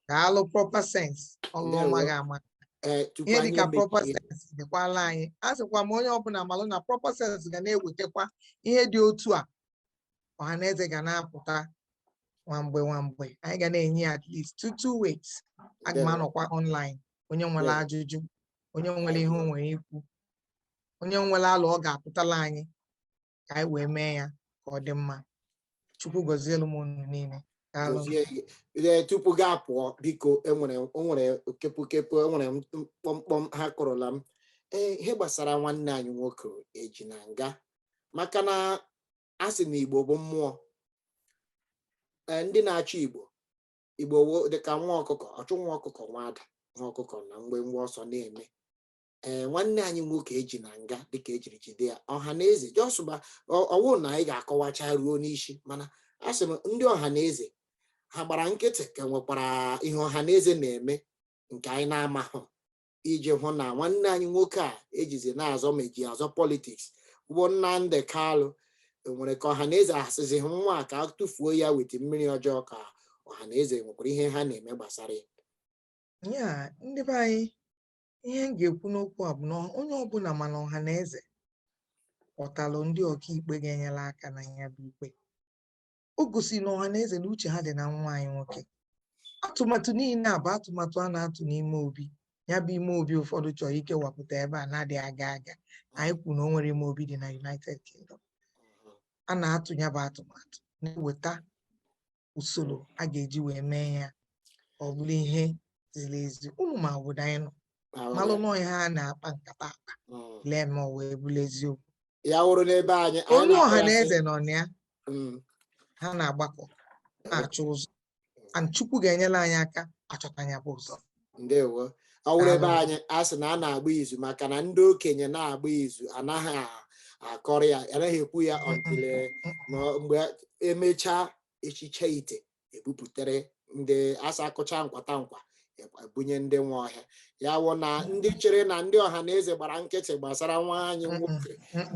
Daalụ. Proper sense, ọlụ ọma Ndewo. ga-ama. Ee, tupu ihe anyị dịka proper emechie sense dịkwala anyị. A sịkwa m onye ọbụla malụ na proper sense ga na-ewetakwa ihe dị otu a. Ọhaneze ga na-apụta nwa mgbe nwa mgbe. Anyị ga na-enye ya at least 2 2 weeks. Aga m Ndewo. anọkwa online. Onye nwere ajụjụ, onye nwere ihe o nwere ikwu, onye nwere alụ ọ ga-apụtala anyị ka anyị wee mee ya ka ọ dị mma. Chukwu gọzielu m unu niile. Daalụ. Gozie gị. Ee, tupu gị apụọ, biko, enwere o nwere kepụkepụ, enwere mkpọmkpọm ha kụrụla m, ee, ihe gbasara nwanne anyị nwoke eji na nga, maka na a sị na Igbo bụ mmụọ. Ee, ndị na-achị Igbo, Igbo dịka nwa ọkụkọ ọchụ nwa ọkụkọ nwa ada nwa ọkụkọ na mgbe ngwa ọsọ na-eme. Ee, nwanne anyị nwoke eji na nga dịka ejiri jide ya, ọha na eze jọsụba ọwụ na anyị ga-akọwacha ruo n'isi, mana a sị m, ndị ọha na eze ha gbara nkịtị ka nwekwara ihe ọha na eze na-eme nke anyị na-amahụ iji hụ na nwanne anyị nwoke a ejizi na-azọ ma eji azọ politics bụ Nnamdi Kalụ, nwere ka ọha na eze asịzi nwa a ka a tụfuo ya weta mmiri ọjọọ, ka ọha na eze nwekwara ihe ha na-eme gbasara ya? Ya, ndị be anyị, ihe m ga-ekwu n'okwu a bụ na onye ọbụla mana ọha na eze kpọtalụ ndị ọkaikpe ga-enyere aka na ya bụ ikpe. O gosiri na ọha na eze na uche ha dị na nwa anyị nwoke. Atụmatụ niile a bụ atụmatụ a na-atụ n'ime obi ya bụ ime obi. Ụfọdụ chọrọ ikewapụta ebe a na-adịghị aga aga. Anyị kwuru na o nwere ime obi dị na United Kingdom. A na-atụ ya bụ atụmatụ na-eweta usoro a ga-eji wee mee ya ka ọ bụrụ ihe ziri ezi. Unu ma obodo anyị nọ malụ nọọ ihe a na-akpa nkata akpa lee ma ọ wee bụrụ eziokwu. Ya wụrụ n'ebe anyị, anyị onye na-akpọ ọha ya na sị, eze nọ na ya, ha na-agbakọ na-achọ ụzọ, and Chukwu ga-enyere anyị aka achọta ya bụ ụzọ. Ndewo. Ọ wụrụ ebe Daalụ. anyị, a sị na a na-agba izu, maka na ndị okenye na-agba izu anaghị akọrọ ya, anaghị ekwu ya until mgbe emechaa echiche ite ebupụtere ndị asa akụcha nkwata nkwa ebunye ndị nwe ọhịa. Ya wụ na ndị chere na ndị ọha na eze gbara nkịtị gbasara nwa anyị nwoke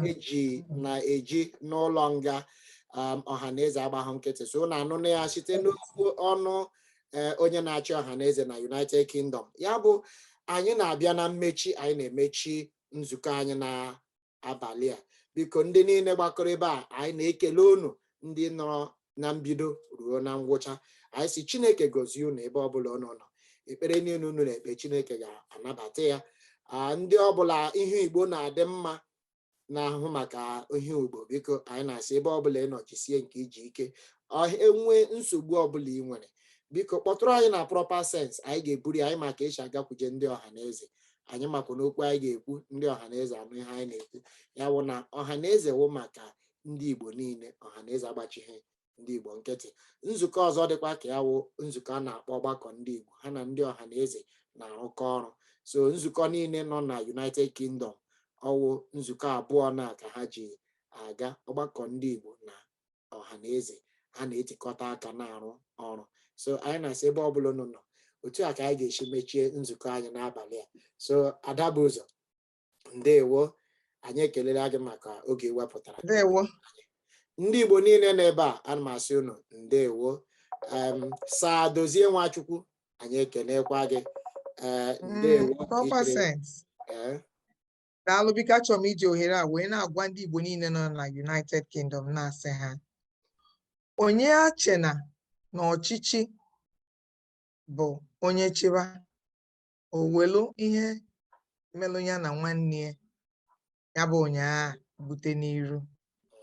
eji na-eji n'ụlọ nga, ọha na eze agbahụ nkịtị. So na anụ ya site n'okwu ọnụ onye na-achị ọha na eze na United Kingdom. Ya bụ, anyị na-abịa na mmechi, anyị na-emechi nzukọ anyị n'abalị a. Biko, ndị niile gbakọrọ ebe a, anyị na-ekele unu, ndị nọrọ na mbido ruo na ngwụcha. Anyị si Chineke gọzie unu ebe ọbụla unu nọ. Ekpere niile unu na-ekpe, Chineke ga-anabata ya. Ndị ọbụla ihe Igbo na-adị mma na-ahụ maka ihe Igbo, biko, anyị na-asị ebe ọbụla ị nọ, jisie nke iji ike. Enwe nsogbu ọbụla ị nwere, biko kpọtụrụ anyị na proper sense. Anyị ga-eburu anyị maka esi agakwuje ndị ọha na eze. Anyị makwa n'okwu anyị ga-ekwu, ndị ọha na eze anụ ihe anyị na-ekwu. Ya wụ na ọha na eze wụ maka ndị Igbo niile. Ọha na eze agbachighị ndị Igbo nkịtị. Nzukọ ọzọ dịkwa ka ya wụ nzukọ a na-akpọ ọgbakọ ndị Igbo. Ha na ndị ọha na eze na-arụkọ ọrụ. So nzukọ niile nọ na United Kingdom, ọwụ nzukọ abụọ na ka ha ji aga, ọgbakọ ndị Igbo na ọha na eze, ha na-etikọta aka na-arụ ọrụ. So anyị na-asị ebe ọbụla unu nọ, otu a ka anyị ga-esi mechie nzukọ anyị n'abalị a. So Ada bụ ụzọ, ndewo, anyị ekelela gị maka oge wepụtara. Ndewo. Ndị Igbo niile nọ ebe a, ana m asị unu ndewo. Saa Dozie Nwachukwu, anyị ekenekwa gị. Ee, ndewo. Proper sense. Ee. Daalụ. Biko, achọrọ m iji ohere a wee na-agwa ndị Igbo niile nọ na United Kingdom, na-asị ha onye achena na ọchịchị bụ onye chịba o welu ihe melụ ya na nwanne ya, ya bụ ụnyaa bute n'iru.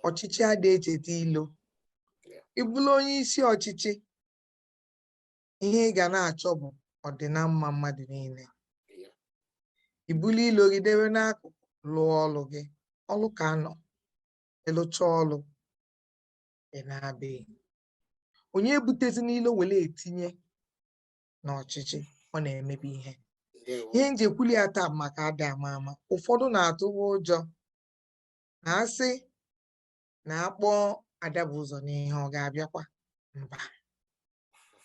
Ọchịchị adịghị echeta ilo. Ịbụrụ onye isi ọchịchị, ihe ị ga na-achọ bụ ọdịnamma mmadụ niile. Ibulu ilo gị debe n'akụkụ, lụọ ọlụ gị, ọlụ ka nọ ịlụcha ọlụ ị na-abịa. Onye ebutezi n'ilo were etinye n'ọchịchị, ọ na-emebi ihe. Ihe nji ekwuli ya taa bụ maka ada ama ama ụfọdụ na-atụwa ụjọ na asị na akpọ Ada bụ ụzọ n'ihe ọ ga-abịakwa. Mba,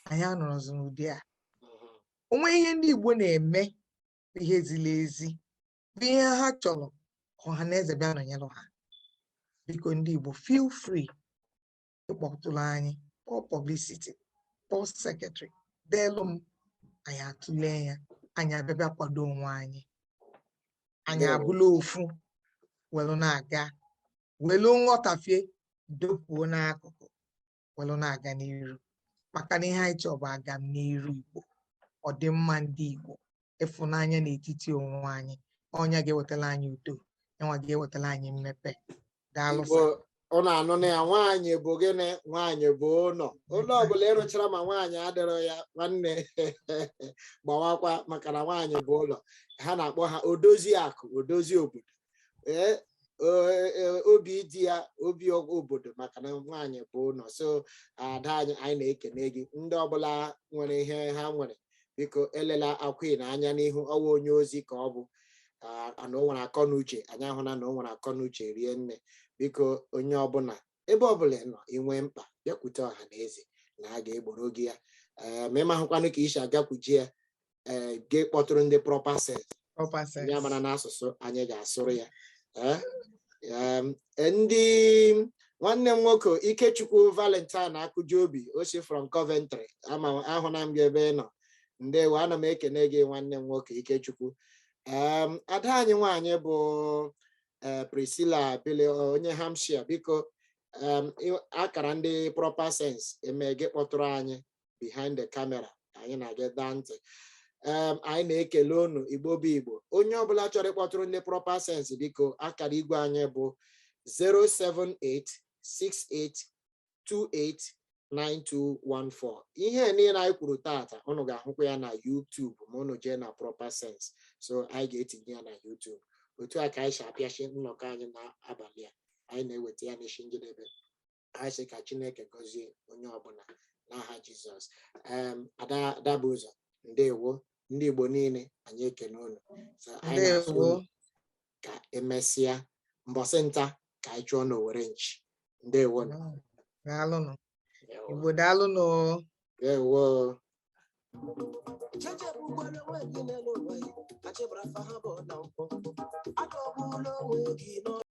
anyị anọrọzi n'ụdị a. Onwe ihe ndị Igbo na-eme bụ ihe ziri ezi, bụ ihe ha chọrọ ka ọha na eze bịa nọnyere ha. Biko, ndị Igbo, feel free ịkpọtụrụ anyị, kpọọ publicity, kpọọ secretary, deelu m, anyị atụlee ya, anyị abịa kwado onwe anyị. Anyị abụla ofu welu na-aga, welu nghọtafie dopuo n'akụkụ, welu na-aga n'iru, maka na ihe anyị chọrọ bụ aga m n'iru Igbo, ọdịmma ndị Igbo. Ịfụnanya n'etiti onwe anyị, ọnya ga-ewetara anyị udo, yanwa ga-ewetara anyị mmepe. Daalụ. Igbo, ọ na-anụ na ya, nwaanyị bụ gịnị? Nwaanyị bụ ụlọ. Ụlọ ọbụla ịrụchara ma nwaanyị adịrọ ya, nwanne, gbawakwa, maka na nwaanyị bụ ụlọ. Ha na-akpọ ha odozi akụ, odozi obodo, ee, obi di ya, obi obodo, maka na nwaanyị bụ ụlọ. So ada anyị, anyị na-ekene gị. Ndị ọbụla nwere ihe ha nwere, biko elela akwin anya n'ihu. Ọwa onye ozi ka ọ bụ na o nwere akọ na uche. Anyị ahụla na o nwere akọ na uche rie nne. Biko, onye ọbụla, ebe ọbụla ị nọ, inwe mkpa, bịakwute ọha na eze na a ga-egboro gị ya. Ee, ma ịmahụkwanụ ka isi agakwuji ya, ee, gị kpọtụrụ ndị Proper Sense. Proper Ndị Sense. amara n'asụsụ anyị ga-asụrụ ya. Ee, ndị nwanne m nwoke Ikechukwu Valentine Akụjiobi osi from Coventry, ama ahụna m gị ebe ị nọ. Ndewo, ana m ekene gị, nwanne m nwoke Ikechukwu. Ada anyị nwaanyị bụ Priscilla Bile, onye Hampshire, biko, akara ndị Proper Sense eme gị kpọtụrụ anyị behind the camera, anyị na-gị daa ntị. Anyị na-ekele unu. Igbo bụ Igbo, onye ọbụla chọrọ ịkpọtụrụ ndị Proper Sense, biko, akara igwe anyị bụ 07868289214. Ihe niile anyị kwuru tata, unu ga-ahụkwa ya na YouTube ma unu jee na Proper Sense. So anyị ga-etinye ya na YouTube. Otu a ka anyị si apịachi nnọkọ anyị n'abalị a. Anyị na-eweta ya n'isi njedebe. Anyị sị ka Chineke gọzie onye ọbụla n'aha Jizọs. Ada Ada bụ ụzọ. Ndewo, ndị Igbo niile, anyị ekene unu. So anyị na-asị Ndewo. unu ka emesịa, mbọsị nta ka anyị chụọ n'Owere nchi. Ndewo. Daalụnụ, Igbo, daalụnụ. Ndewo. Chechegbukwala onwe gị n'elu ụwa, achịbara afa ha bụ na nkwụ, adọgbula onwe gị n'ọrụ.